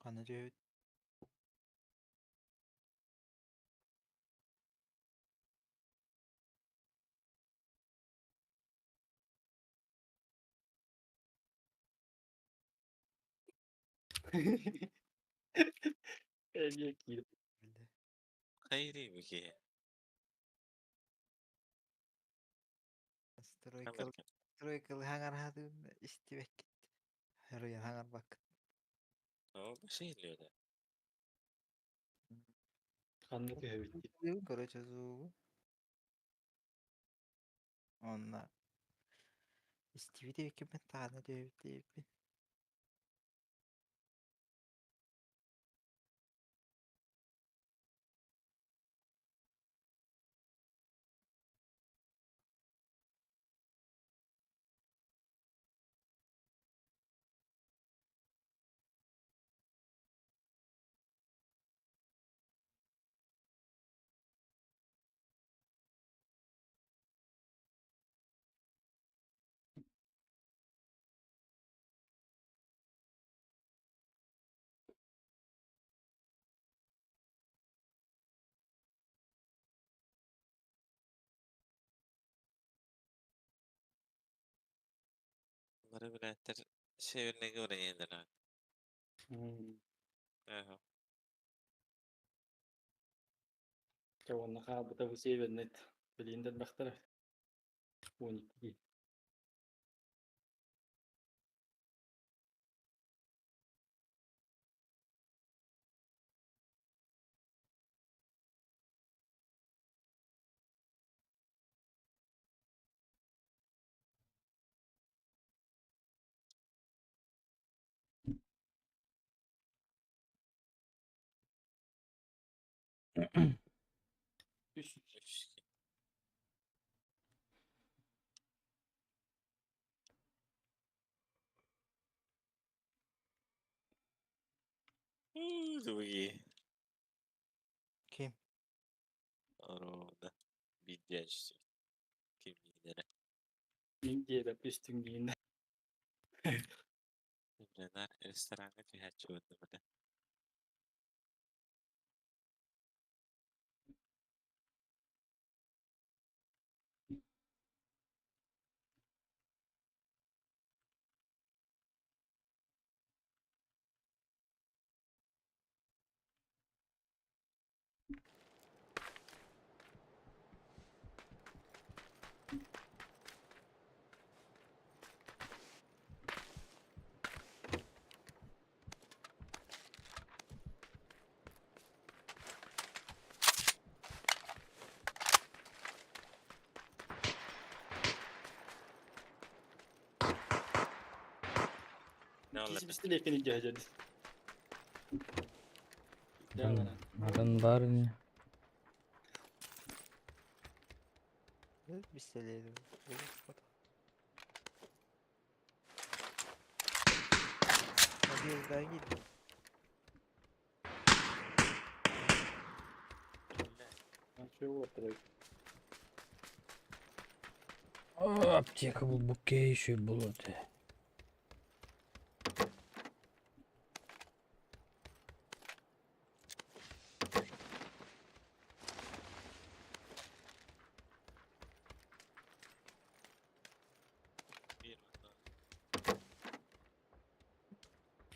Ханна түһэбит? Эмиэ киир. Хайрыы бикиһи. Стройкал стройкал хаҥархатын истибэккит. Харуйан хаҥарбаккыт. Оо, башилиода. Ханна түһэбит. Короче, звугу. Онно истибит эбиккин таана түһэбит диэбиппин. Бары билээттэр северныйга баран иһэллэр. Ааха. Чэ уонна хаалбыта бу севернет. Билиин дэлбэхтэрэ. 12. Үс. Дуги. Ким? Ровно. Видящий. Ким диэнэрэ. Мин диэбэп үстүҥ диин. Бля, рестораҥҥа түһээччи уонна бля. Ne Киси олордо? бистилиэккин илдьэ сылдьар. Атын бар не. Бистэлиэдим. Подъезда гид. О, аптека был буке еще и было.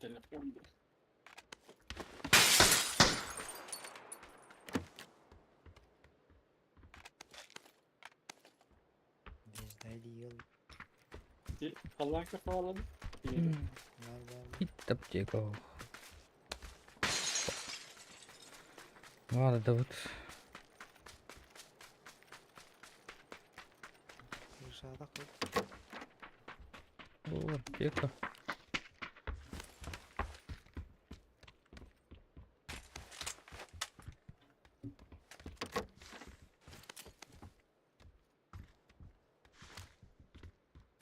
Телефон. Подъезда Халлаанка хаалан. Ит аптека. Ладно, да вот. О, аптека.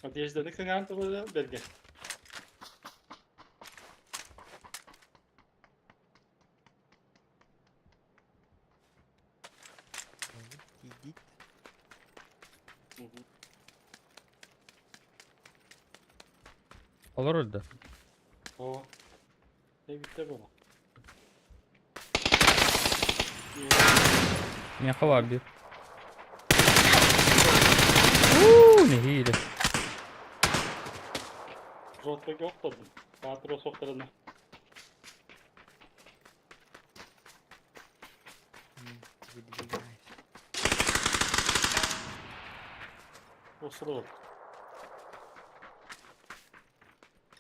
Одежданы кыҥаан туһула бэргэ. Идит. Олор öldü. О. Ne bitti bu? Меха var bir. Uuu ne hile. Rotla yok da bu. Patro soklarına. Выдвигаюсь. Осуру.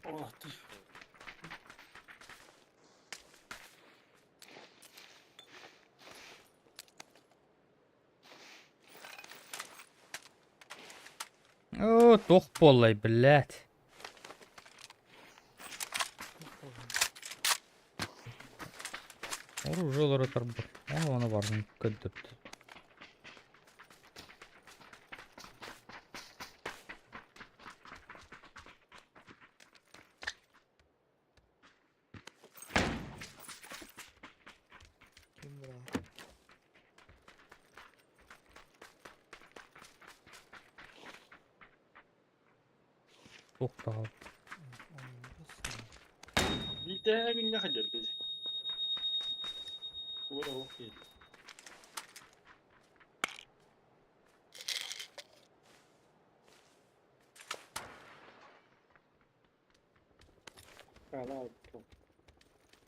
О, ты. О, тох полай, блядь. Оружие тарбы. О, оны бардым көддөптү. Ким брал? Тохтал. Bir de gün ne kadar biz. Bu da okey. Hala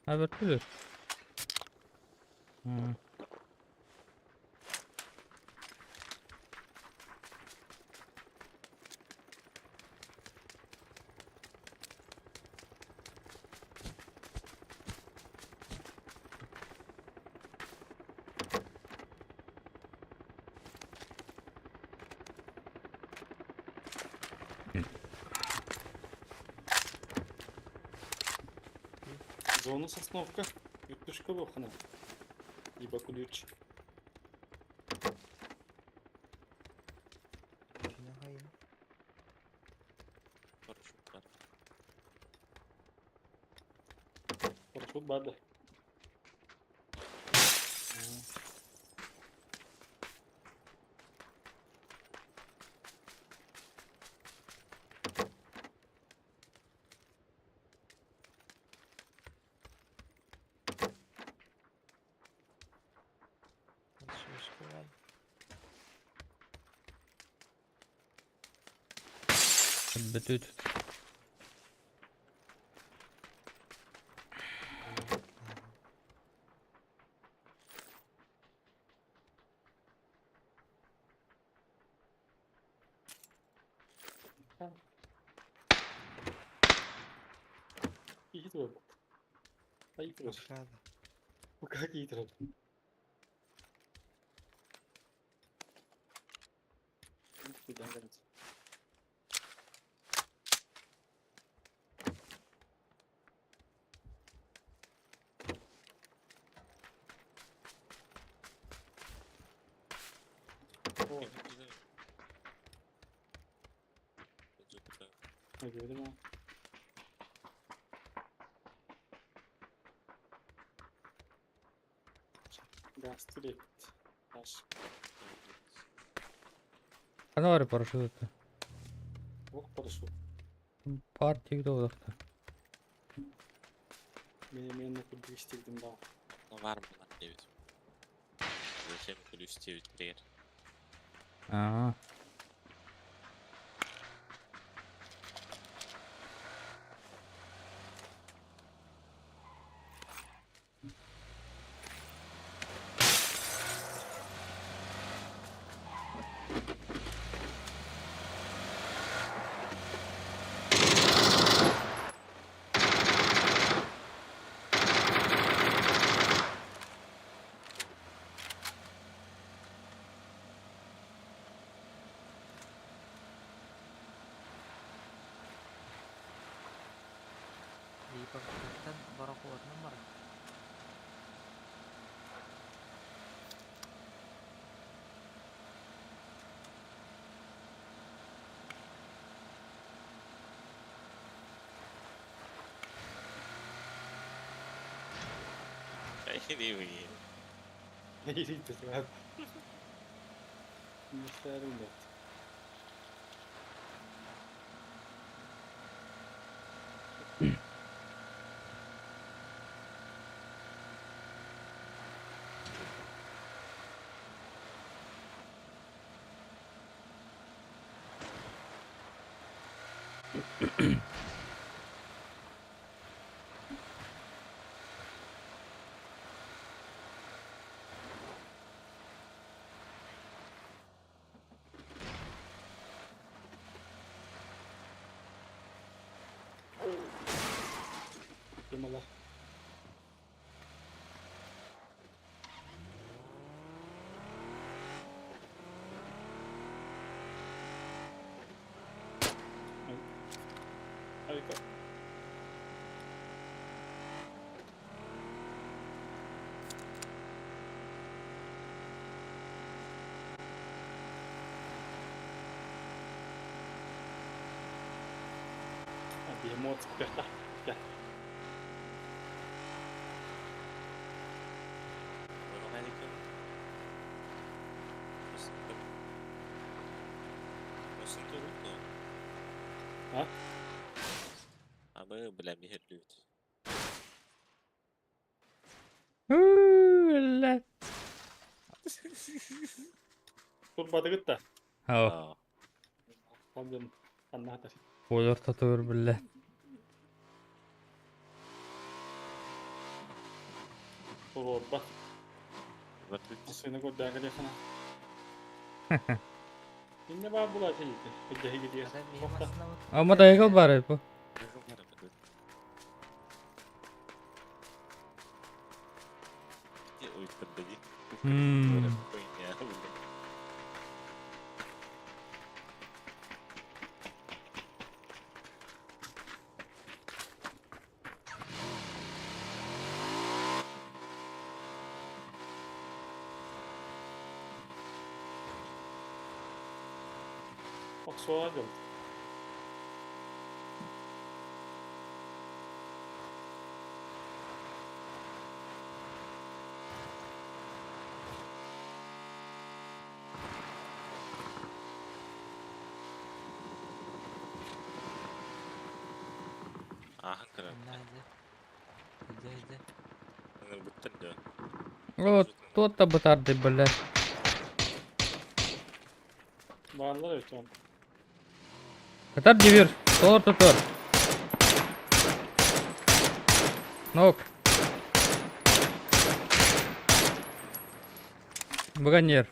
Ha bilir. Hı. Зона сосновка. Юктушка бохана. Либо ключ. Кинохайын. Парашют бар. Парашют бар да. Шишка бар. Бүтүт. Киһи турар. Ай турар. Ашкада. Пока киһи турар. О, gördüm ha. Газ direkt. Газ. Хана бар парашют. Ох, парашют. Бар тегде олақта. Мен курдук истегдим да. Ну, var mı 9? Зачем плюс 9 кирер? Аа. Липа барахуотна бар. Anyway. Riktigt. Nästa. Темала. Harika. Бегемот, gel. А? Абы, бля, михерлют. Бля. Турбадыгыт да. Ау. Там аннатар. Олар татыр бля. Турба. Сыны көрдәгә дехана. Инне бар була şey. Хәҗәһи гидия. Ама да бар бу. Охсуоҕа дылы. Ааһан көрөр. Надя. Иди, иди. Ыҥырбыттар дуо? Вот, тот-то бытарды, блядь. Бааллар эбит ону. Катар дивир. Тор, тор, тор. Нок. Баганер.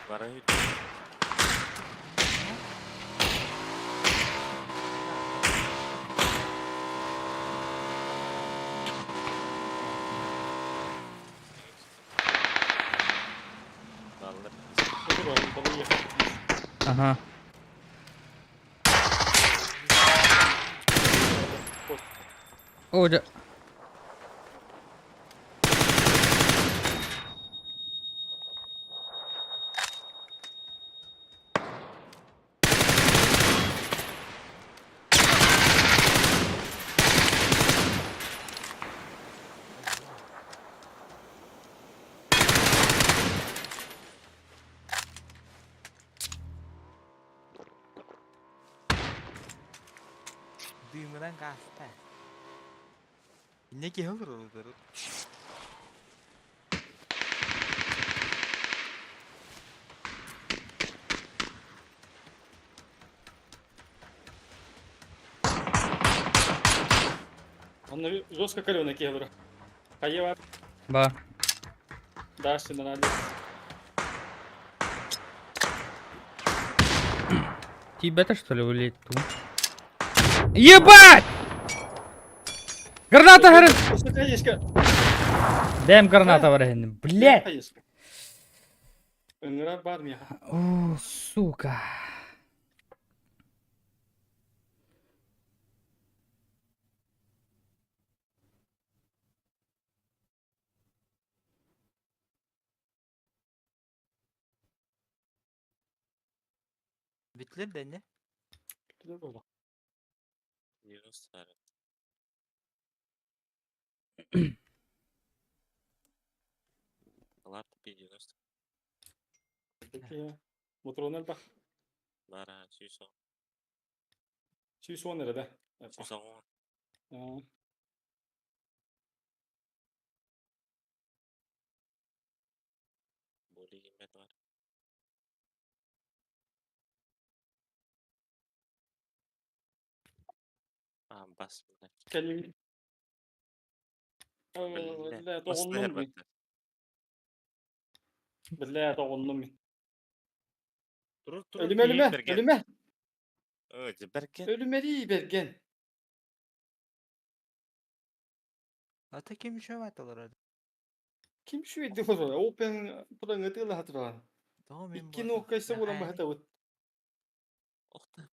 Бара Бааллар. Отур oğlum, balığı yakar. Ага. О, да. Дымынан каста. Иннеки хылыр олор. Онно жестко каленый киһи Хайа бар. Ба. Дальше надо. Тебя-то что ли улетит? Ебать! Граната, говорит! Хаешка. Дэм граната, говорит. Блядь! Хаешка. Ыҥырар бар миэхэ. О, сука. Бүтлер да не? Бүтүлэр буолла. 90 эрэ. Алар 90. Мотронар бах. Бара 100. 110 эрэ да. 110. Боли киммет бар. А, бас. Кэлин. Биллэ. Биллэ, Бас тоҕуннум мин. Биллэ, тоҕуннум мин. Турур турур. Өлүмэ өлүмэ, өлүмэ. Өө, бэрген. Өлүмэрии бэрген. Ата ким шөмәт олор. Ким шү эдди хотор. Open туран ытыла хатыран. Тоҕо мин Икки ноккайса буолан баһатабыт. Охта.